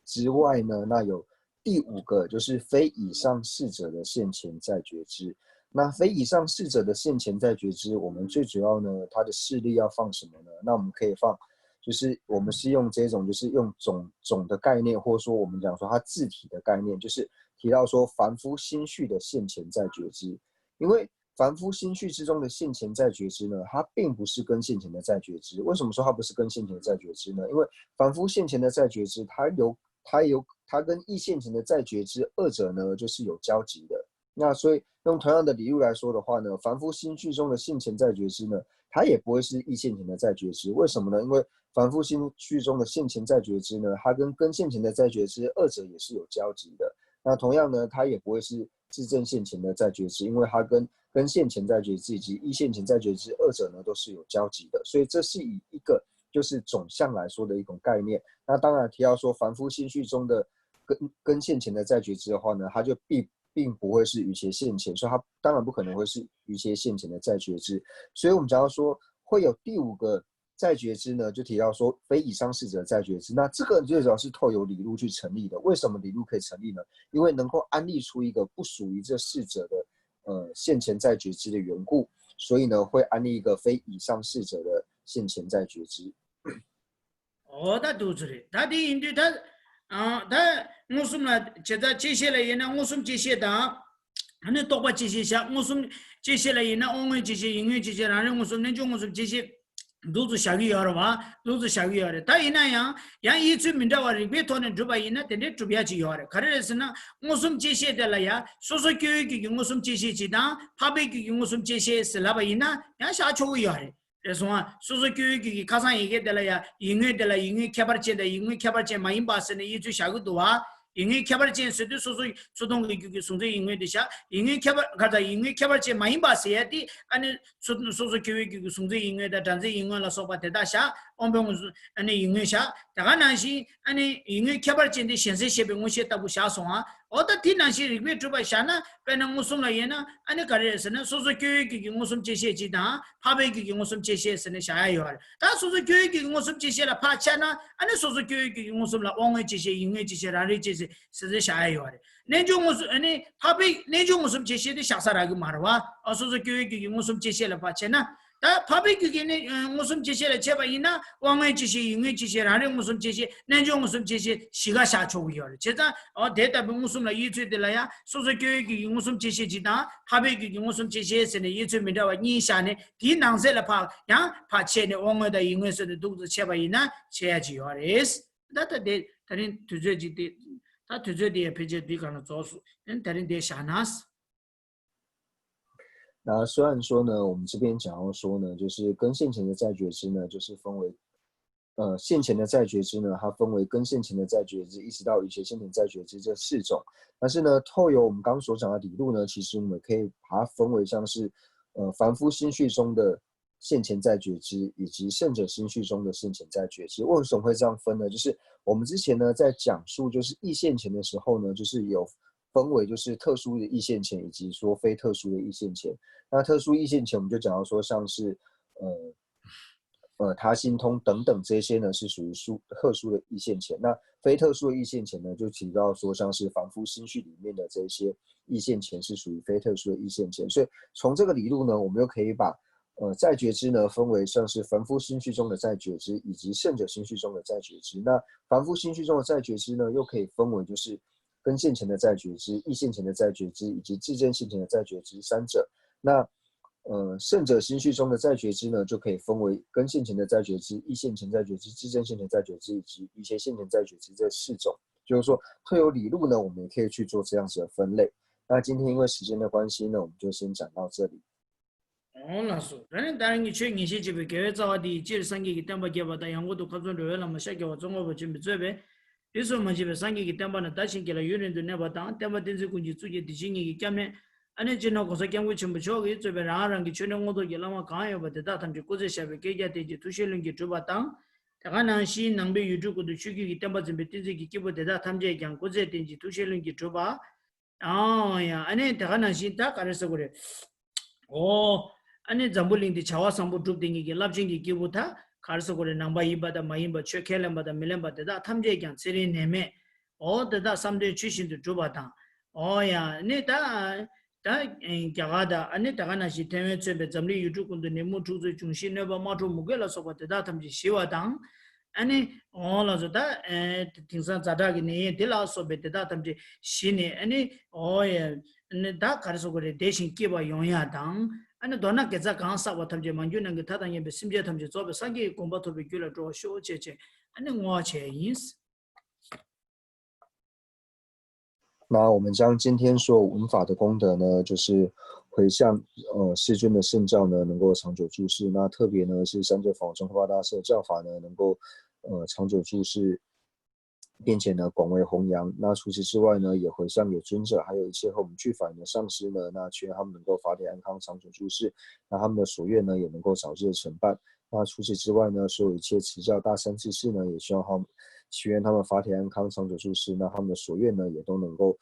之外呢，那有第五个就是非以上四者的现前在觉知。那非以上四者的现前在觉知，我们最主要呢，它的事例要放什么呢？那我们可以放，就是我们是用这种，就是用种种的概念，或者说我们讲说它自体的概念，就是提到说凡夫心续的现前在觉知。因为凡夫心绪之中的现前在觉知呢，它并不是跟现前的在觉知。为什么说它不是跟现前的在觉知呢？因为凡夫现前的在觉知，它有它有它跟异现前的在觉知二者呢，就是有交集的。那所以用同样的理路来说的话呢，凡夫心绪中的现前在觉知呢，它也不会是异现前的在觉知。为什么呢？因为凡夫心绪中的现前在觉知呢，它跟跟现前的在觉知二者也是有交集的。那同样呢，它也不会是自证现前的在觉知，因为它跟跟现前在觉知以及异现前在觉知二者呢都是有交集的。所以这是以一个就是总相来说的一种概念。那当然提到说凡夫心绪中的跟跟现前的在觉知的话呢，它就并并不会是于前现前，所以它当然不可能会是于前现前的在觉知。所以我们讲到说会有第五个在觉知呢，就提到说非以上四者在觉知。那这个最主要是透由理路去成立的。为什么理路可以成立呢？因为能够安立出一个不属于这四者的呃现前在觉知的缘故，所以呢会安立一个非以上四者的现前在觉知。 ཨོ་ད་འདུག་ཚོད་རེད། ད་དེ་ཡིན་དུས་ད་ཨ་ད་མངོན་སུམ་ལ་བྱེད་ཚད་བཅད་ཤེས་ལ་ཡིན་ན་མངོན་སུམ་བཅད་ཤེས་དང་། ཨ་ནི་རྟོག་པ་བཅད་ཤེས་བཞག་མངོན་སུམ་བཅད་ཤེས་ལ་ཡིན་ན་དབང་མངོན་བཅད་ཤེས། ཡུལ་མངོན་བཅད་ཤེས། རང་རིག་མངོན་སུམ། རྣལ་འབྱོར་མངོན་སུམ་བཅད་ཤེས། འདུག་ཚོད་བཞག་གི་ཡོད་རེད་བ། འདུག་ཚོད་བཞག་གི་ཡོད་རེད། ད་ཡིན་ན་ཡང་ཡང་དབྱེ་ཚུལ་མི་འདྲ་བ་རིགས་པའི་ཐོག་ནས་སྒྲུབ་པ་ཡིན་ན་དེ་འདྲའི་སྒྲུབ་ཡ་ཅིག་ཡོད་རེད། ག་རེ་རེད་ཟེར་ན་མངོན་སུམ་བཅད་ཤེས་དེ་ལ་ཡ་སོ་སོ་སྐྱེ་བོའི་རྒྱུད་ཀྱི་མངོན་སུམ་བཅད་ཤེས་ཅིག་དང་འཕགས་པའི་རྒྱུད་ཀྱི་མངོན་སུམ་བཅད་ཤེས་ཟེར་ལབ་པ་ཡིན་ན་ཡང་བཞག་ཆོག་གི་ཡོད་རེད། རེད་སོང་ཨ། སོ་སོ་སྐྱེ་བོའི་རྒྱུད་ཀྱི་ཁ་སང་ཡི་གེ་དེ་ལ་ཡ་ཡུལ་དངོས་དེ་ལ་ཡུལ་དངོས་ཁྱད་པར་ཅན་དང་ཡུལ་དངོས་ཁྱད་པར་ཅན་མ་ཡིན་པ་ཟེར་ནས་དབྱེ་ཚུལ་བཞག་གི་འདུག་བ། ཡིད་མངོན་ཁྱད་པར་ཅན་ཟེར་དུས་སོ་སོ་ཚུར་མཐོང་གི་རྒྱུད་ཀྱི་གཟུང་འཛིན་ཡིད་མངོན་དེ་བཞག་ཡིད་མངོན་ཁྱད་པར་ག་ད་ཡིད་མངོན་ཁྱད་པར་ཅན་མ་ཡིན་པ་ཟེར་ཡ་དེ་ཨ་ནི་སོ་སོ་སོ་སོ་སྐྱེ་བོའི་རྒྱུད་ཀྱི་གཟུང་འཛིན་ཡིད་མངོན་དང་སྒྲ་འཛིན་ཡིད་མངོན་ལ་སོགས་པ་དེ་དག་བཞག་དབང་པོའི་མངོན་སུམ་ཨ་ནི་ཡིད་མངོན་བཞག་དེ་ག་ནང་བཞིན་ཨ་ནི་ཡིད་མངོན་ཁྱད་པར་ཅན་དེ་གཞན་སེལ་ཤེས་པའི་མངོན་ཤེས་ལྟ་བུ་བཞག་སོང་ཨ། འོ་ད་དེ་ནང་བཞིན་རིགས་པས་གྲུབ་པ་བཞག་ན་དཔེར་ན་མངོན་སུམ་ལ་དབྱེ་ན་ཨ་ནི་ག་རེ་རེད་ཟེར་ན་སོ་སོ་སྐྱེ་བོའི་རྒྱུད་ཀྱི་མངོན་སུམ་བཅད་ཤེས་གཅིག་དང་འཕགས་པའི་རྒྱུད་ཀྱི་མངོན་སུམ་བཅད་ཤེས་ཟེར་ནས་བཞག་ཡ་ཡོད་རེད། ད་སོ་སོ་སྐྱེ་བོའི་རྒྱུད་ཀྱི་མངོན་སུམ་བཅད་ཤེས་ལ་ཕར་ཆ་ན་ཨ་ནི་སོ་སོ་སྐྱེ་བོའི་རྒྱུད་ཀྱི་མངོན་སུམ་ལ་དབང་མངོན་བཅད་ཤེས་ཡིད་མངོན་བཅད་ཤེས་རང་རིག་བཅད་ཤེས་ཟེར་ཚེ་བཞག་ཡ་ཡོད་རེད། རྣལ་འབྱོར་མངོན་སུམ་ཨ་ནི་འཕགས་པའི་རྣལ་འབྱོར་མངོན་སུམ་བཅད་ཤེས་དེ་བཞག་ས་རག་གི་མ་རེད་བ། ཨ་སོ་སོ་སྐྱེ་བོའི་རྒྱུད་ཀྱི་མངོན་སུམ་བཅད་ཤེས་ལ་ཕར་ཆ་ན། ད་འཕགས་པའི་རྒྱུད་ཀྱི་ནི་མངོན་སུམ་བཅད་ཤེས་ལ་ཕྱེ་བ་ཡིན་ན་དབང་མངོན་བཅད་ཤེས་ཡིད་མངོན་བཅད་ཤེས་རང་རིག་མངོན་སུམ་བཅད་ཤེས་རྣལ་འབྱོར་མངོན་སུམ་བཅད་ཤེས་བཞི་ཀ་བཞག་ཆོག་གི་ཡོད་རེད། བྱས་ཙང་འོ་དེ་ལྟ་བུའི་མངོན་སུམ་ལ་དབྱེ་ཚུལ་དེ་ལ་ཡང་སོ་སོ་སྐྱེ་བོའི་རྒྱུད་ཀྱི་མངོན་སུམ་བཅད་ཤེས་གཅིག་དང་འཕགས་པའི་རྒྱུད་ཀྱི་མངོན་སུམ་བཅད་ཤེས་ཟེར་ནས་དབྱེ་ཚུལ་མི་འདྲ་བ་གཉིས་བཞག་ནས་དེའི་ནང་གསེས་ལ་ཕར་ཡང་ཕར་ཕྱེ་ནས་དབང་མངོན་དང་ཡིད་མངོན་ཟེར་ནས་འདུག་ཏུ་ཕྱེ་བ་ཡིན་ན་ཕྱེ་ཡ་གཅིག་ཡོད་རེད། ད་ལྟ་དེ་ད་རིང་དུས་ཚོད་ཅིག་དེ་ད་དུས་ཚོད་དེ་ཡང་ཕལ་ཆེར་འདི་ག་ན་རྫོགས་སོང་། ད་རིང་དེ་བཞག་ན། 那虽然说呢，我们这边讲到说呢，就是跟现前的再觉知呢，就是分为，呃，现前的再觉知呢，它分为跟现前的再觉知，一直到一切现前再觉知这四种。但是呢，透由我们刚刚所讲的理路呢，其实我们可以把它分为像是，呃，凡夫心绪中的现前再觉知，以及圣者心绪中的现前再觉知。为什么会这样分呢？就是我们之前呢在讲述就是意现前的时候呢，就是有分为就是特殊的意现前，以及说非特殊的意现前。那特殊意现前，我们就讲到说像是呃呃他心通等等这些呢，是属于殊特殊的意现前。那非特殊的意现前呢，就提到说像是凡夫心绪里面的这些意现前是属于非特殊的意现前。所以从这个理路呢，我们又可以把呃再觉知呢分为像是凡夫心绪中的再觉知，以及圣者心绪中的再觉知。那凡夫心绪中的再觉知呢，又可以分为就是跟现前的再觉知、意现前的再觉知以及自证现前的再觉知三者。那呃，圣者心绪中的再觉知呢，就可以分为跟现前的再觉知、意现前再觉知、自证现前再觉知以及一切现前再觉知这四种。就是说，特有理路呢，我们也可以去做这样子的分类。那今天因为时间的关系呢，我们就先讲到这里。 ཨོ་ལགས་སོ། ད་ནི་ད་རིང་གི་ཆོས་ཉན་བཤད་བྱེད་པའི་དགེ་བའི་རྩ་བ་འདི་ཡི་སྤྱིར་སངས་རྒྱས་ཀྱི་བསྟན་པ་རྒྱས་པ་དང་། ཡང་སྒོས་སུ་མཁའ་མཚོ་འགྲོ་བའི་བླ་མ་ཤཱཀྱ་བ་ཙོང་ཁ་པ་ཆེན་པོས་གཙོས་པའི་དུས་གསུམ་མ་མཆིས་པའི་སངས་རྒྱས་ཀྱི་བསྟན་པ་རྣམས་དར་ཞིང་རྒྱས་ལ་ཡུན་རིང་དུ་གནས་པ་དང་། བསྟན་པ་བསྟན་འཛིན་ཀུན་གྱི་གཙུག་རྒྱན་བདེ་ཆེན་གཉིས་ཀྱི་སྐྱབས་གནས་ཨ་ནེ་སྤྱི་ནོར་༸གོང་ས་༸སྐྱབས་མགོན་ཆེན་པོ་མཆོག་གིས་གཙོས་པའི་རང་རང་གི་ཆོས་གནས་དངོས་རྫོགས་ཀྱི་བླ་མ་གང་ཡོད་པ་དེ་དག་ཐམས་ཅད་སྐུ་ཚེ་ཞབས་པད་བསྐལ་བརྒྱར་བརྟན་ཅིང་ཐུགས་བཞེད་ལྷུན་གྱིས་གྲུབ་པ་དང་། དེ་ག་ནང་བཞིན་ནང་པའི་ཡུལ་གྲུ་ཀུན་ཏུ་ཆོས་བརྒྱུད་ཀྱི་བསྟན་པ་འཛིན་པའི་བསྟན་འཛིན་གྱི་སྐྱེས་བུ་དེ་དག་ཐམས་ཅད་ཀྱང་སྐུ་ཚེ་བརྟན་ཅིང་ཐུགས་བཞེད་ལྷུན་གྱིས་གྲུབ་པ། ཨང་ཡ། ཨ་ནི་དེ་ག་ནང་བཞིན་ད་ག་རེ་ཟེར་དགོས་རེད། ཨོ། ཨ་ནི་འཛམ་བུ་གླིང་འདི་བྱ་བ་བཟང་པོ་སྒྲུབ་བསྡད་མཁན་གྱི་རླབས་ཆེན་གྱི་སྐྱེས་བུ་ད་ག་རེ་ཟེར་དགོས་རེད། ནང་པ་ཡིན་པ་དང་མ་ཡིན་པ། ཆོས་ཁས་ལེན་པ་དང་མི་ལེན་པ་དེ་དག་ཐམས་ཅད་ཀྱང་ཚེ་རིང་ནད་མེད། ཨོ་དེ་དག་བསམ་དོན་ཆོས་བཞིན་དུ་འགྲུབ་པ་དང་། ཨོ་ཡ། ཨ་ནི་ད་ད་རྒྱ་གར་དང་ཨ་ནི་དེ་ག་ནང་བཞིན་ཐའེ་ཝན་མཚོན་པའི་འཛམ་གླིང་ཡུལ་གྲུ་ཀུན་ཏུ་ནད་མུག་འཁྲུག་རྩོད་འབྱུང་བཞི་གནོད་པ་དམག་འཁྲུག་མུ་གེ་ལ་སོགས་པ་དེ་དག་ཐམས་ཅད་ཞི་བ་དང་། ཨ་ནི་འོ་ལགས་སོ། ད་ཨེ་དེང་སང་ཛ་དྲག་གི་ནད་ཡམས་དེ་ལ་སོགས་པའི་དེ་དག་ཐམས་ཅད་ཞི་ནས། ཨ་ནི་འོ་ཡ། ཨ་ནི་ད་ག་རེ་ཟེར་དགོས་རེད། བདེ་ཞིང་སྐྱིད་པ་ཡོང་ཡ་དང་། ཨ་ནི་མདོར་ན་དགེ་རྩ་གང་བསགས་པ་ཐམས་ཅད་མ་གྱུར་ནམ་མཁའི་མཐའ་དང་མཉམ་པའི་སེམས་ཅན་ཐམས་ཅད་རྫོགས་པའི་སངས་རྒྱས་ཀྱི་གོ་འཕང་ཐོབ་པའི་རྒྱུ་ལ་འགྲོ་བར་ཤོག་ཅེས་བྱས་ཨ་ནི་བསྔོ་བ་བྱས་ཡིན། 那我们将今天所有闻法的功德呢，就是回向呃世尊的圣教呢，能够长久住世。那特别呢是三尊法王宗喀巴大师的教法呢，能够呃长久住世，并且呢广为弘扬。那除此之外呢，也回向给尊者，还有一切和我们俱返的上师呢，那祈愿他们能够法体安康，长久住世，那他们的所愿呢也能够早日的成办。那除此之外呢，所有一切持教大善知识呢，也希望他们祈愿他们法体安康，长久住世，那他们的所愿呢也都能够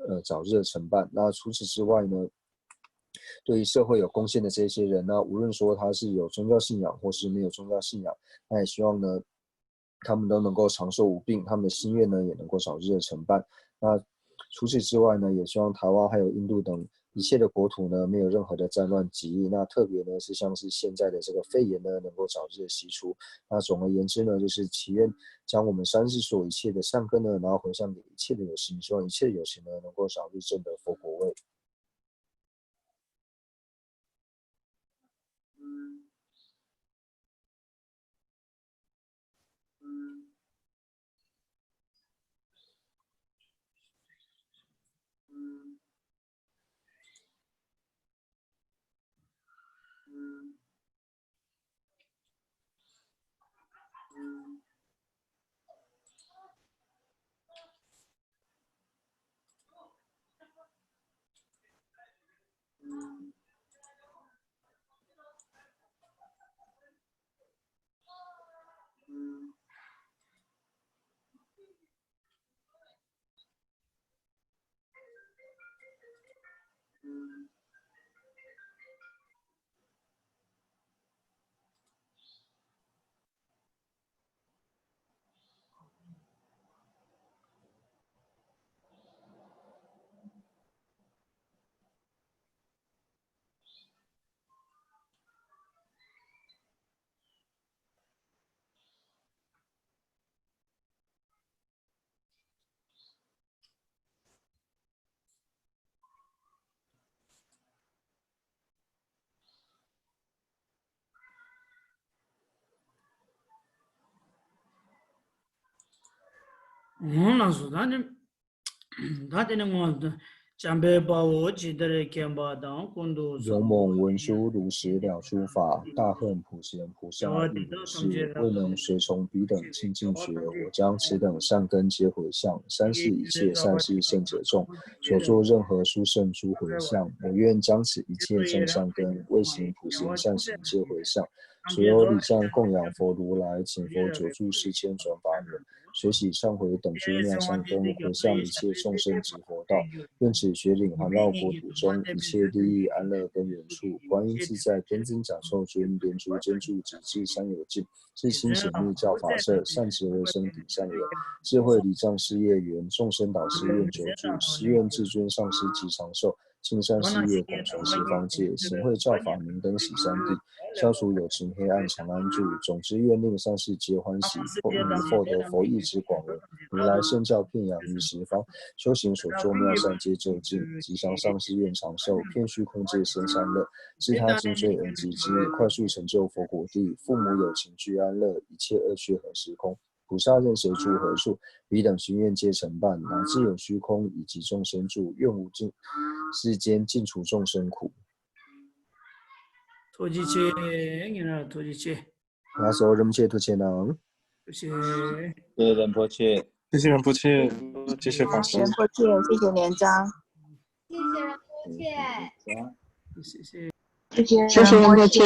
呃早日的成办。那除此之外呢，对于社会有贡献的这些人呢，无论说他是有宗教信仰或是没有宗教信仰，那也希望呢他们都能够长寿无病，他们的心愿呢也能够早日的成办。那除此之外呢，也希望台湾还有印度等一切的国土呢，没有任何的战乱疾疫。那特别呢是像是现在的这个肺炎呢，能够早日的息除。那总而言之呢，就是祈愿将我们三世所有一切的善根呢，然后回向给一切的有情，希望一切的有情呢能够早日证得佛果位。འོང་ལགས་སོ། ད་ནི། ད་དེ་ནི་ངོ་། འཇམ་དཔལ་དཔའ་བོས་ཇི་ལྟར་མཁྱེན་པ་དང་། ཀུན་ཏུ་བཟང་པོ། 勇猛文殊如实了诸法，大恨普贤菩萨亦如是，未能随从彼等清净觉。我将此等善根皆回向，三世一切善逝圣者众，所作任何殊胜诸回向，我愿将此一切众善根，未行普贤善行皆回向，所有礼赞供养佛如来，请佛久住世间转法轮，随喜忏悔等诸妙善根，回向一切众生及佛道。愿此觉领环绕国土中一切利益安乐根源处，观音自在天尊长寿尊，莲珠珍珠及聚散有尽，至亲显密教法舍，善慈为生彼善缘，智慧礼障事业缘，众生导师愿久住，誓愿至尊上师及长寿， 金山寺院广传十方界，行慧教法明灯洗三地，消除有情黑暗常安住。总之愿令善逝皆欢喜，获，获得佛意之广闻，如来圣教遍扬于十方，修行所作妙善皆究竟，吉祥上师愿长寿，遍虚空界生善乐，自他紧追而及之，快速成就佛果地，父母有情俱安乐，一切恶趣何时空。 菩萨任谁住何处，彼等心愿皆成办，乃至有虚空以及众生住，愿无尽世间尽除众生苦。 ཐུགས་རྗེ་ཆེ། ངེད་རང་ཐུགས་རྗེ་ཆེ། ང་ཚོ་རིན་པོ་ཆེ་ཐུགས་རྗེ་གནང་། ཐུགས་རྗེ་ཆེ། རིན་པོ་ཆེ། 谢谢法师。 རིན་པོ་ཆེ། 谢谢法师。 རིན་པོ་ཆེ། 谢谢རིན་པོ་ཆེ། 谢谢རིན་པོ་ཆེ།